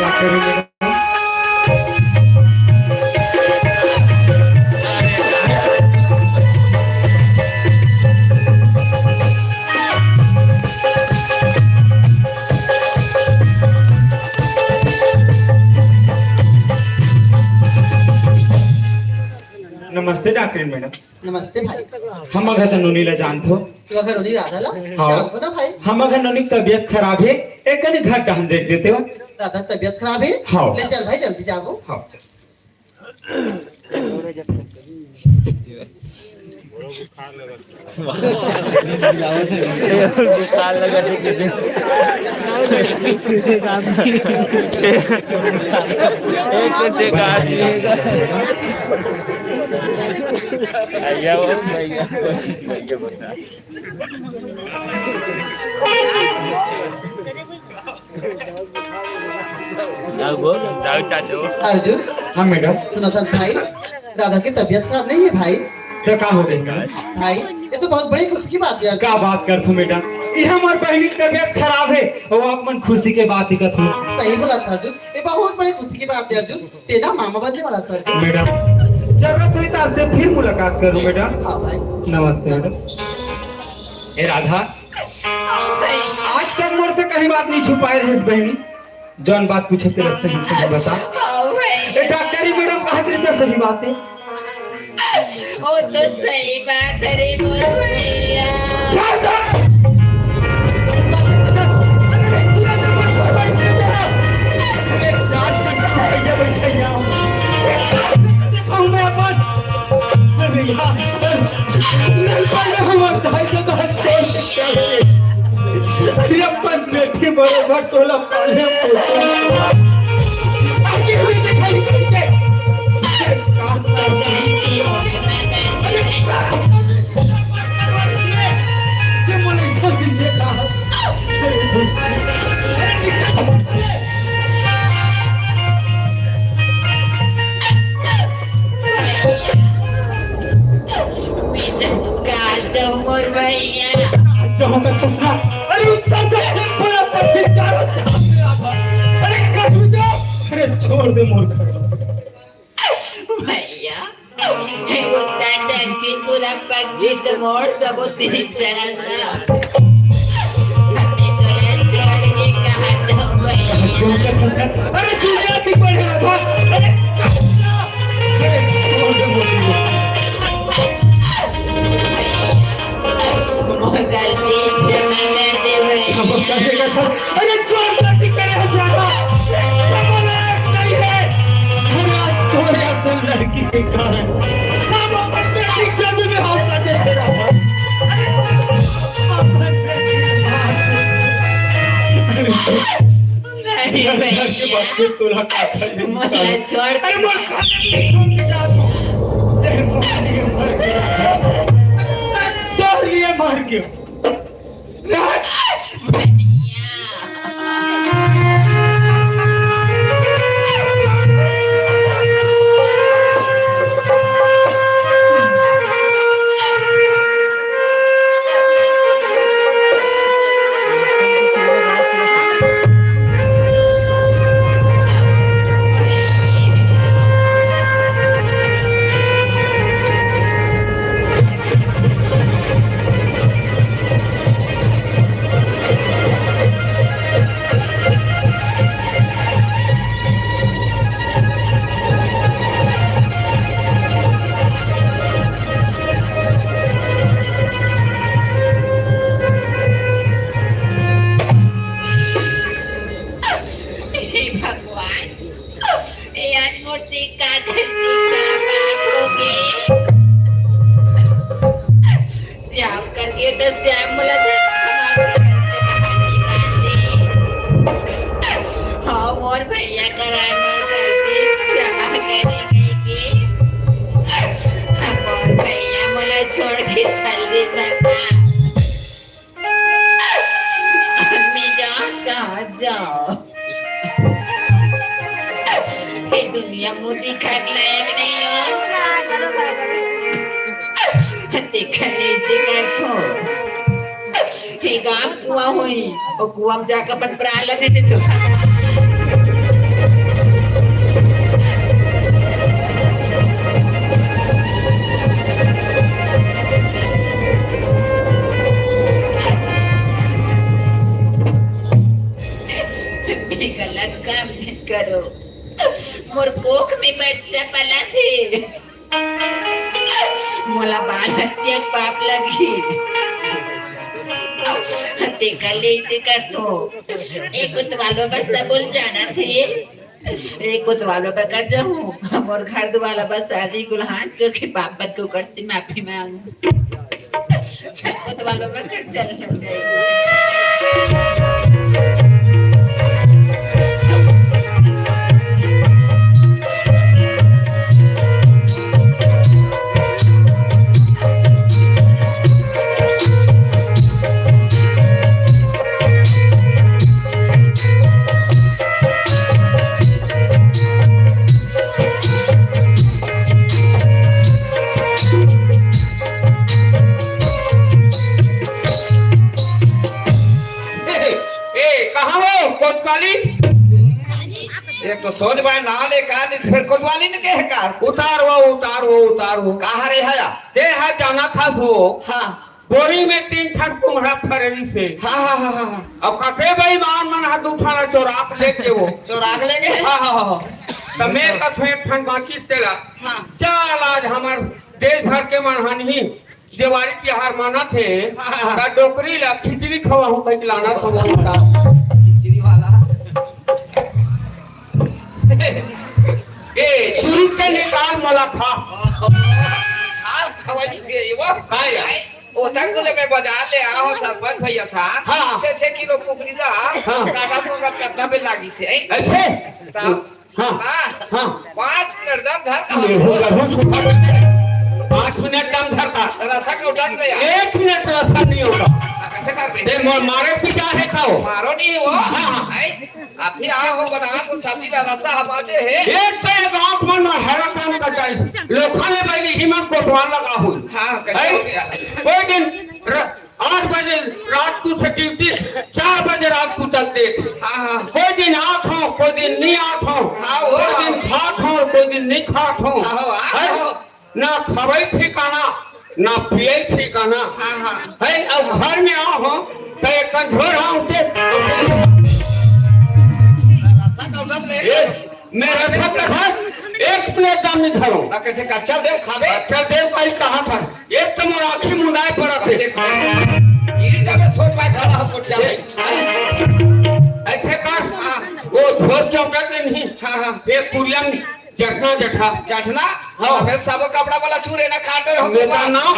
Doctor madam. नमस्ते डॉक्टर मैडम। नमस्ते भाई। हमर घर नोनी ला जानथो? तू अगर नोनी राधा ला हाँ। जानथो ना भाई? हमर घर नोनी तबीयत खराब हे, एक कनी घर डहन देख देते हो। राधा तबीयत खराब हे? हाँ। ले चल भाई जल्दी जाबो। हाँ, चल। बुखार लगा थे किसी। एक तो देखा आदमी का। भैया वो, भैया, भैया बता। दाऊ बोल, दाऊ चाचू। अर्जुन। हाँ मैडम। सुनो तो भाई, राधा की तबीयत खराब नहीं है भाई। तो का हो गई मैडम? भाई, ये तो बहुत बड़ी खुशी की बात है यार। का बात करथो मैडम? ये हमर बहिनी की तबीयत खराब हे, वो आप मन खुशी के बात ही करथो। सही बोला था अर्जुन, ये बहुत बड़ी खुशी की बात है अर्जुन। तेरा मामा बनने वाला था अर्जुन। मैडम, जरूरत होही तो आपसे फिर मुलाकात करूँ मैडम। हाँ भाई। नमस्ते मैडम। ए राधा, आज तक मोर से कहीं बात नहीं छुपाए रहिस बहिनी, जौन बात पूछे तेला सही सही बता। हाँ भाई। ए डॉक्टरी मैडम कहत रही तो सही बात हे। वो तो सही बात हे रे मोर भैया। राधा! अरे, अरे यार, ललपन में हमर दाई ददा छोड़ के चल गे। अरे अपन बेटी बरोबर तोला पाले पोसे। आज ये भी दिखाई कैसे? अरे का करना? अरे का करना? से मोला सब दिन देखा। अरे निकल। का तो मोर भैया। जहाँ का खसरा, अरे उत्तर दक्षिण पूरब पश्चिम चारों तरफ से आवा। अरे कहीं जाओ, अरे छोड़ दे मोर घर। भैया, हे उत्तर दक्षिण पूरब पश्चिम तो मोर सबो तीन तरफ से। हमें तोला छोड़ के कहाँ जाऊँ भैया? छोड़ के खसरा, अरे दुनिया की बड़े रखा, अरे अरे छोड़ दे मोर। मोर गलती क्षमा कर दे भैया। क्षमा कर देगा था। अरे जोर गलती करे हस राधा। क्षमा लायक नहीं है। अरे आज तोरे असन लड़की के कारण सब अपन बेटी जद में हाथ कर देते राधा। अरे अपन बेटी के हाथ कर। अरे नहीं भैया। घर के बात से तोला का मोला छोड़ अरे मोर खाने में छोड़ के जा तू। तेरे मोर लिए मर गया। तोर लिए मर गया। मोर से का गलती, का पाप होगे? श्याम करके तो श्याम मोला धरती माँ के घर से बाहर निकाल दे। हाँ, मोर भैया करा मोर गलती, श्याम करे कहिके। मोर भैया मोला छोड़ के चल दे बाबा। मैं जाऊँ, कहाँ जाऊँ? ये दुनिया मुंह दिखाए के लायक नहीं हो। तेकर ले इसे कर थो। हे गाँव कुआं होई, ओ कुआं में जाके अपन प्राण ला दे दे तो। गलत काम मत करो। मोर कोख में बच्चा पला थे। मोला बाल हत्या के पाप लगी। तेकर ले इसे कर दो। एक कोतवाल बस्ता बोल जाना थे। एक कोतवाल बकर जाऊँ। मोर घर दुआला बस आदि कुल हाथ जोड़ के पाप बद के ओकर से माफी मांग। कोतवाल बकर चलना चाहिए। ए, ए, कहाँ हो कोतवाली? एक तो सोच भाई ना ले का नहीं, फिर कोतवाली ने कहे का? उतार वो, उतार वो, उतार वो। कहाँ रे हया? ते है जाना था वो। हाँ। बोरी में तीन ठन कुम्हड़ा फररी से। हाँ, हाँ, हाँ, हाँ, हाँ। अब कते बेईमान मन हा दू ठन चोरा के लेके वो। चोरा के लेके? हाँ, हाँ, हाँ, हाँ। त मैं कथों एक ठन बाकी तेला। हाँ। चल आज हमर देश भर के मन हन ही देवारी तिहार मानत हे, हाँ, हाँ। त डोकरी ला खिचड़ी खवाहूं कहिके लानत हंव। खिचड़ी वाला। ए, चुरी के निकाल मोला खा। खा, खवाई के, वो। हाँ यार। ओ तक ले मैं बाजार ले आया हूँ सरपंच भैया साहब। हाँ। छह छह किलो कुकरी ला, हाँ। काटा मुर्गा कत्ता पे लागी से, ऐ? ऐसे? तब हाँ, हाँ। हाँ। पाँच मिनट दम धर। ये हो गया, हो चुका। पाँच मिनट दम धर का। रसा का उठा के ले यार। एक मिनट रसा नहीं होगा। आ, कैसे कर बे? ते मोर मारे पिटा है का हो? मारो नहीं हो। हाँ, हाँ। आई, अभी आ हो बना तो सब्जी ला रसा हम आचे है। एक तो एक आंख मन में हरा काम कर डाली। लोखा ले बैली ही मन कोटवाल लगा हुई। हाँ, कैसे आई? हो गया? कोई दिन र-, आठ बजे रात को से ड्यूटी, चार बजे रात को तक देख। हाँ, हाँ। कोई दिन आत हो, कोई दिन नहीं आत हो, हाँ, वो कोई दिन खात हो, कोई दिन नहीं खात हो। हाँ, हाँ, है? हाँ। ना खवाई ठिकाना, ना पियाई ठिकाना। हाँ, हाँ। है, अब घर में आओ हो, तो एक झोर आओ ते। रास्ता कौन सा ले? ए, मैं रखा कथा, एक प्लेट दाम नहीं धरो। आ, कैसे कच्चा देव खाबे? कच्चा देव भाई कहाँ था? एक तो मोर आँखी मुंदाए पड़ा थे। देख, गिर जाबे, सोच भाई खड़ा हो, कुछ जाबे। ऐसे कर, हाँ। वो धोत के उतर दे नहीं। हाँ, हाँ। एक कुरिया में जटना जठा। जटना? हाँ। अबे सब कपड़ा वाला चूरे ना खाटे रहो। मेरा नाम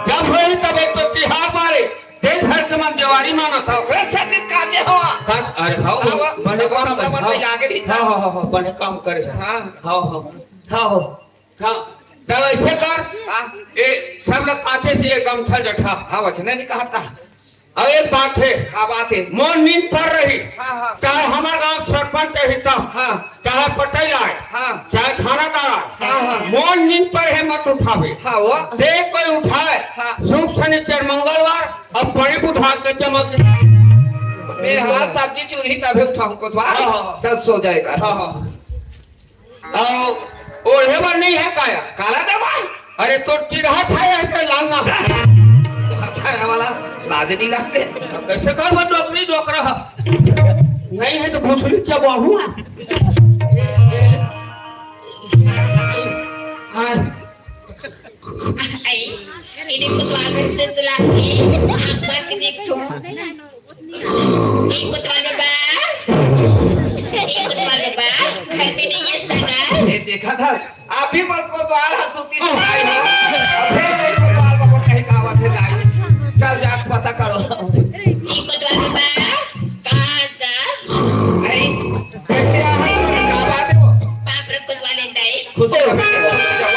जब होई तब एक तो तिहार मारे। दिन भर के मन देवारी मानत हव। ओकरे सेती काचे हवा। का-, अरे, हव, हाँ, वो बने सब काम कपड़ा कर, मन हाँ। में आगे नहीं था। हाँ, हाँ, हाँ, हाँ, बने काम करे। हाँ। हाँ, हाँ, हाँ, हाँ। तब ऐसे कर, हाँ। ए, सब लोग काचे से ये गमछा जठा। हाँ, वचने नहीं कहा था। अब एक बात है। हाँ, बात है। मोर नींद पर रही। हाँ, हाँ। चाहे हमार गांव सरपंच है तब। हाँ। चाहे पटेल आए, हाँ। चाहे थानादार आए, हाँ, हाँ। मोर नींद पर है मत उठावे। हाँ, वो। ते कोई उठाए, हाँ। शुक शनिचर मंगलवार, अब बड़ी बुधा के चमक। मैं हाँ सब्जी चूल्ही तभी उठाऊं कोतवाल। हाँ, हाँ, हाँ। चल सो जाएगा। हाँ, हाँ। आओ, ओढ़े बर नहीं है काया? काला दवा? अरे तो चिरहा छाया है तो लाल ना। अच्छा है वाला, लाज नहीं लगते। कैसे कर मैं डोकरी डोकरा? नहीं है तो भोसड़ी चबाहूँ। हाँ। आई, इने कोतवाल घर से चला के, आँख मार के देख तो। ए कोतवाल बाबा, ए कोतवाल बाबा, करते नहीं है सगा। ये देखा था, अभी मन कोतवाल ह सूती से आई हो। अबे कोई कोतवाल बाबा कहीं का आवत हे दाई। चल जाके पता करो। ई कोतवाल बाबा, कहाँ हस गा? नहीं, कैसे आ हस? का बात है वो? बाप रे कोतवाल दाई। खुशी हो बेटे, खुशी हो।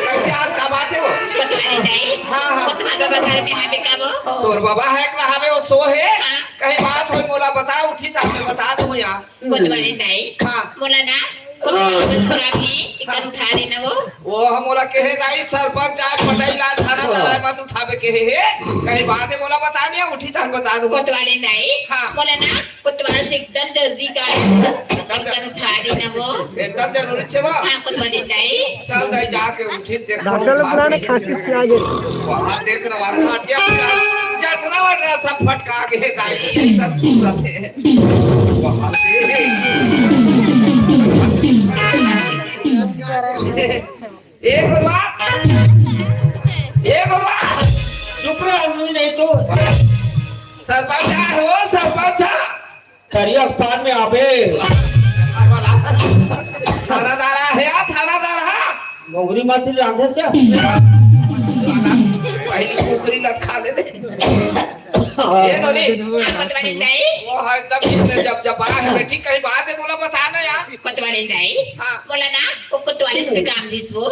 कैसे आज का बात है वो? कोतवाल दाई। हाँ, हाँ। कोतवाल बाबा घर में हवे का वो? तोर बाबा है कि ना हवे, वो सो है? हाँ। कहीं बात होय मोला बता, उठी त मैं बता दूँ यहाँ। कोतवाल दाई। हाँ। मोला ना, कोतवाल बस काम हे, एकर उठा दे ना वो। वो हम मोला कहे दाई, सरपंच आज पटाई ला थाना हाँ। दाई मत उठावे कहे हे। कहीं बात है मोला बता नहीं, उठी त हम बता दूँ। कोतवाल दाई। हाँ। मोला ना, कोतवाल से एकदम जरूरी काम हे। एकदम एकर उठा दे ना वो। एकदम जरूरी छे बा। हाँ, कोतवाल दाई। चल दाई, जाके उठी देख। डॉक्टर लोग पुराने खांसी से आगे। वहाँ देख ना, वहाँ खटिया पे जठरा वठरा सब फटका के दाई, सब सूरत है। वहाँ देख। एक बार, एक बार। चुप रहो, नहीं तो। सरपंच आ हो, सरपंच आ। तरिया के पार में आबे। थानादार हे, थानादार हा। मोंगरी मछली रांधे से। पहली कुकरी ला खा ले ले। ये नोनी। कोतवाल दाई। वो है तब इसने जब जब आया है बेटी, कहीं बात है मोला बता ना यार। कोतवाल दाई। हाँ। मोला ना, वो कोतवाल से काम दिस वो।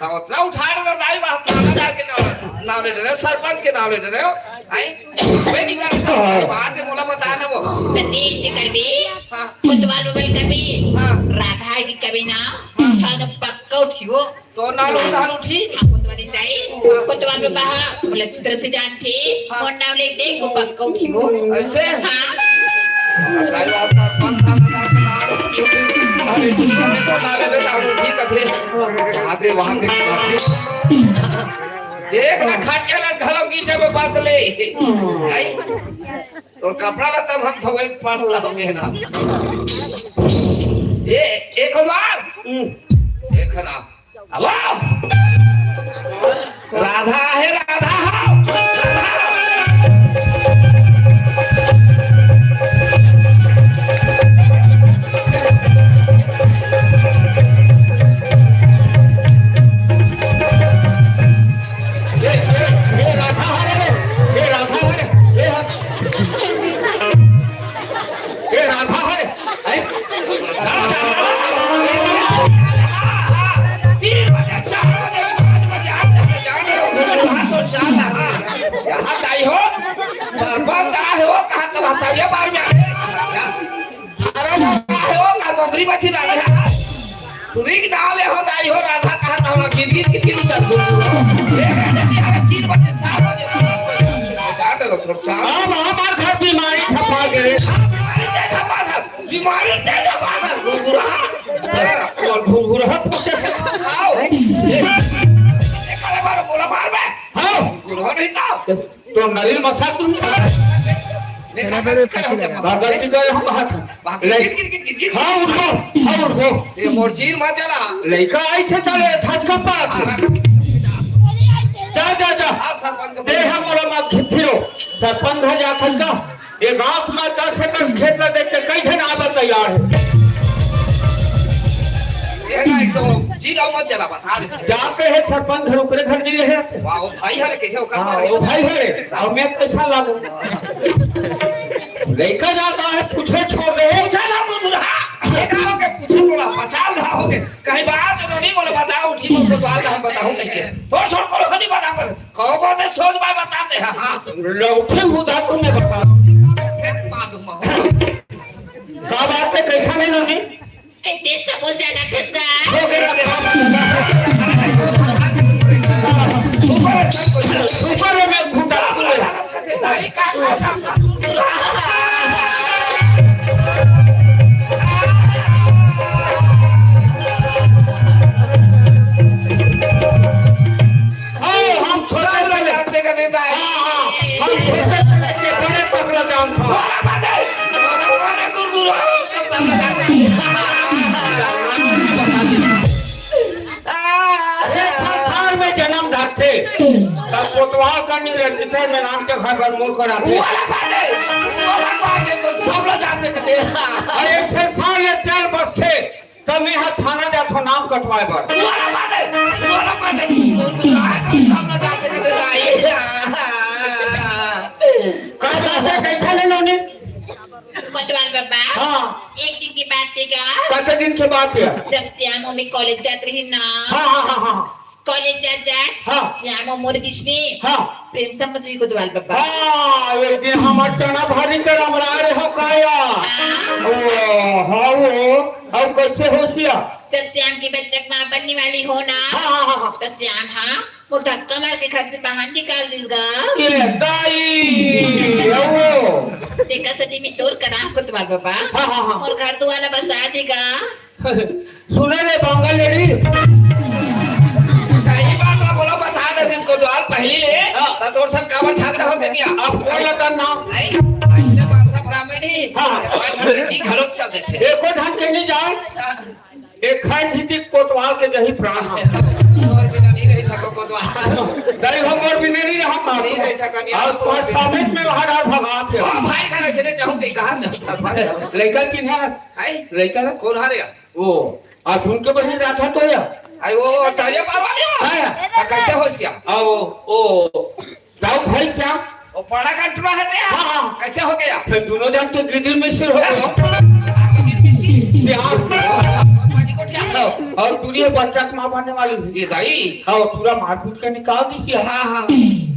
हाँ, उतना उठा रहे दाई, वहाँ थानादार के नाम, नाम ले रहे, सरपंच के नाम ले रहे हो। आई, कोई नहीं करे, तो बात है, मोला बता ना वो। तो तेज से करबे, हाँ। कोतवाल बबल कबे, हाँ। राधा की कबे ना, हाँ। साला पक्का उठियो। तो ना लो, ना उठी। हाँ, कोतवाल दाई, हाँ। कोतवाल बाबा, बोला अच्छी तरह से जानते, हाँ। और नाम ले देख, वो पक्का उठियो। ऐसे? हाँ। अरे, ठीक है, देखो, साले बे, साले, ठीक है, देख। आगे वहाँ देख, वहाँ देख। देख ना, खटिया ला घलो गीचे में बात ले। आई? तो कपड़ा ला तब हम थोड़े पढ़ लोगे ना। ये, एक हजार। एक हजार। अब आओ। राधा हे, राधा हो। ए, ए, ए, राधा हरे रे, ए, राधा हरे, ए, हा-, ए, राधा हरे, ए, तीन बजे, चार बजे, पाँच बजे, आठ बजे, जाने दो, मुझे बात तो चाल रहा। यहाँ ताई हो, सरपंच आए हो, कहाँ का बात है, ये बार में आए। थारा ना आहे हो का मोगरी मछली रांधे हरा। तुरी के नाव ले हो दाई हो राधा कहा था ना गिर गिर गिर गिर चल घूम घूम। ये कहते कि हमें तीन बजे, चार बजे, पाँच बजे। डांट लो थोड़ा चार। अब हमार घर बीमारी खपा गए। हाँ, बीमारी दे खपा था, बीमारी दे खपा था, घुघुरा। हाँ, और घुघुरा पूछे। आओ। ये, ये काले मारो, बोला मार बे। हाँ। घुघुरा नहीं था। तो नरील मसा तू। का गलती करे हम हाथ। हाँ, उठो, हाँ, उठो। ये मोर जीर मत जला। लइका आई थे चले, थस का पास। जा, जा, जा। हाँ, सरपंच। दे हम बोला मत फिरो। सरपंच घर जा थस का। ये गांव में दस एकड़ खेत ला देख के कई झन आवे तैयार है। ये ना, एक तो जीरा मत जला, बता दे। जाके है सरपंच घर, ओकरे घर नहीं रहे। वाह, वो भाई हरे, कैसे ओकर हाँ, मारे? वो भाई हरे। अब मैं कैसा लागू? लइका जाता है, पूछे छोड़ दे। पूछा ना, वो दूल्हा। ये गाँव के पूछे बोला, पचास घा हो गए। कहीं बात तो नहीं बोले, बताओ, उठी बोल, तो बात हम बताऊं नहीं के। तो छोड़ करो, नहीं बता कर। कहो बात है, सोच बात बताते हैं, हाँ। लौटे मुदा तुम्हें बता। फिर मार दूंगा। का बात है, कैसा नहीं नोनी? ए, तेज से बोल जाना, खिसका। हो गया, मेरा ऊपर है, ऊपर है, मैं घुटा बोले। हाँ, हम छोटे से जानते का देता है। हाँ, हाँ, हम छोटे से लेके बड़े तक ला जानता हूँ। बड़ा बात है। बड़ा, बड़ा गुरगुर हो, तो सब जानते हैं। ये संसार में जन्म धरते, तब कोतवाल का नहीं रहते थे, मैं नाम के घर भर मोर कराते। वो वाला बात है, वो वाला बात है, तो सब लोग जानते थे। अरे संसार में चल बस छे, त मैं ह थाना जाथो नाम कटवाए बर। मोला मार दे, मोला मार दे। तू तो आए तो सामने जाके दे दाई। का बात हे, कइसे ले नोनी? कोतवाल बबा, हाँ। एक दिन के बात हे गा। कते दिन के बात हे? जब श्याम ओमे कॉलेज जात रही ना। हाँ, हाँ, हाँ, हाँ। कॉलेज जात जात हाँ। श्याम अउ मोर बीच में हाँ। प्रेम संबंध होइस कोतवाल बबा। हाँ, एक दिन हमर चना भारी कर अमरा रहे हो काया। हाँ। ओ, हाँ वो, अब कइसे होइस या? जब श्याम के बच्चा के माँ बनने वाली हो ना, हाँ, हाँ, हाँ, हाँ। त श्याम हा मोर धक्का मार के घर से बाहर निकाल दिस गा। ए दाई, ओ। तेकर सेती में तोर करा कोतवाल बबा। हाँ, हाँ, हाँ। मोर घर दुआर ला बसा दे गा। सुने रे बांगा लेडी। सही बात ला बोला, बता दे जिसको द्वार पहली ले, हाँ। तो तोर सब काबर झागड़ा होथे मिया। अब कौन लता ना? नहीं, ऐसे मानसा ब्राह्मण ही, हाँ। पाँच मिनट की घरों चल देथे। एको धन के नहीं जाए। हाँ। एक खान ही थी कोतवाल के जही प्राण हम। और बिना नहीं रह सको कोतवाल। दई हो मोर बिना नहीं रहा काम। नहीं रह सका, नहीं और रह सका। पाँच साबित में बाहर आ भगा थे। हाँ, भाई का नहीं चले जाऊँ, कहीं कहाँ जाऊँ? लड़का किन्हें? आई? लड़का ना? कौन हारेगा? वो, अर्जुन के बहिनी राधा तो या? आई वो, वो तरिया पार वाली हो? हाँ, या। तो कैसे होइस या? आ, वो, वो, दाऊ भाई क्या? वो बड़ा कंटुरा हे ते? हाँ, हाँ। कैसे हो गया? फिर दोनों जन के गिदिर मिसिर हो गया। गिदिर मिसिर? बिहार में। और, और दूरी हे बच्चा के माँ बनने वाली हुई। ये दाई? हाँ, वो पूरा मारपीट के निकाल दिस या। हाँ, हाँ।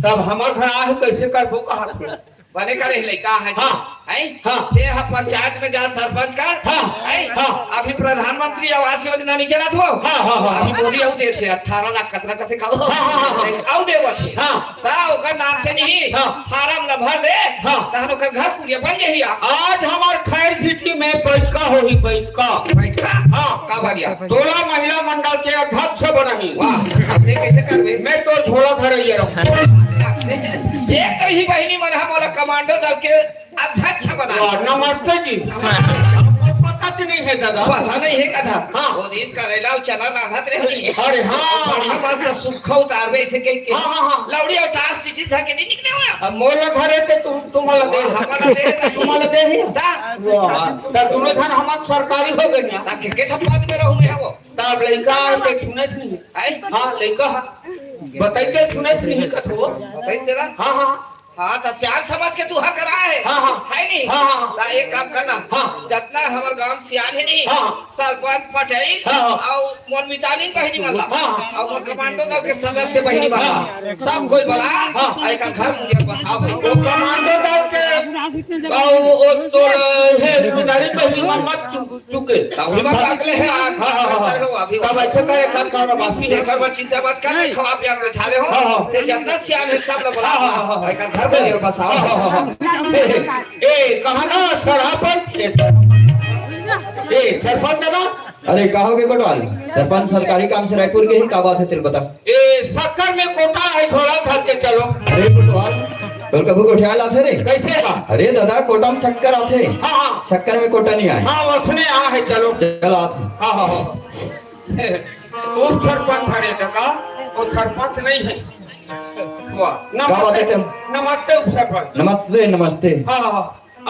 तब हमर घर आए, कैसे करबो कहा थे? बने करे लइका हे। हाँ। हैं? हाँ। ते ह पंचायत में जा, सरपंच कर। हाँ। हैं? हाँ। अभी प्रधानमंत्री आवास योजना नहीं चलत हो? हाँ, हाँ, हाँ। अभी मोदी अउ देथे अठारह लाख कतना कथे खाओ। हाँ, हाँ, हाँ, हाँ। अउ देवत हे। हाँ। ता ओकर नाम से नहीं, हाँ। फार्म ल भर दे। हाँ। तहन ओकर घर कुरिया बन जाही। आज हमर खैर सिटी में बैठका होही, बैठका। बैठका? हाँ। का बनिया? तोला महिला मंडल के अध्यक्ष बनही। वाह, अब ते कैसे करबे? मैं तो झोला धरैया रहूं। एक तो ही बहिनी मन ह मोला कमांडो दल के अध्यक्ष बना। वाह, नमस्ते जी। पता तो नहीं है दादा। पता नहीं है कथा। हाँ। वो दिन करेला अउ चना रांधत रहे। अरे हाँ। बड़ा मस्त सुक्खा उतारबे ऐसे कह के। हाँ, हाँ, हाँ। लौड़ी अउ टास सीटी धर के नहीं निकले हुआ। अब मोला धरे ते तुम, तुम्हारा दे। हमारा दे। तुम्हारा दे ही। दा। वाह, त दोनों धन हमन सरकारी हो गए ना। ता के, के छप्पा में रहूं मैं वो। तब लइका आए ते सुनत नहीं। आए? हाँ, लइका हा। बताई ते सुनत नहीं कथो। बताई तेरा? हाँ, हाँ। हाँ, त सियान समझ के तू हर करा है। हाँ, हाँ। है नहीं? हाँ, हाँ। त एक काम करना। हाँ। जतना हमर गांव सियान है नहीं? हाँ। सरपंच पटेल हाँ, हाँ। अउ मोर मितानिन बहिनी वाला। हाँ, हाँ। अउ मोर कमांडो दल के सदस्य बहिनी वाला। हाँ। सब कोई बोला। हाँ। आ एकर घर मुंगेर बसाओ भाई। वो कमांडो दल के, अउ वो तोर हे मितानिन बहिनी मन मत चुप। चुके। त उही बात अगले हे आज। हाँ, हाँ, हाँ। सर हो, अभी तब अच्छा करे, कल खाना बासी है। एकर बर चिंता मत कर, खवा पिया के बैठा रहे हो। हाँ, हाँ। ते जतना सियान है, सब लोग बोला। हाँ, हाँ, हाँ, हाँ। एकर घर में बसाओ। हाँ, हाँ, हाँ, हाँ। ए, ए, कहाँ ना सरपंच? ए, सरपंच दादा? अरे, का हो गे कोटवाल? सरपंच सरकारी काम से रायपुर गे हे, का बात हे तेला बता। ए, शक्कर में कोटा है, झोला धर के चलो। अरे कोटवाल, तोर कभू गोठियाल आथे रे? कैसे बा? अरे दादा, कोटा में शक्कर आथे। हाँ, हाँ। शक्कर में कोटा नहीं आए। हाँ, उसने आ है, चलो। चल आथे। हाँ, हाँ, हाँ। उप सरपंच हरे दादा, वो सरपंच नहीं है। वाह, का बात है नमस्ते, तेम? नमस्ते उप सरपंच। नमस्ते, नमस्ते। हाँ, हाँ, हाँ। आ,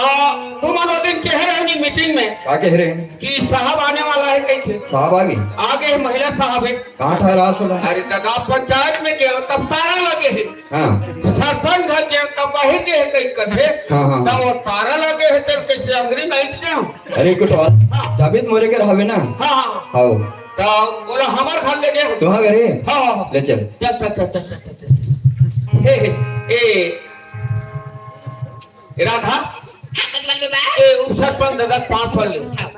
तुमन ओ दिन कहे रहे नी मीटिंग में का कहे रहे? कि साहब आने वाला है कहिके। साहब आ गे? आ गे, महिला साहब है। कहाँ ठहरा सुना? अरे दादा, पंचायत में गे तब तारा लगे है। हाँ। सरपंच घर गे तब बाहर गे है कहीं कथे। हाँ, हाँ। तब वो तारा लगे है तेरे कैसे अंगरी में ईट दे हम? अरे कोटवाल, हाँ। चाबी तो मोरे घर हवे ना? हाँ, हाँ। हाँ। तब बोला हमार घर ले दे। तुम्हार घर है? हाँ, हाँ, हाँ। ले चल। चल, चल, चल, चल, चल, चल। हे, हे, ए, ए, राधा, हाँ, कोतवाल बाबा। ए, उप सरपंच दादा पाँच सौ ले। हाँ।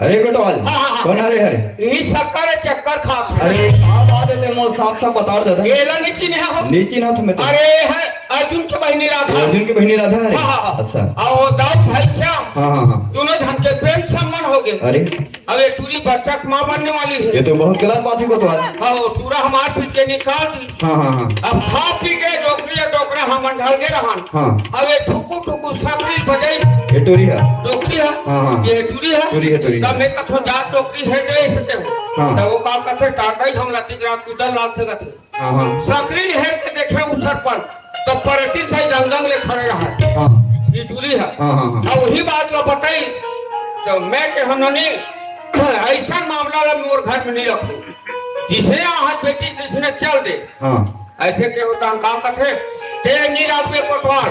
अरे कोटवाल, हाँ, हाँ, हाँ। कौन हरे हरे? यही शक्कर है, चक्कर खात है। अरे, का बात है, ते मोर साफ साफ बता दादा। एला नहीं चिन्हे हो? नहीं चिन्हा तुम्हें तो। अरे, है अर्जुन के बहिनी राधा। अर्जुन की बहिनी राधा है? हाँ, हाँ, हाँ। अच्छा। और दाऊ भाई श्याम। हाँ, हाँ, हाँ। दोनों झन के प्रेम संबंध हो गे। अरे। अब ये टूरी बच्चा के माँ बनने वाली है। ये तो बहुत गलत बात है कोतवाल। हाँ, वो टूरा हमार पीट के निकाल दी। हाँ, हाँ, हाँ। अब खा पी के डोकरी या डोकरा हमन ढल गे रहन। हाँ। अब ये ठुकु ठुकु सकरी बजाई। ये टूरी है। डोकरी है। हाँ, हाँ। ये टूरी है। टूरी है, टूरी है। तब मैं कथो जात डोकरी है दे सके हो। हाँ। तब वो का कथे टाटा ही हम लती रात कुदर लाग सकत है। हाँ, हाँ। सकरी हेर के देखे उ सरपंच, तब परती थे दंगदंग ले खड़े रहा। हाँ। ये टूरी है। हाँ, हाँ, हाँ। अब वही बात ला बताई। मैं के हम ननी, ऐसा मामला ला मोर घर में नहीं रखूं। जिसने आहत बेटी, जिसने चल दे। हाँ। ऐसे के होता हम का कथे, ते नहीं राखबे कोतवाल।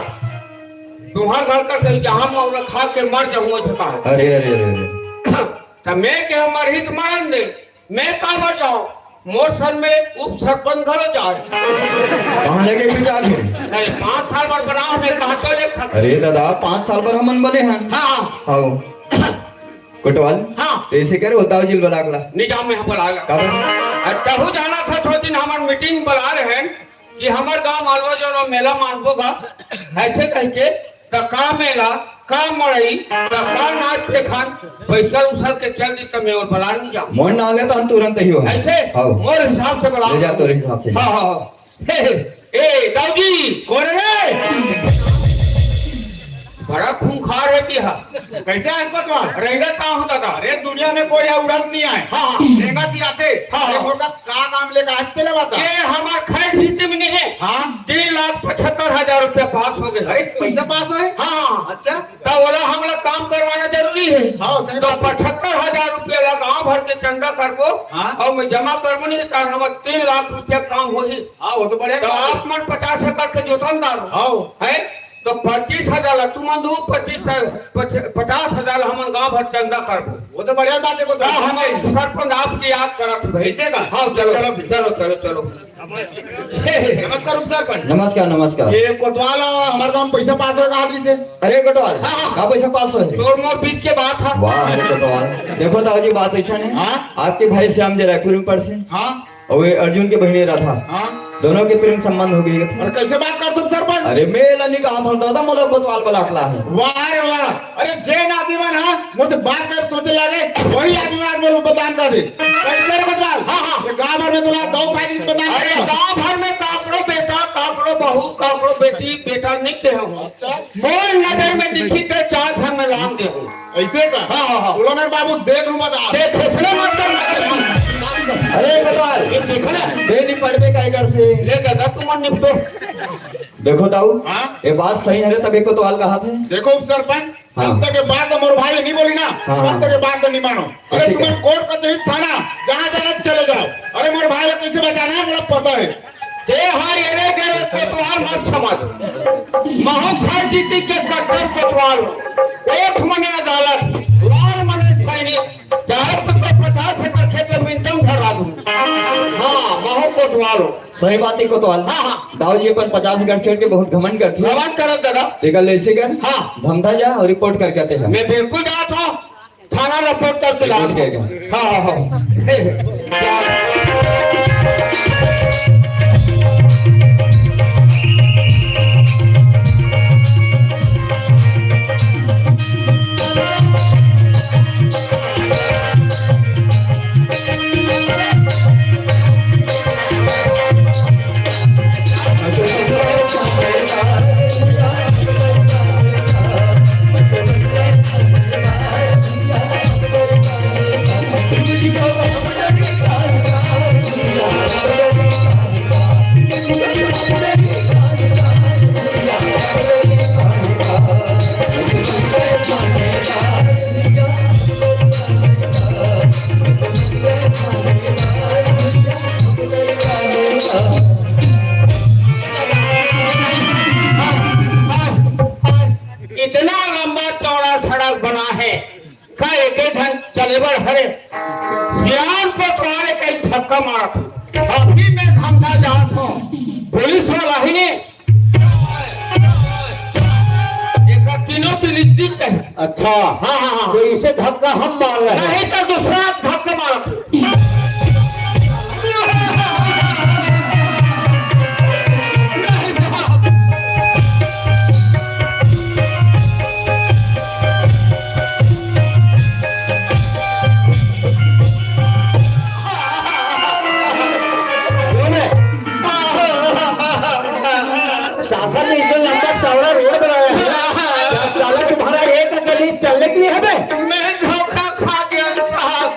तुम्हार घर कर गई, जहाँ मैं उन्हें खा के मर जाऊँ, ऐसे कहा। अरे, अरे, अरे, अरे। तब मैं के हम मरही तो मरन दे, मैं काबर जाऊँ? मोर संग में उप सरपंच घलो जाए। कहाँ लेके भी जात हे? अरे, पाँच साल बर बनाओ, मैं कहाँ तो ले सकता। अरे दादा, पाँच साल बर हमन बने हन। हाँ। हाँ। कोतवाल? हाँ। तो ऐसे करे, वो दाऊ जी ल बला के ला। नहीं जाऊँ, मैं यहाँ बला ला। काबर? अरे, तहू जाना था, थो दिन हमन मीटिंग बला रहे हैं कि हमर गांव मालवा जो मेला मानबो गा, ऐसे कह के, त का मेला, का मड़ई, त का नाच देखान, पैसा उसल के चल दी, त मैं और बला नहीं जाऊँ। मोर नाम ले तो हम तुरंत ही हो। ऐसे? हाँ। मोर हिसाब से बला। ले जा, तोरे हिसाब से। हाँ, हाँ, हाँ। हे, हे, ए, दाऊ जी, कौन है रे? बड़ा खूंखार है बिहा। कैसे है कोतवाल? रेंगत का हूँ दादा। अरे, दुनिया में कोई उड़त नहीं आए। हाँ, हाँ। रेंगत ही आते। हाँ, हाँ। एक होता का काम लेकर आज तेरे बता। ये हमार खैर हिस्से में नहीं है। हाँ। तीन लाख पचहत्तर हजार रुपया पास हो गए। अरे, पैसा पास है? हाँ। अच्छा। तो बोला, हम लोग काम करवाना जरूरी है। हाँ, सही तो बात है। पचहत्तर हजार रुपया ला गांव भर के चंदा करबो। हाँ। और मैं जमा करबो नहीं, तो हमार तीन लाख रुपया काम होही। हाँ, वो तो बढ़िया तो बात है। आप मन पचास एकड़ के जोतनदार हो। हाँ। है? तो पच्चीस हजार ला तुमन दो, पच्चीस, पच-, पचास हजार ला हमन गांव भर चंदा करबो। वो तो बढ़िया बात है, वो तो तो हमन सरपंच आपकी याद करत हूँ भाई। ऐसे का? हाँ, चलो, चलो भी। चलो, चलो, चलो। नमस्कार, उप सरपंच। नमस्कार, नमस्कार। ये कोतवाल हमारे गांव पैसा पास होगा आदमी से। अरे कोतवाल, हाँ, हाँ। का पैसा पास हो है? तोर मोर बीच के बात है। वाह, अरे कोतवाल। देखो दाऊ जी, बात ऐसा नहीं। हाँ? आपके भाई श्याम जी रायपुर में पढ़ से। हाँ। और वे अर्जुन के बहिनी राधा। हाँ। दोनों के प्रेम संबंध हो गई। और कैसे बात कर तुम सरपंच? अरे मैं ला नहीं कहा था दादा, मोला कोतवाल बला के ला है। वाह रे वाह। अरे जेन आदमी मन हा मोसे बात कर सोचे लागे, वही आदमी आज मोला बदनाम कर दे। कैसे रे कोतवाल? हाँ, हाँ। ये गांव भर में तोला दो भाई बदनाम अरे करेगा। गांव भर में काकरो बेटा, काकरो बहू, काकरो बेटी, बेटा नहीं कहे हूँ। अच्छा। मोर नजर में दिखी ते चार घर में लान दे हूँ। ऐसे का? हाँ, हाँ, हाँ। बोलो ना बाबू, देख लूँ बता। देख, इतने मत कर, मत कर, मत कर। अरे कोतवाल, ये देखो ना। दे नहीं पड़बे का एकर से। ले दादा, तुम निपटो। देखो दाऊ, हाँ? ये बात सही है रे, तब एक कोतवाल कहा थे। देखो उप सरपंच, हाँ। अब तक ये बात तो मोर भाई नहीं बोली ना, हाँ, अब हाँ। तक ये बात तो नहीं मानो। अरे अच्छी तुम्हें बात। कोर्ट कचहरी थाना जहाँ जाना चले जाओ। अरे मोर भाई को कैसे बचाना है, मुझे पता है। ते हा एरे गेरे कोतवाल मत समझ। महू खा जीती के कट्टर कोतवाल। कोर्ट मने अदालत, लाल मने सैनिक। चाहे तो, तो पचास एकड़ खेत में मिनटम धरा दूँ। हाँ, महू कोतवाल। सही बात है कोतवाल। हाँ, हाँ। दाऊ जी अपन पचास एकड़ खेत के बहुत घमंड करती है। घमंड करत दादा। देखा ले इसी कर। हाँ। धमधा जा और रिपोर्ट करके आते हैं। मैं बिल्कुल जात हूँ। थाना रिपोर्ट करके ला। रिपोर्ट करके। हाँ, हाँ, हाँ। हे, हे। इतना लंबा चौड़ा सड़क बना है, का एके झन चले बर हरे? सियान कोतवाल कई धक्का मारत हे। अभी मैं धमका जात हूँ, पुलिस वाला ही ने एकर तीनों की लिट्टी कही। अच्छा। हाँ, हाँ, हाँ। तो इसे धक्का हम मार रहे हैं। नहीं तो दूसरा धक्का मारत हे। शासन ने इतना लंबा चौड़ा रोड बनाया है, क्या साला तुम्हारा एक गली चलने के लिए है बे? मैं धोखा खा गया साहब,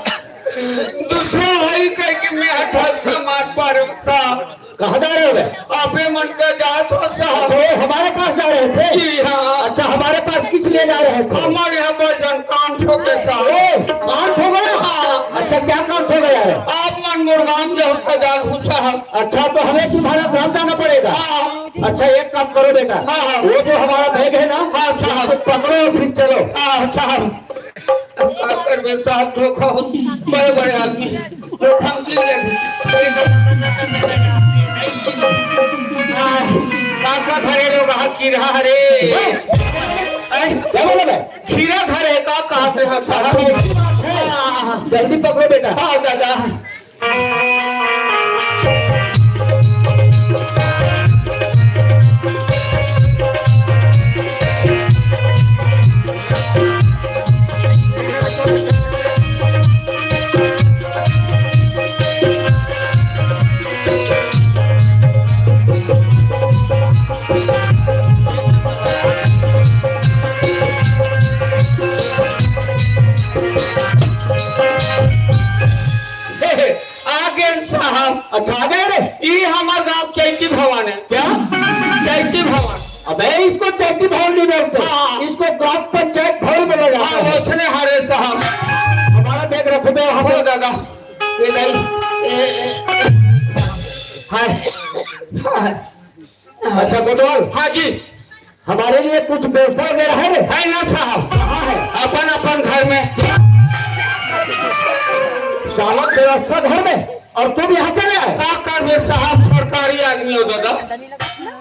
दूसरा भाई कह के मैं धक्का मार पा रहा हूँ साहब। कहाँ जा रहे हो बे? आपे मन का जात हो साहब। अच्छा, ये हमारे पास जा रहे थे? जी हाँ। अच्छा, हमारे पास किस लिए जा रहे थे? हमारे यहाँ भजन कांड ठोके साहब। ए, कान ठो गया? हाँ। अच्छा, क्या कान ठो गया है? आप मन मोर गांव के होता जान हूँ साहब। अच्छा, तो हमें तुम्हारा गांव जाना पड़ेगा। हाँ। अच्छा, एक काम करो बेटा, हाँ, हाँ। वो जो हमारा बैग है ना, हाँ, साहब। उसको पकड़ो और फिर चलो। हाँ, साहब। का करबे साहब, धोखा हो, बड़े बड़े आदमी धोखा में गिर गए। आह, का का धरे लोग, हाँ, कीड़ा हरे। आह, क्या बोला मैं? खीरा धरे का, कहा थे हम साहब। हाँ, जल्दी पकड़ो बेटा। हाँ दादा। आ गए साहब। अच्छा, आ गए रे। ई हमार गांव चैती भवन है। क्या? चैती भवन। अबे, इसको चैती भवन नहीं बोलते। हाँ। इसको ग्राम पंचायत भवन बोला जाता हाँ, है। उसने हरे साहब। हमारा बैग रखो बे वहाँ हो पे। दादा। ये नहीं। ए, ए, ए। हाय। हाय। अच्छा कोतवाल। हाँ जी। हमारे लिए कुछ व्यवस्था वगैरह है? है ना साहब। कहाँ है? अपन अपन घर में। साला व्यवस्था घर में और तुम यहाँ चले आए? का करबे साहब, सरकारी आदमी हो दादा।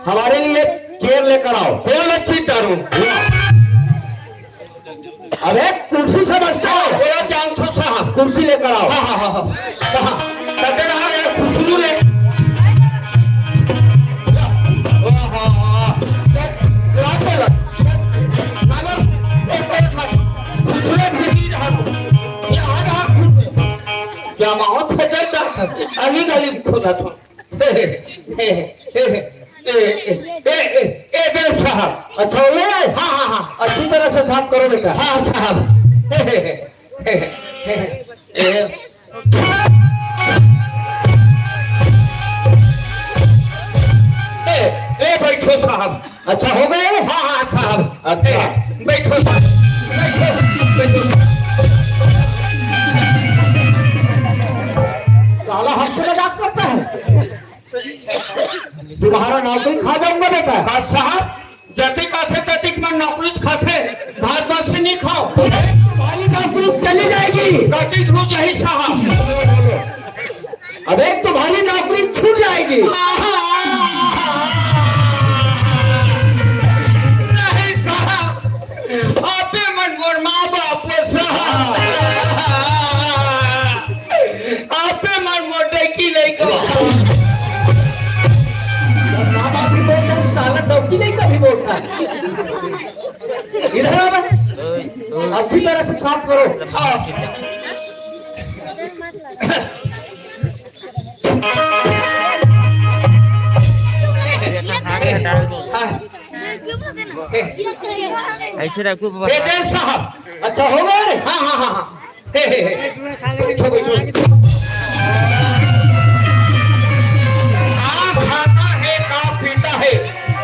हमारे लिए चेयर लेकर आओ। कौन अच्छी करूँ? अरे कुर्सी समझता है? बोला जान तो साहब। कुर्सी लेकर आओ। हाँ, हाँ, हाँ, हाँ। कहाँ? कते रहा रे? खुशबू रे। वाह, वाह, वाह। चल, लाओ तो ला। चल, मानो, एक और खा। खुशबू रे, खुशी रहा। यहाँ रहा खुश। क्या माहौल फैलता है? अली गली खोदा था। ए, ए, ए, ए, ए, देव साहब। अच्छा, हो गया है? हाँ, हाँ, हाँ। अच्छी तरह से साफ करो बेटा। हाँ, साहब। ए, ए, ए, ए, ए, बैठो साहब। अच्छा, हो गए? हाँ, हाँ, साहब। अच्छा। ए, बैठो साहब। बैठो, बैठो। साला हमसे मजाक करता है। तुम्हारा नौकरी खा जाऊंगा बेटा। का साहब, जतिक आथे ततिक मन नौकरी खाथे, भात बासी नहीं खाओ। तुम्हारी नौकरी चली जाएगी। कति धू जाही साहब। अबे तुम्हारी नौकरी छूट जाएगी। नहीं साहब, आपे मन मोर माँ बाप हो साहब। आपे मन मोर डौकी लइका। माँ बाप भी बोलता है, साला डौकी लइका भी बोलता है। इधर आ बे। अच्छी तरह से साफ करो। हाँ। हाँ। ऐसे रखो बाबा। ए देव साहब, अच्छा हो गया रे? हाँ, हाँ, हाँ, हाँ। हे, हे, हे। बैठो, बैठो। का खाता है, का पीता है,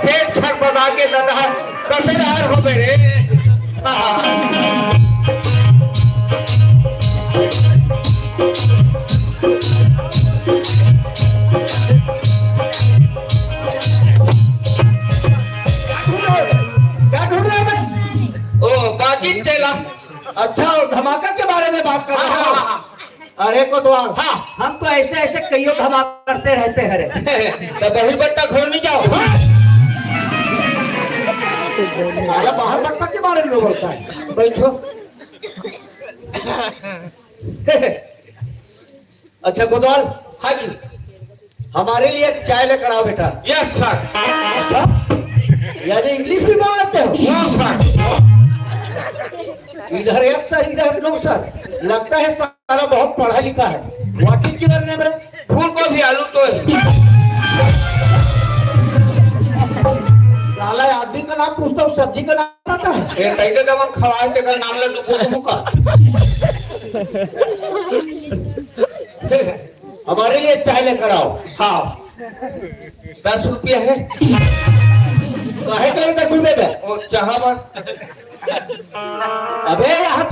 पेट खड़बड़ा के ददा, कसे यार हो गए रे? हाँ, हाँ, हाँ। क्या ढूंढ रहे हो बे? ओ, बाजी चला। अच्छा, और धमाका के बारे में बात कर रहे हो? हाँ, हाँ, हाँ। अरे कोतवाल, हाँ। हम तो ऐसे ऐसे कईयो धमाका करते रहते हैं रे। तो बहिर बट्टा घर नहीं जाओ। साला बाहर बट्टा के बारे में बोलता है। बैठो। अच्छा कोतवाल, हाँ जी। हमारे लिए एक चाय लेकर आओ बेटा। Yes sir. अच्छा, यानी इंग्लिश भी बोल लेते हो? नो सर। इधर यस सर, इधर नो सर। लगता है साला बहुत पढ़ा लिखा है। What is your name रे? फूल गोभी आलू तो है। साला आदमी का नाम पूछता हूँ, सब्जी का नाम पता है? ए, कहीं के जब हम खवाए तेकर नाम ले तू बोल दूँ का? हमारे लिए चाय लेकर आओ। हाँ। दस रुपया है। काहे के लिए दस रुपये में? वो चाहा बात। अबे यार,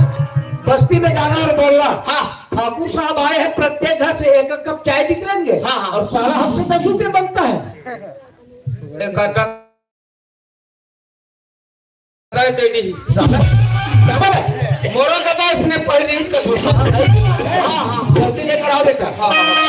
बस्ती में जाना और बोलना, हाँ। ठाकुर साहब आए हैं, प्रत्येक घर से एक एक कप चाय निकलेंगे, हाँ, हाँ। और साला हमसे दस रुपये बनता है। एक आधा दे दी। साला, क्या बोला? मोरो दबा इसने पहले ही कर दूँ। हाँ, हाँ। जल्दी लेकर आओ बेटा। हाँ, हाँ।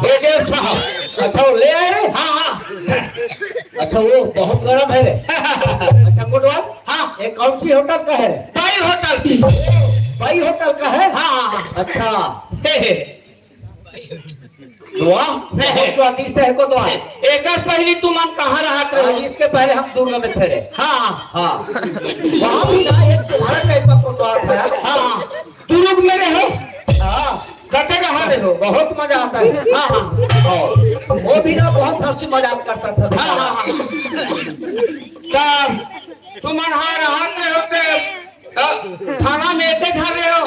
ए देव साहब, अच्छा, वो ले आए रे? हाँ, हाँ। अच्छा, वो बहुत गरम है रे। अच्छा, कोटवाल? हाँ। ये कौन सी होटल का है रे? बाई होटल की। बाई होटल का है? हाँ, हाँ, हाँ। अच्छा। हे, हे। वाह, बहुत स्वादिष्ट है कोटवाल। एकर पहली तुमन कहाँ रहत रहो? हाँ, इसके पहले हम दुर्ग में थे रे। हाँ। हाँ। वहाँ भी ना एक तुम्हारा टाइप का कोटवाल था यार। हाँ, हाँ। दुर्ग में रहे? हाँ। कते कहाँ रहे हो? बहुत मजा आता है। हाँ, हाँ। और वो भी ना बहुत हंसी मजाक करता था। हाँ, हाँ, हाँ। तब तुमन हाँ रहत रहे होते, तब थाना में एते घर रहे हो?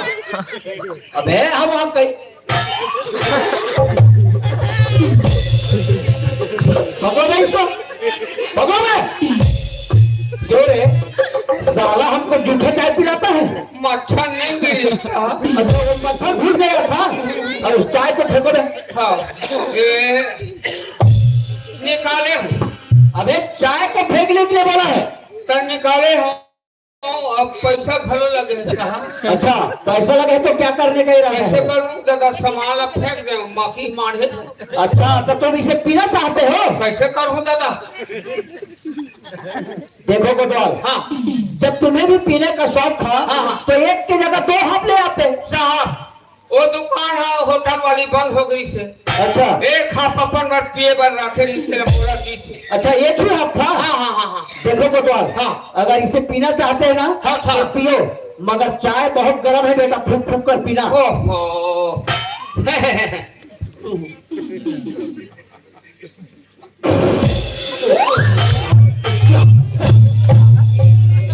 अबे हम वहाँ कहीं पकड़ो भाई इसको, पकड़ो बे। क्यों रे, साला हमको जूठे चाय पिलाता है? मच्छर नहीं गिरे साहब। अच्छा, वो मच्छर घुस गया था और उस चाय को फेंको बे। हाँ, ये निकाले हूँ। अबे, चाय को फेंकने के लिए बोला है। तो निकाले हूँ। अब पैसा घलो लगे है साहब। अच्छा, पैसा लगे तो क्या करने का इरादा कैसे है? करूँ दादा, सामान ला फेंक दे, बाकी माढ़े। अच्छा, तो तुम इसे पीना चाहते हो? कैसे करूँ दादा? देखो कोटवाल, हाँ। जब तुम्हें भी पीने का शौक था, हाँ, हाँ। तो एक की जगह दो हम ले आते। साहब, वो दुकान है, होटल वाली बंद हो गई से। अच्छा। एक हाफ अपन बर पिए बर राखे रहिस तेला मोला दी से। अच्छा, एक ही हाफ था? हाँ, हाँ, हाँ, हाँ। देखो कोटवाल, हाँ। अगर इसे पीना चाहते हैं ना, हाँ, हाँ। तो पियो, मगर चाय बहुत गर्म है बेटा, फूंक फूंक कर पीना। ओहो।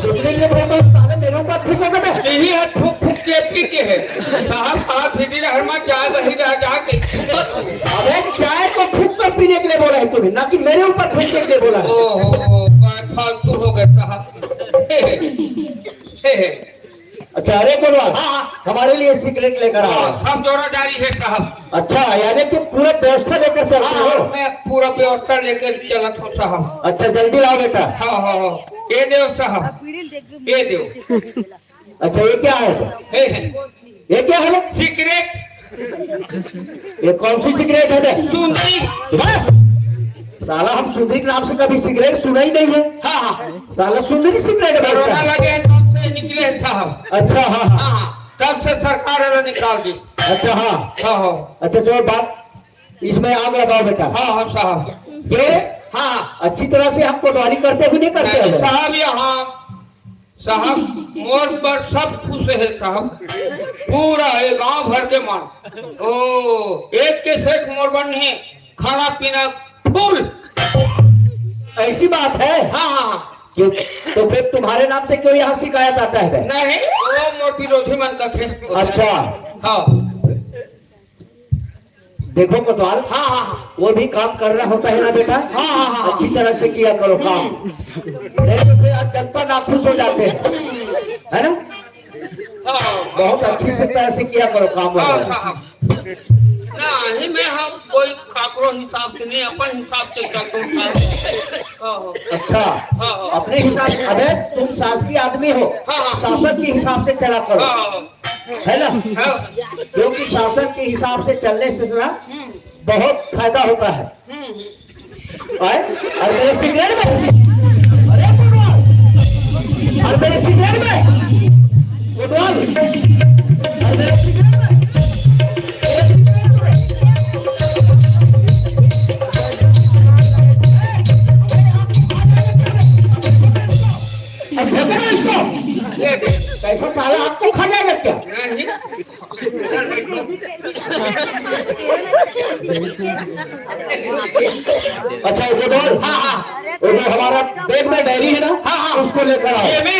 जितने लिए बोलता हूँ, साले मेरे ऊपर फूंकोगे बे। यही है फूंक फूंक के पी के है। साहब, आप भीतर हर माँ चाय वही जा, जाके। अबे, चाय को फूंक कर पीने के लिए बोला है तुम्हें, ना कि मेरे ऊपर फूंकने के लिए बोला है। ओहो, काय फालतू हो गए साहब। अच्छा, अरे कोटवाल, हाँ, हाँ। हमारे लिए सिगरेट लेकर आओ। हाँ, सब जोड़ा जारी है साहब। अच्छा, यानी कि पूरा व्यवस्था लेकर चलते हाँ, हो? मैं पूरा व्यवस्था लेकर चलत हूँ साहब। अच्छा, जल्दी लाओ बेटा। हाँ, हाँ, हाँ। ये देव साहब, ये देव। अच्छा, ये क्या है? हे, हे। ये क्या है? सिगरेट। ये कौन सी सिगरेट है बे? सुंदरी। बस। साला, हम सुंदरी के नाम से कभी सिगरेट सुना ही नहीं है। हाँ, हाँ। साला, सुंदरी सिगरेट कोरोना बेचता है। लगे हैं, तब से निकले हैं साहब। अच्छा, हाँ, हाँ। हाँ, हाँ। तब से सरकार वाला निकाल दी। अच्छा, हाँ। हाँ, हाँ। अच्छा, जो बात, इसमें आग लगाओ बेटा। हाँ, हाँ, साहब। ये हाँ। अच्छी तरह से हम कोतवाली करते हुए नहीं करते नहीं, हैं? साहब, यहाँ साहब, मोर बर सब खुश है साहब, पूरा ये गांव भर के मन। ओ, एक के सेठ मोर बर नहीं, खाना पीना फुल। ऐसी बात है? हाँ, हाँ, हाँ। ये, तो फिर तुम्हारे नाम से क्यों यहाँ शिकायत आता है बे? नहीं, वो मोर विरोधी मन का थे। अच्छा। हाँ। देखो कोतवाल, हाँ, हाँ, हाँ। वो भी काम करना होता है ना बेटा, हाँ, हाँ, हाँ, हाँ। अच्छी तरह से किया करो काम, नहीं तो फिर आज जनता नाखुश हो जाते हैं, है ना? हाँ, हाँ। बहुत अच्छी से तरह से किया करो काम हाँ, वगैरह। हाँ, हाँ। नहीं, मैं हम कोई काकरो हिसाब से नहीं, अपन हिसाब से चलता हूँ साहब। हाँ, हाँ। अच्छा, हाँ, हाँ। अपने हिसाब से। अबे, तुम शासकीय आदमी हो, हाँ, हाँ। शासन के हिसाब से चला करो, हाँ, हाँ। है ना? हाँ। क्योंकि शासन के हिसाब से चलने से ना हम्म। बहुत फायदा होता है। हम्म। आए? और मेरे सिगरेट में, अरे कोतवाल, और मेरे सिगरेट में, कोतवाल, और मेरे सिगरेट में, अब फेंको ना इसको। कैसा साला आपको खा जाएगा क्या? नहीं। अच्छा, ये बोल। हाँ, हाँ। वो जो हमारा बैग में डायरी है ना, हाँ, हाँ। उसको लेकर आओ। ये मैं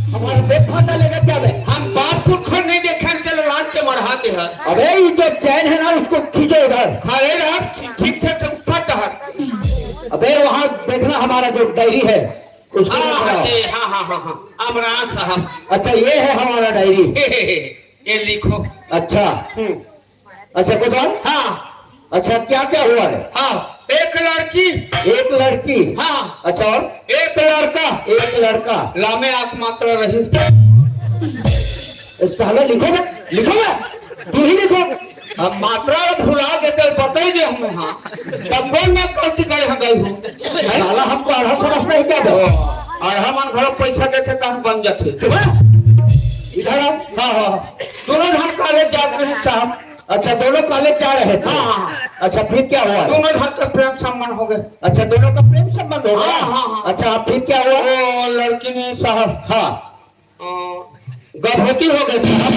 हमारा बैग फाटा लेगा क्या बे? हम बाप पुरखा नहीं देखे, चलो लान के मरहाते हैं। अबे, ये जो चैन है ना, उसको खींचो इधर। खड़े रह, ठीक ठाक से उठा टहर। अबे, वहाँ देखना, हमारा जो डायरी है, उसको हाँ, लेकर आओ। हाँ, ये, हाँ, हाँ, हाँ, हाँ। अमरान साहब। अच्छा, ये है हमारा डायरी। हे, हे, हे, ये लिखो। अच्छा। हम्म। अच्छा, कोतवाल? हाँ। अच्छा, क्या क्या हुआ है? हाँ, एक लड़की। एक लड़की। हाँ। अच्छा, और? एक लड़का। एक लड़का। लामे आक मात्रा रही। साला लिखो ना, लिखो ना, तू ही लिखो। अब मात्रा भुला देते, बताई दे हमें, हाँ। तब कौन मैं गलती करे हम गई हूँ? साला हमको आधा समझता है क्या बे? अढ़ा मन घर पैसा देते, तब बन जाते। चुप है? इधर आओ। हाँ, हाँ। दोनों हम कॉलेज जाते हैं साहब। अच्छा, दोनों कॉलेज जा रहे थे। हाँ, हाँ। अच्छा, फिर क्या हुआ? दोनों घर का प्रेम संबंध हो गए। अच्छा, दोनों का प्रेम संबंध हो गया? हाँ, हाँ, हाँ। अच्छा, फिर क्या हुआ? वो लड़की ने साहब, हाँ। अ, गर्भवती हो गए साहब।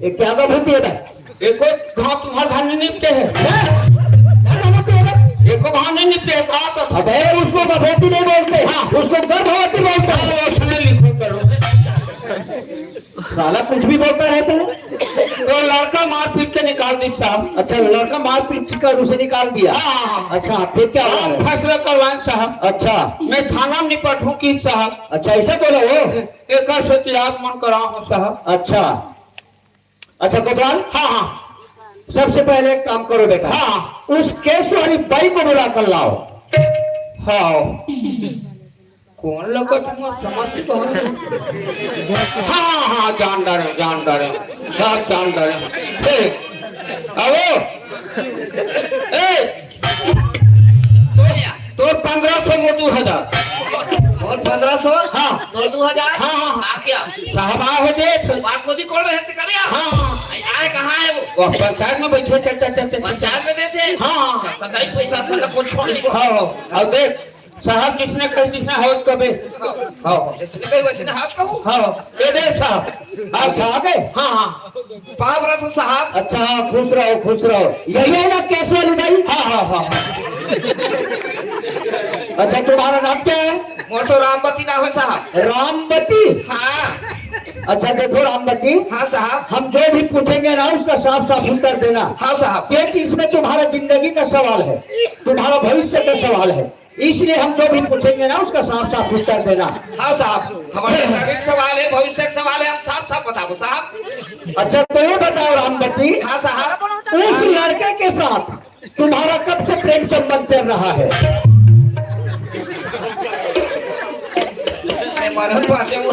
ये क्या गर्भवती है भाई? एको घाव तुम्हार धान नहीं निपटे है। हैं? क्या गर्भवती है भाई? एको घाव नहीं निपटे है, कहा तो। अबे, उसको गर्भवती नहीं बोलते, हाँ। उसको गर्भवती बोलते हैं। हाँ, उसने लिखो करो। साला कुछ भी बोलता रहता है। तो लड़का मारपीट के निकाल दी साहब। अच्छा, लड़का मारपीट कर उसे निकाल दिया। हाँ, हाँ, हाँ। अच्छा, फिर क्या हुआ? हम फैसला करवाएं साहब। अच्छा। मैं थाना में निपटूं की साहब। अच्छा, ऐसा बोला वो? एकर से कि आप मन करा हो साहब। अच्छा। अच्छा, कोतवाल? हाँ, हाँ। सबसे पहले एक काम करो बेटा। हाँ। उस केस वाली बाई को बुला कर लाओ। हाँ। कौन लगा तुम समझ तो हो? हाँ, हाँ, जानदार है, जानदार है, सब जानदार है। ए, अबे, ए, तोर पंद्रह सौ, मोर दू हजार। और पंद्रह सौ? हाँ। और दू हजार? हाँ, हाँ, हाँ। आप क्या? साहब, आ हो देख। बात को दी कौन रहते कर यार? हाँ, हाँ। आए कहाँ है वो? वो पंचायत में बैठे, चल, चल, चल, चल। पंचायत में देते हैं? हाँ, हाँ। अच्छा, तो दई पैसा से को छोड़ दो। हाँ, हाँ। और देख, साहब, जिसने कही, जिसने हाथ कबे। हाँ। हाँ। जिसने कही, वैसने हाथ कहूँ। हाँ, ये दे साहब। अच्छा, आ गए? हाँ, हाँ। पाँव रहा था साहब। अच्छा, हाँ, खुश रहो, खुश रहो। यही है ना केस वाली बाई? हाँ, हाँ, हाँ। अच्छा, तुम्हारा नाम क्या है? मोर तो रामबती नाम है साहब। रामबती? हाँ। अच्छा, देखो रामबती, हाँ साहब। हम जो भी पूछेंगे ना, उसका साफ साफ उत्तर देना। हाँ साहब। क्योंकि इसमें तुम्हारा जिंदगी का सवाल है, तुम्हारा भविष्य का सवाल है, इसलिए हम जो भी पूछेंगे ना, उसका साफ साफ उत्तर देना। हाँ साहब, हमारे जिंदगी का सवाल है, भविष्य का सवाल है, हम साफ साफ बताओ साहब। अच्छा, तो ये बताओ रामबती, हाँ साहब। उस लड़के के साथ तुम्हारा कब से प्रेम संबंध चल रहा है? ए, मरद बाटे वो।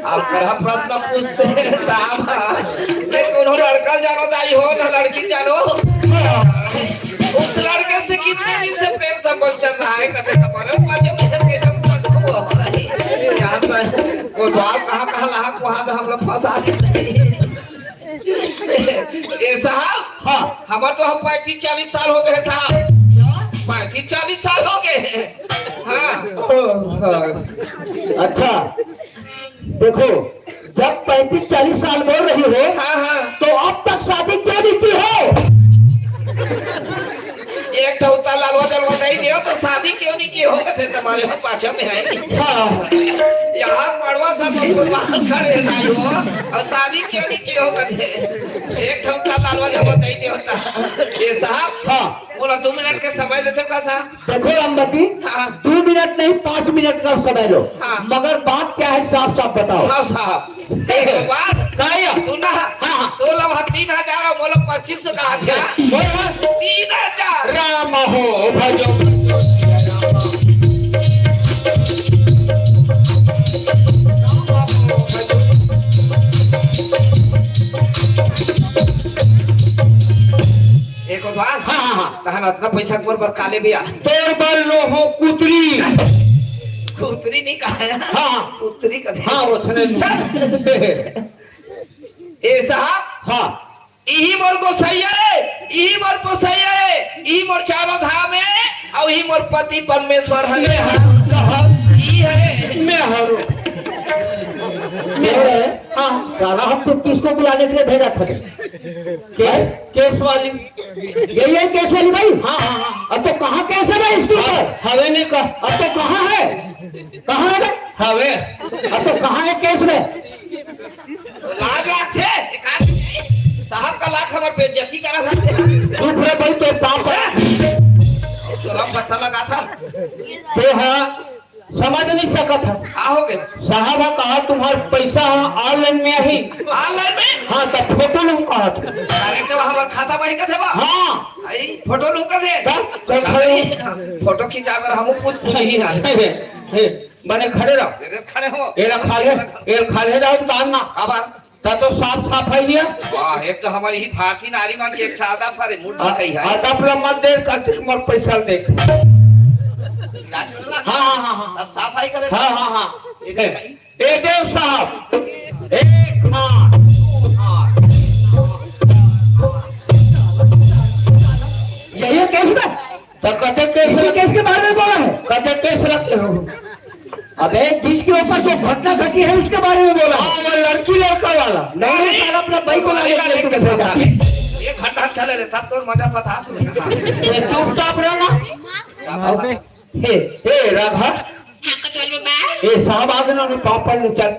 आप करा प्रश्न पूछते हैं, साहब। मैं कोनो लड़का जानो दाई हो, ना लड़की जानो। उस लड़के से कितने दिन से प्रेम संबंध चल रहा है? कथे तो मरद बाटे, मैं कैसे पूछूं? यहाँ से कोतवाल कहाँ, कहाँ लहा, वहाँ तो हम लोग फंसा देते हैं। ए साहब, हाँ। हमार तो हम पैंतीस चालीस साल हो गए साहब। क्या? पैंतीस चालीस साल हो गए। हाँ। अच्छा, देखो, जब पैंतीस चालीस साल बोल रही हो, हाँ, हाँ। तो अब तक शादी क्यों नहीं की हो? एक ठो उतार लालवा जलवा नहीं दिया तो शादी क्यों नहीं की हो? कहते तुम्हारे हम पाछा में है। हाँ। यहाँ मड़वा सब हमको बाहर खड़े नहीं हो और शादी क्यों नहीं की हो? कहते एक ठो उतार लालवा जलवा नहीं दिया होता। ये साहब, हाँ। बोला, दो मिनट के समय देते का साहब? देखो रामबती, हाँ। दो मिनट नहीं, पाँच मिनट का समय लो। हाँ। मगर बात क्या है, साफ साफ बताओ। हाँ साहब, एक बात। का या? सुना? हाँ, हाँ। तो लोग तीन हजार और बोलो पच्चीस सौ का हाथ। बोल। तीन हजार। राम हो भजो। एक बार। हाँ, हाँ, हाँ। तहन अतना पैसा मोर बर काले भैया। तोर बर लो हो कुतरी। कुतरी नहीं कहा है। हाँ, हाँ। कुतरी का हाँ, वो थने। ए साहब। हाँ। इही मोर गोसैया है, इही मोर पोसैया है, इही मोर चारों धाम है, और इही मोर पति परमेश्वर हरे। ई हरे। मैं हरो। मैं हरो। हाँ। साला हम तो किसको बुलाने के लिए भेजा था? के-, केस वाली। यही है केस वाली भाई? हाँ, हाँ, हाँ। अब तो कहाँ केस है भाई इसके ऊपर? हवे ने कहा। अब तो कहाँ है? कहाँ है भाई? हवे। अब तो कहाँ है केस में? लाज लागथे, एक आदमी साहब का लाख हमर बेइज्जती करा था। चुप रे भाई, तो पाप है। चोरा पट्टा लगा था। ते हा समझ नहीं सकत है। का हो गया? साहब हा कहा तुम्हार पैसा हा online में ही। Online में? हाँ, तो फोटो नहीं कहा था। Direct वहाँ पर खाता वहीं का थे बा? हाँ। आई, फोटो नहीं का थे? तब, तब चल खड़े रही। फोटो खींचा कर हम पूछ पूछ ही ना। हे, बने खड़े रहो। अरे खड़े हो। एला खाले, एला खाले रहो, उतार ना। का बात? ता तो साफ साफ है ये। वाह, एक तो हमारी ही भारतीय नारी मान के एक सादा फरे, मुठ आ, कही है। आ, तब ला मत दे, कतिक मोर पैसा देख। हाँ, हाँ, हाँ, हाँ। तब साफ आई करे। हाँ, हाँ, हाँ। एक ए, ए देव साहब, एक हाथ, दो हाथ। यही केस में? तो कते केस इसी रख-, केस के बारे में बोला है। कते केस रखे हो? अबे, जिसके ऊपर जो घटना घटी है, उसके बारे में बोला है। हाँ, वो लड़की लड़का वाला। नहीं, नहीं, साला अपना भाई को ला लेके तूने भेजा। ये घटना चले रे, तब तो मजा पता था। ये चुपचाप रहना। हे, हे, राधा। हाँ, कोतवाल बाबा। ए, साहब आ गए ना, उन्हें पाँव पड़ ले, चल।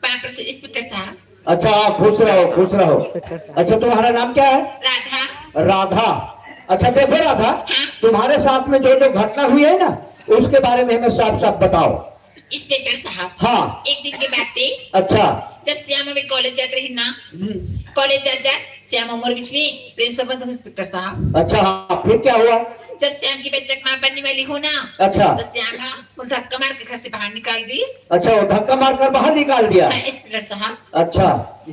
बाप रे, इंस्पेक्टर साहब। अच्छा, हाँ, खुश रहो, खुश रहो। अच्छा, तुम्हारा नाम क्या है? राधा। राधा। अच्छा, देखो राधा, हाँ। तुम्हारे साथ में जो जो घटना हुई है ना, उसके बारे में हमें साफ साफ बताओ। इंस्पेक्टर साहब, हाँ। एक दिन के बात थी। अच्छा। जब श्याम अभी कॉलेज जात रही ना, हम्म। कॉलेज जात जात श्याम और मोर बीच में प्रेम संबंध हो, इंस्पेक्टर साहब। अच्छा, हाँ, फिर क्या हुआ? जब श्याम की बच्चा माँ बनने वाली हो ना, अच्छा। तो श्याम ना वो धक्का मार के घर से बाहर निकाल दी। अच्छा, वो धक्का मारकर बाहर निकाल दिया। हाँ, इंस्पेक्टर साहब। अच्छा।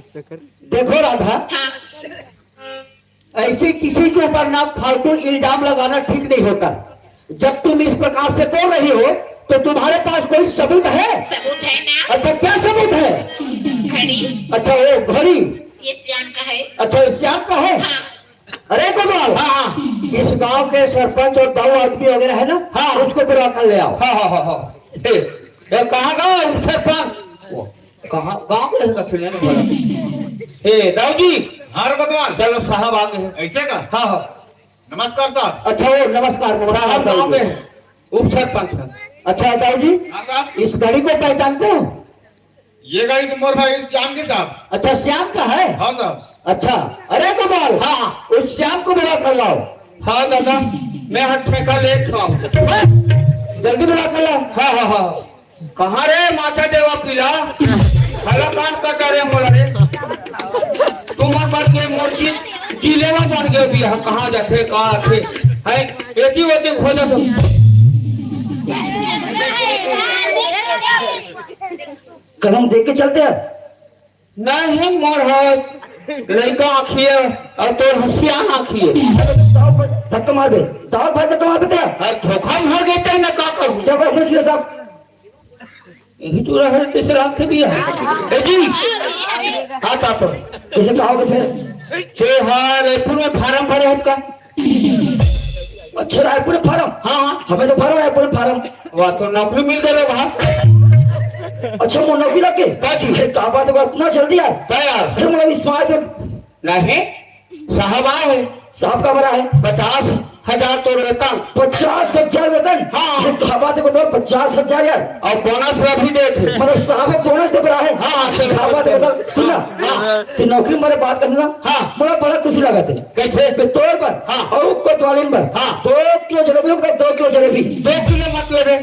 देखो राधा, हाँ। ऐसे किसी के ऊपर ना फालतू इल्जाम लगाना ठीक नहीं होता। जब तुम इस प्रकार से बोल रही हो, तो तुम्हारे पास कोई सबूत है? सबूत है ना। अच्छा, क्या सबूत है? घड़ी। अच्छा, वो घड़ी। ये श्याम का है। अच्छा, ये श्याम का है? हाँ। अरे गोपाल, हाँ, हाँ। इस गांव के सरपंच और दाऊ आदमी वगैरह है ना, हाँ। उसको बुला कर ले आओ। हाँ, हाँ, हाँ, हाँ। ए, ए, कहाँ का उप सरपंच? वो, कहाँ, गांव में है का सुने ना बोला। ए, दाऊ जी। हाँ रे कोतवाल। चलो, साहब आ गए हैं। ऐसे का? हाँ, हाँ। नमस्कार साहब। अच्छा, वो नमस्कार, नमस्कार, साहब दाऊ गांव जी। में है, उप सरपंच है। अच्छा, दाऊ जी, हाँ साहब। इस घड़ी को पहचानते हो? ये गाड़ी तो मोर भाई श्याम के साहब। अच्छा, श्याम का है? हाँ साहब। अच्छा, अरे गोपाल, हाँ। उस श्याम को बुला कर लाओ। हाँ दादा, मैं हर ठेका ले एक ठो आऊँ। जल्दी बुला कर लाओ। हाँ, हाँ, हाँ। कहाँ रे माचा देवा पीला? हला कान कटा रे मोला रे। तुम्हार बात के मोर की दिलेवा बन गए भी है, कहाँ जाथे, कहाँ आथे? हैं? एती ओती खोजत हो। कदम देख के चलते हैं। नहीं, मोर ह लइका आँखी है और तोर ह सियान आँखी है। दाऊ भाई धक्का मार दे, दाऊ भाई धक्का मार देते हैं। अरे धोखा में हो गए तो मैं का करूँ? जबरदस्ती है साहब। यही तो रहा है, तीसरा आँख दिया। ए जी, हाथ आप। कैसे कहोगे फिर? ते हा रायपुर में फार्म भरे है का? अच्छा, रायपुर में फार्म? हाँ, हाँ। हमें तो भरो रायपुर में फार्म। वाह, तो नौकरी मिल गई होगा। अच्छा, वो नौकरी लग गई? का जी? अरे, का बात है, इतना जल्दी यार। का यार? अरे, मतलब, इस बार तो नहीं, साहब आए हैं। साहब का बड़ा है? पचास। हजार तोर वेतन। पचास हजार वेतन? हाँ। ये का बात है, बताओ, पचास हजार यार। अउ बोनस ला भी देथे। मतलब साहब, बोनस दे बर आए। हाँ, हाँ, का बात है, बताओ, सुन ना। हाँ। ते नौकरी में बात करना। हाँ। मोला बड़ा खुशी लगा थे। कइसे? मैं तोर बर। हाँ। अउ कोतवालिन बर। हाँ। दो किलो जलेबी, मतलब दो किलो जलेबी। दो किलो मत लेबे।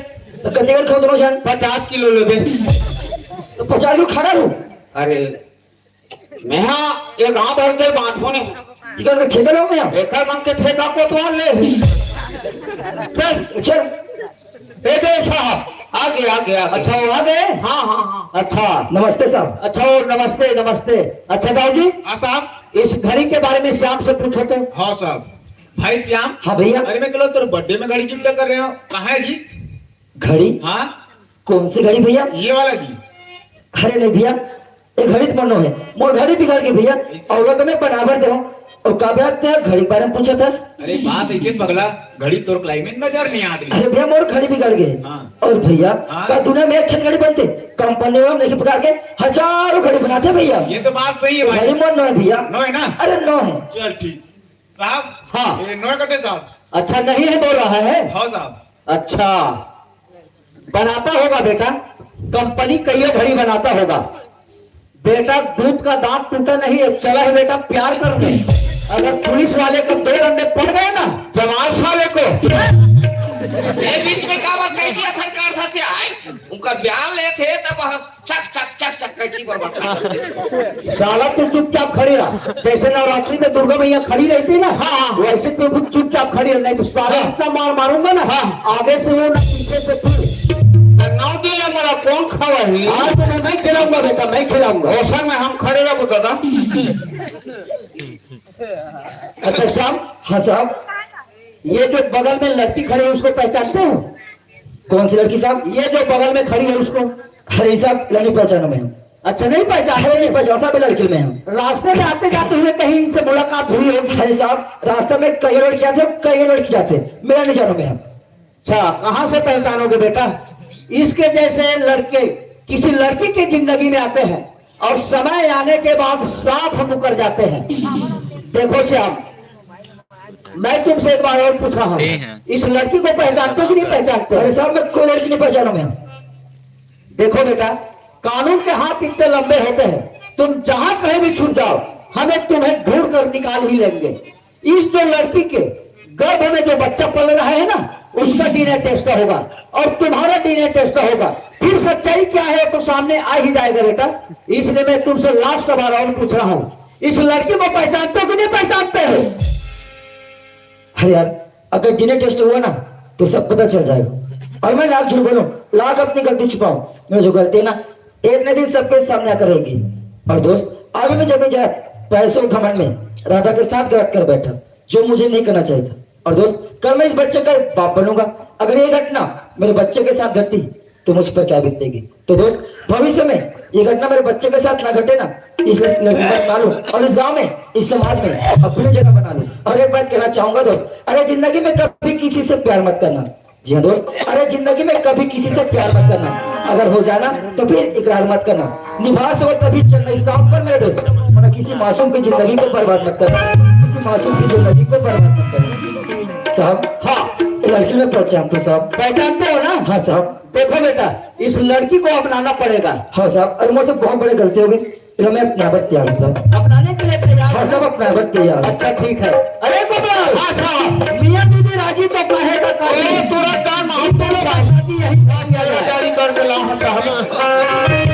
त कतेक खाओ दोनों झन? पचास किलो लेबे। त पचास किलो खा डारूं। अरे, मेहा ये गांव भर के बांटहूं नहीं। इकर के ठेका लो मेहा। एकर मन के ठेका कोतवाल ले। चल, चल। ए दे साहब, आ गए, आ गए, आ गए। अच्छा, वो आ गए? हाँ, हाँ, हाँ। अच्छा। नमस्ते साहब। अच्छा, वो नमस्ते, नमस्ते। अच्छा, दाऊ जी। हाँ साहब। इस घड़ी के बारे में श्याम से पूछो तो। हाँ साहब। भाई श्याम। हाँ भैया। अरे मैं कल तोर बर्थडे में घड़ी गिफ्ट कर रहे हो, कहाँ है जी? घड़ी? हाँ। कौन सी घड़ी भैया? ये वाला जी। अरे नहीं भैया, ये घड़ी तो मनो है, मोर घड़ी बिगड़ गई भैया। अउ लग में बनावर दे हो। अउ का बात ते घड़ी के बारे में पूछत हस? अरे बात ऐसे पगला, घड़ी तोर क्लाइमेट नजर नहीं आती। अरे भैया, मोर घड़ी बिगड़ गई। हाँ। अउ भैया, हाँ। का दुनिया में एक ठन घड़ी बनथे? कंपनी वाला नहीं, प्रकार के हजारों घड़ी बनाथे भैया। ये तो बात सही है भाई। घड़ी मोर नो है भैया। नो है ना? अरे नो है। चल ठीक। साहब। हाँ। ये नोए कटे साहब। अच्छा, नहीं है बोल रहा है? हाँ साहब। अच्छा, बनाता होगा बेटा, कंपनी कई घड़ी बनाता होगा। बेटा, दूध का दांत टूटा नहीं है, चला है बेटा प्यार करने। अगर पुलिस वाले को दो डंडे पड़ गए ना, जमाल साले को। ये बीच में का बात कैसी है सरकार था से आए? उनका बयान लेथे तब हम चक, चक, चक, चक, कैंची बराबर काट देथे। साला तू चुपचाप खड़ी रह, जैसे नवरात्रि में दुर्गा मैया खड़ी रहती है ना, हाँ, हाँ। वैसे तू भी चुपचाप खड़ी रह, नहीं तो साला हाँ। इतना मार मारूंगा ना, हाँ। आगे से वो ना पीछे से तू। नौ दिन ले मेरा कौन खवाही? आज तो मैं, मैं खिलाऊंगा बेटा, मैं खिलाऊंगा। ओसन में हम खड़े रहो दादा। अच्छा श्याम। हाँ साहब। ये जो बगल में लड़की खड़ी है, उसको पहचानते हो? कौन सी लड़की साहब? ये जो बगल में खड़ी है उसको। अरे साहब, नहीं पहचाना मैं। अच्छा, नहीं पहचानते? अरे नहीं पहचाना साहब, लड़की में हम। रास्ते में आते जाते हुए कहीं इनसे मुलाकात हुई होगी। अरे साहब, रास्ते में कई लड़की आते, कई लड़की जाते, मेरा नहीं जानू मैं। अच्छा, कहाँ से पहचानोगे बेटा? इसके जैसे लड़के किसी लड़की की जिंदगी में आते हैं और समय आने के बाद साफ मुकर जाते हैं। देखो श्याम, मैं तुमसे एक बार और पूछ रहा हूँ, इस लड़की को पहचानते हो कि नहीं पहचानते हो? अरे साहब, मैं कोई लड़की नहीं पहचाना मैं। देखो बेटा, कानून के हाथ इतने लंबे होते हैं, तुम जहां कहीं भी छुप जाओ, हमें तुम्हें ढूंढ कर निकाल ही लेंगे। इस जो लड़की के गर्भ में जो बच्चा पल रहा है ना, उसका डीएनए टेस्ट होगा और तुम्हारा डीएनए टेस्ट होगा। फिर सच्चाई क्या है तो सामने आ ही जाएगा बेटा। इसलिए मैं तुमसे लास्ट बार और पूछ रहा हूँ, इस लड़की को पहचानते हो कि नहीं पहचानते हो? अरे यार, अगर डीएनए टेस्ट हुआ ना, तो सब पता चल जाएगा। और मैं लाख झूठ बोलूं, लाख अपनी गलती छुपाऊं, मैं जो गलती है ना, एक ना दिन सबके सामने आकर रहेगी। और दोस्त, अभी मैं जब भी जाए, पैसों के घमंड में राधा के साथ गलत कर बैठा, जो मुझे नहीं करना चाहिए था। और दोस्त, कल मैं इस बच्चे का बाप बनूंगा। अगर ये घटना मेरे बच्चे के साथ घटती, तो मुझ पर क्या बीतेगी? तो दोस्त, भविष्य में ये घटना मेरे बच्चे के साथ ना घटे ना, इस लड़की को बना लूं और इस गांव में, इस समाज में अपनी जगह बना लूं। और एक बात कहना चाहूंगा दोस्त, अरे जिंदगी में कभी किसी से प्यार मत करना। जी हाँ दोस्त, अरे जिंदगी में कभी किसी से प्यार मत करना, अगर हो जाना तो फिर इकरार मत करना। निभा सको तभी चलना इस राह पर मेरे दोस्त, वरना किसी मासूम की जिंदगी को बर्बाद मत करना, किसी मासूम की जिंदगी को बर्बाद मत करना। साहब, हाँ। ये लड़की मैं पहचानता हूँ साहब। पहचानते हो ना? हाँ साहब। देखो बेटा, इस लड़की को अपनाना पड़ेगा। हाँ साहब, अरे मुझसे बहुत बड़ी गलती हो गई, तो मैं अपनाने बर तैयार हूँ साहब। अपनाने के लिए तैयार हो? हाँ साहब, अपनाने बर तैयार हूँ। अच्छा ठीक है। अरे गोपाल, हाँ साहब। मियाँ बीबी राजी तो कहेगा काजी। अरे तुरंत काम हम दोनों का शादी यही कर दिया जाए। जारी कर दे, लाओ हम साहब।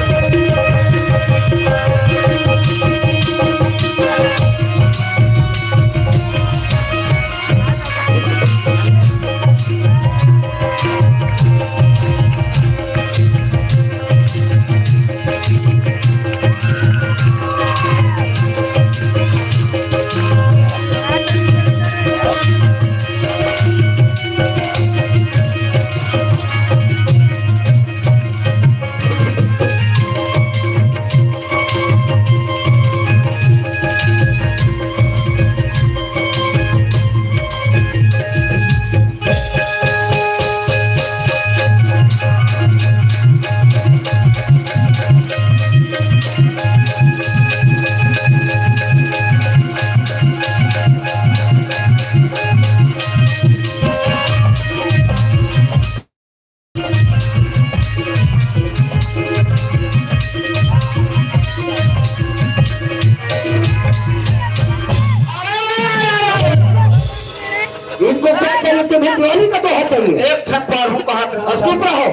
तुम्हें दिवाली का दोहा चाहिए। एक ठप्पा हूँ कहा और चुप रहो,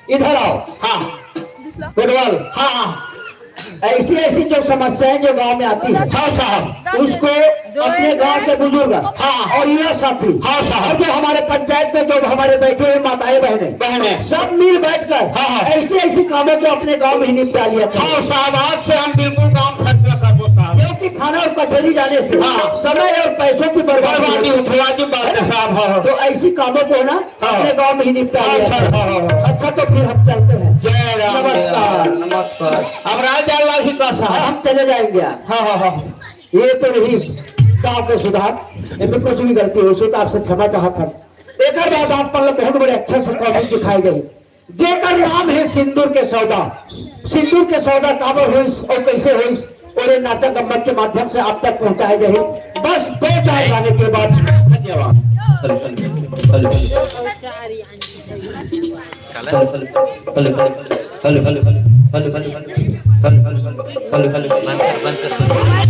इधर आओ। हाँ। कोटवाल, हाँ, हाँ। ऐसी ऐसी जो समस्याएं जो गांव में आती है, हाँ साहब। उसको अपने गांव के बुजुर्ग, हाँ। और युवा साथी, हाँ साहब। और जो हमारे पंचायत में जो हमारे बैठे हुए माताएं बहनें, बहनें। सब मिल बैठ कर, हाँ, हाँ। ऐसी ऐसी कामों को अपने गांव में ही निपटा लिया करें। हाँ साहब, आज से हम बिल्कुल काम फैसला करबो साहब। क्योंकि थाना और कचहरी जाने से, हाँ। समय और पैसों की बर्बादी बर्बादी होती है। होती है, बात है साहब, हाँ, हाँ। तो ऐसी कामों को ना, हाँ। अपने गांव में ही निपटा हाँ, लिया सर, करें। हाँ, हाँ, हाँ। अच्छा, तो फिर हम चलते हैं। जय राम, जय राम। नमस्कार। नमस्कार। अब राज जाए वाली का साहब। हाँ, हम चले जाएंगे आप। हाँ, हाँ, हाँ। ये तो रही गांव के सुधार, इनमें कुछ भी गलती हो, उसको तो आपसे क्षमा चाहत हन। एकर बाद आप मन ला बहुत बड़े अच्छा सा कॉमेडी दिखाए गए, जेकर नाम है सिंदूर के सौदा। सिंदूर के सौदा काबर होइस और कैसे होइस, और ये नाचा गम्मत के माध्यम से आप तक पहुंचाए गए। बस दो चार गाने के बाद धन्यवाद। Hello, hello, hello. Hello, hello, hello. Hello, hello, hello. Hello, hello, hello. Hello, hello, hello. Hello, hello, hello. Hello, hello, hello.